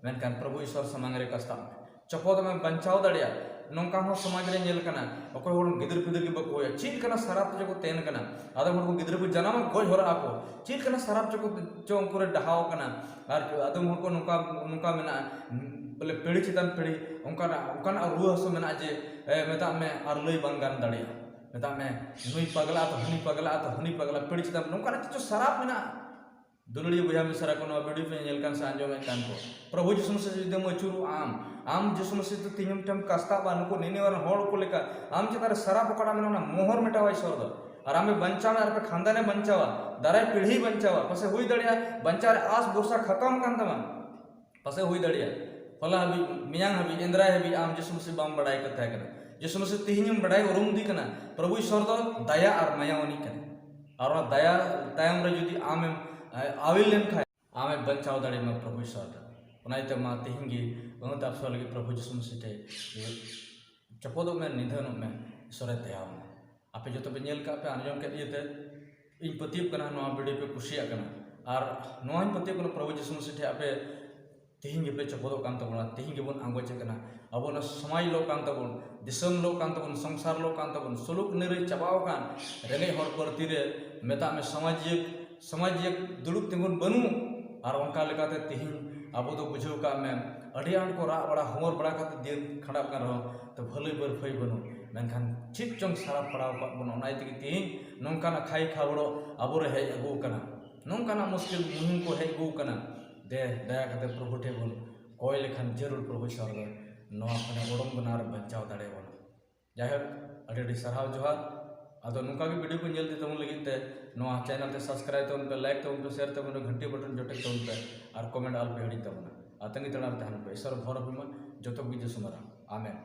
ᱢᱮᱱᱠᱷᱟᱱ ᱯᱨᱚᱵᱷᱩ ᱤᱥᱚᱨ ᱥᱟᱢᱟᱝ ᱨᱮ ᱠᱟᱥᱛᱟᱜ ᱢᱮ᱾ ᱪᱚᱯᱚᱫ ᱮᱢ ᱵᱟᱧᱪᱟᱣ ᱫᱟᱲᱮᱭᱟᱜᱼᱟ᱾ ᱱᱚᱝᱠᱟ ᱦᱚᱸ ᱥᱚᱢᱟᱡᱽ ᱨᱮ ᱧᱮᱞ ᱠᱟᱱᱟ, ᱚᱠᱚᱭ ᱦᱚᱲ ᱜᱤᱫᱟᱹᱨ ᱯᱤᱫᱟᱹᱨ ᱜᱮ ᱵᱟᱠᱚ ᱦᱩᱭᱩᱜᱼᱟ, ᱪᱮᱫ ᱞᱮᱠᱟᱱᱟᱜ ᱥᱟᱨᱟᱯ ᱪᱚᱠᱚ ᱛᱮᱱ ᱠᱟᱱᱟ᱾ ᱟᱫᱚᱢ ᱦᱚᱲ ᱠᱚ ᱜᱤᱫᱽᱨᱟᱹ ᱠᱚ ᱡᱟᱱᱟᱢᱟ, ᱜᱚᱡ ᱦᱚᱨᱟᱜ ᱟᱠᱚ, ᱪᱮᱫ ᱞᱮᱠᱟᱱᱟᱜ ᱥᱟᱨᱟᱯ ᱪᱚᱠᱚ, ᱪᱚ ᱩᱱᱠᱩ ᱨᱮ ᱰᱟᱦᱟᱣ ᱠᱟᱱᱟ᱾ ᱟᱨ ᱟᱫᱚᱢ ᱦᱚᱲ ᱠᱚ ᱱᱚᱝᱠᱟ, ᱱᱚᱝᱠᱟ ᱢᱮᱱᱟᱜᱼᱟ, ᱵᱚᱞᱮ ᱯᱤᱲᱦᱤ ᱪᱮᱛᱟᱱ ᱯᱤᱲᱦᱤ ᱚᱱᱠᱟᱱᱟᱜ ᱚᱱᱠᱟᱱᱟᱜ ᱨᱩᱣᱟᱹ ᱦᱟᱹᱥᱩ ᱢᱮᱱᱟᱜᱼᱟ ᱡᱮ ᱮ, ᱢᱮᱛᱟᱜ ᱢᱮ ᱟᱨ ᱞᱟᱹᱭ ᱵᱟᱝ ᱜᱟᱱ ᱫᱟᱲᱮᱭᱟᱜᱼᱟ᱾ ᱢᱮᱛᱟᱜ ᱢᱮ ᱱᱩᱭ ᱯᱟᱜᱽᱞᱟ ᱛᱚ ᱦᱟᱹᱱᱤ ᱯᱟᱜᱽᱞᱟ ᱛᱚ ᱦᱟᱹᱱᱤ ᱯᱟᱜᱽᱞᱟ, ᱯᱤᱲᱦᱤ ᱪᱮᱛᱟᱱ ᱱᱚᱝᱠᱟᱱᱟᱜ ᱠᱤᱪᱷᱩ ᱥᱟᱨᱟᱯ ᱢᱮᱱᱟᱜᱼᱟ᱾ ᱫᱩᱞᱟᱹᱲᱤᱭᱟᱹ ᱵᱚᱭᱦᱟ ᱢᱤᱥᱨᱟ ᱠᱚ, ᱱᱚᱣᱟ ᱵᱷᱤᱰᱤᱭᱳ ᱯᱮ ᱧᱮᱞ ᱠᱟᱱ ᱥᱮ ᱟᱸᱡᱚᱢᱮᱫ ᱠᱟᱱ ᱠᱚ, ᱯᱨᱚᱵᱷᱩ ᱡᱤᱥᱩ ᱢᱟᱥᱤ ᱡᱩᱫᱤᱢ ᱟᱹᱪᱩᱨᱚᱜ ᱟᱢ, ᱟᱢ ᱡᱤᱥᱩ ᱢᱟᱥᱤ ᱫᱚ ᱛᱤᱦᱤᱧ ᱴᱷᱮᱱ ᱠᱟᱥᱛᱟᱜ ᱵᱟ ᱱᱩᱠᱩ ᱱᱤᱱᱤᱣᱟᱨ ᱦᱚᱲ ᱠᱚ ᱞᱮᱠᱟ ᱟᱢ ᱪᱮᱛᱟᱱ ᱨᱮ ᱥᱟᱨᱟᱯ ᱚᱠᱟᱴᱟᱜ ᱢᱮᱱᱟᱜᱼᱟ, ᱚᱱᱟ ᱢᱚᱦᱚᱨ ᱢᱮᱴᱟᱣᱟᱭ ᱥᱚᱨ ᱫᱚ᱾ ᱟᱨ ᱟᱢᱮ ᱵᱟᱧᱪᱟᱣ ᱢᱮ, ᱟᱨ ᱯᱮ ᱠᱷᱟᱱᱫᱟᱱᱮ ᱵᱟᱧᱪᱟᱣᱟ, ᱫᱟᱨᱟᱭ ᱯᱤᱲᱦᱤ ᱵᱟᱧᱪᱟᱣᱟ᱾ ᱯᱟᱥᱮ ᱦᱩᱭ ᱫᱟᱲᱮᱭᱟᱜᱼᱟ ᱵᱟᱧᱪᱟᱣ ᱨᱮ ᱟᱥ ᱵᱷᱚᱨᱥᱟ ᱠᱷᱟᱛᱚᱢ ᱠᱟᱱ ᱛᱟᱢᱟ᱾ ᱯᱟᱥᱮ ᱦᱩᱭ ᱫᱟᱲᱮᱭᱟᱜᱼᱟ᱾ ᱦᱚᱞᱟ ᱦᱟᱹᱵᱤᱡ, ᱢᱮᱭᱟᱝ ᱦᱟᱹᱵᱤᱡ, ᱮᱸᱫᱽᱨᱟᱭ ᱦᱟᱹᱵᱤᱡ ᱟᱢ ᱡᱤᱥᱩ ᱢᱟᱹᱥᱤ ᱵᱟᱢ ᱵᱟᱲᱟᱭ ᱠᱟᱱ ᱛᱟᱦᱮᱸ ᱠᱟᱱᱟ᱾ ᱡᱤᱥᱩ ᱢᱟᱹᱥᱤ ᱛᱮᱦᱮᱧᱮᱢ ᱵᱟᱲᱟᱭ ᱩᱨᱩᱢ ᱫᱤ ᱠᱟᱱᱟ᱾ ᱯᱨᱚᱵᱷᱩ ᱤᱥᱚᱨ ᱫᱚ ᱫᱟᱭᱟ ᱟᱨ ᱢᱟᱭᱟ ᱟᱹᱱᱤᱡ ᱠᱟᱱᱟ᱾ ᱟᱨ ᱚᱱᱟ ᱫᱟᱭᱟ ᱛᱟᱭᱚᱢ ᱨᱮ ᱡᱩᱫᱤ ᱟᱢᱮᱢ, ᱮ, ᱟᱹᱣᱤᱞ ᱞᱮᱱᱠᱷᱟᱱ, ᱟᱢᱮ ᱵᱟᱧᱪᱟᱣ ᱫᱟᱲᱮᱭᱟᱢᱟ ᱯᱨᱚᱵᱷᱩ ᱤᱥᱚᱨ ᱫᱚ᱾ ᱚᱱᱟ ᱤᱭᱟᱹᱛᱮ ᱢᱟ ᱛᱮᱦᱮᱧ ᱜᱮ ᱚᱱᱟᱛᱮ ᱟᱯᱥᱚᱨ ᱞᱟᱹᱜᱤᱫ ᱯᱨᱚᱵᱷᱩ ᱡᱤᱥᱩ ᱢᱟᱹᱥᱤ ᱴᱷᱮᱱ ᱪᱚᱯᱚᱫᱚᱜ ᱢᱮ, ᱱᱤᱫᱷᱟᱹᱱᱚᱜ ᱢᱮ, ᱤᱥᱚᱨᱮ ᱫᱟᱭᱟ ᱟᱢᱟ᱾ ᱟᱯᱮ ᱡᱚᱛᱚ ᱯᱮ ᱧᱮᱞ ᱠᱟᱜ ᱯᱮ, ᱟᱸᱡᱚᱢ ᱠᱮᱫ ᱤᱭᱟᱹᱛᱮ ᱤᱧ ᱯᱟᱹᱛᱭᱟᱹᱜ ᱠᱟᱱᱟ ᱱᱚᱣᱟ ᱵᱷᱤᱰᱤᱭᱳ ᱯᱮ ᱠᱩᱥᱤᱭᱟᱜ ᱠᱟᱱᱟ᱾ ᱟᱨ ᱱᱚᱣᱟᱧ ᱯᱟᱹᱛᱭᱟᱹᱜ ᱠᱟᱱᱟ ᱯᱨᱚᱵᱷᱩ ᱡᱤᱥᱩ ᱢᱟᱹᱥᱤ ᱴᱷᱮᱱ ᱟᱯᱮ ᱛᱮᱦᱮᱧ ᱜᱮᱯᱮ ᱪᱚᱯᱚᱫᱚᱜ ᱠᱟᱱ ᱛᱟᱵᱚᱱᱟ, ᱛᱮᱦᱮᱧ ᱜᱮᱵᱚᱱ ᱟᱸᱜᱚᱪᱮᱫ ᱠᱟᱱᱟ᱾ ᱟᱵᱚ ᱚᱱᱟ ᱥᱚᱢᱟᱡᱽ ᱞᱚᱜ ᱠᱟᱱ ᱛᱟᱵᱚᱱ, ᱫᱤᱥᱚᱢ ᱞᱚᱜ ᱠᱟᱱ ᱛᱟᱵᱚᱱ, ᱥᱚᱝᱥᱟᱨ ᱞᱚᱜ ᱠᱟᱱ ᱛᱟᱵᱚᱱ, ᱥᱩᱞᱩᱠ ᱱᱤᱨᱟᱹᱭ ᱪᱟᱵᱟᱣ ᱟᱠᱟᱱ, ᱨᱮᱸᱜᱮᱡ ᱦᱚᱲ ᱯᱟᱹᱨᱛᱤ ᱨᱮ ᱢᱮᱛᱟᱜ ᱢᱮ ᱥᱟᱢᱟᱡᱤᱠ, ᱥᱟᱢᱟᱡᱤᱠ ᱫᱩᱲᱩᱵ ᱛᱤᱸᱜᱩᱱ ᱵᱟᱹᱱᱩᱜ᱾ ᱟᱨ ᱚᱱᱠᱟ ᱞᱮᱠᱟᱛᱮ ᱛᱮᱦᱮᱧ ᱟᱵᱚ ᱫᱚ ᱵᱩᱡᱷᱟᱹᱣ ᱠᱟᱜ ᱢᱮ, ᱟᱹᱰᱤ ᱟᱸᱴ ᱠᱚ ᱨᱟᱜ ᱵᱟᱲᱟ ᱦᱚᱢᱚᱨ ᱵᱟᱲᱟ ᱠᱟᱛᱮ ᱫᱤᱱ ᱠᱷᱟᱸᱰᱟᱜ ᱠᱟᱱ ᱨᱮᱦᱚᱸ ᱛᱚ ᱵᱷᱟᱹᱞᱟᱹᱭ ᱵᱟᱹᱨᱯᱷᱟᱹᱭ ᱵᱟᱹᱱᱩᱜ᱾ ᱢᱮᱱᱠᱷᱟᱱ ᱪᱮᱫ ᱪᱚᱝ ᱥᱟᱨᱟᱯ ᱯᱟᱲᱟᱣ ᱠᱟᱜ ᱵᱚᱱᱟ, ᱚᱱᱟ ᱤᱫᱤ ᱠᱟᱛᱮ ᱛᱮᱦᱮᱧ ᱱᱚᱝᱠᱟᱱᱟᱜ ᱠᱷᱟᱭ ᱠᱷᱟᱵᱽᱲᱚ ᱟᱵᱚᱨᱮ ᱦᱮᱡ ᱟᱹᱜᱩ ᱟᱠᱟᱱᱟ, ᱱᱚᱝᱠᱟᱱᱟᱜ ᱢᱩᱥᱠᱤᱞ ᱢᱩᱦᱤᱢ ᱠᱚ ᱦᱮᱡ ᱟᱹᱜᱩ ᱟᱠᱟᱱᱟ᱾ ᱫᱮ ᱫᱟᱭᱟ ᱠᱟᱛᱮ ᱯᱨᱚᱵᱷᱩ ᱴᱷᱮᱱ ᱵᱚᱱ ᱠᱚᱭ ᱞᱮᱠᱷᱟᱱ ᱡᱟᱹᱨᱩᱲ ᱯᱨᱚᱵᱷᱩ ᱥᱚᱨᱜᱚ ᱱᱚᱣᱟ ᱠᱷᱚᱱᱮ ᱩᱰᱩᱝ ᱵᱚᱱᱟ ᱟᱨ ᱵᱟᱧᱪᱟᱣ ᱫᱟᱲᱮᱭᱟᱵᱚᱱᱟ᱾ ᱡᱟᱭᱦᱳᱠ, ᱟᱹᱰᱤ ᱟᱹᱰᱤ ᱥᱟᱨᱦᱟᱣ ᱡᱚᱦᱟᱨ᱾ ᱟᱫᱚ ᱱᱚᱝᱠᱟ ᱜᱮ ᱵᱷᱤᱰᱤᱭᱳ ᱠᱚ ᱧᱮᱞ ᱤᱫᱤ ᱛᱟᱵᱚᱱ ᱞᱟᱹᱜᱤᱫ ᱛᱮ ᱱᱚᱣᱟ ᱪᱮᱱᱮᱞ ᱛᱮ ᱥᱟᱵᱥᱠᱨᱟᱭᱤᱵ ᱛᱟᱵᱚᱱ ᱯᱮ, ᱞᱟᱭᱤᱠ ᱛᱟᱵᱚᱱ ᱯᱮ, ᱥᱮᱭᱟᱨ ᱛᱟᱵᱚᱱ ᱯᱮ, ᱜᱷᱟᱱᱴᱤ ᱵᱟᱴᱚᱱ ᱡᱚᱴᱮᱫ ᱛᱟᱵᱚᱱ ᱯᱮ ᱟᱨ ᱠᱚᱢᱮᱱᱴ ᱟᱞᱚ ᱯᱮ ᱦᱤᱲᱤᱧ ᱛᱟᱵᱚᱱᱟ᱾ ᱟᱨ ᱛᱟᱺᱜᱤ ᱛᱟᱲᱟᱜ ᱨᱮ ᱛᱟᱦᱮᱱ ᱯᱮ᱾ ᱤᱥᱚᱨ ᱵᱷᱚᱨ ᱟᱯᱮ ᱢᱟ ᱡᱚᱛᱚ ᱠᱚᱜᱮ ᱡᱤᱥᱩ ᱢᱟᱨᱟᱝ᱾ ᱟᱢᱮᱱ᱾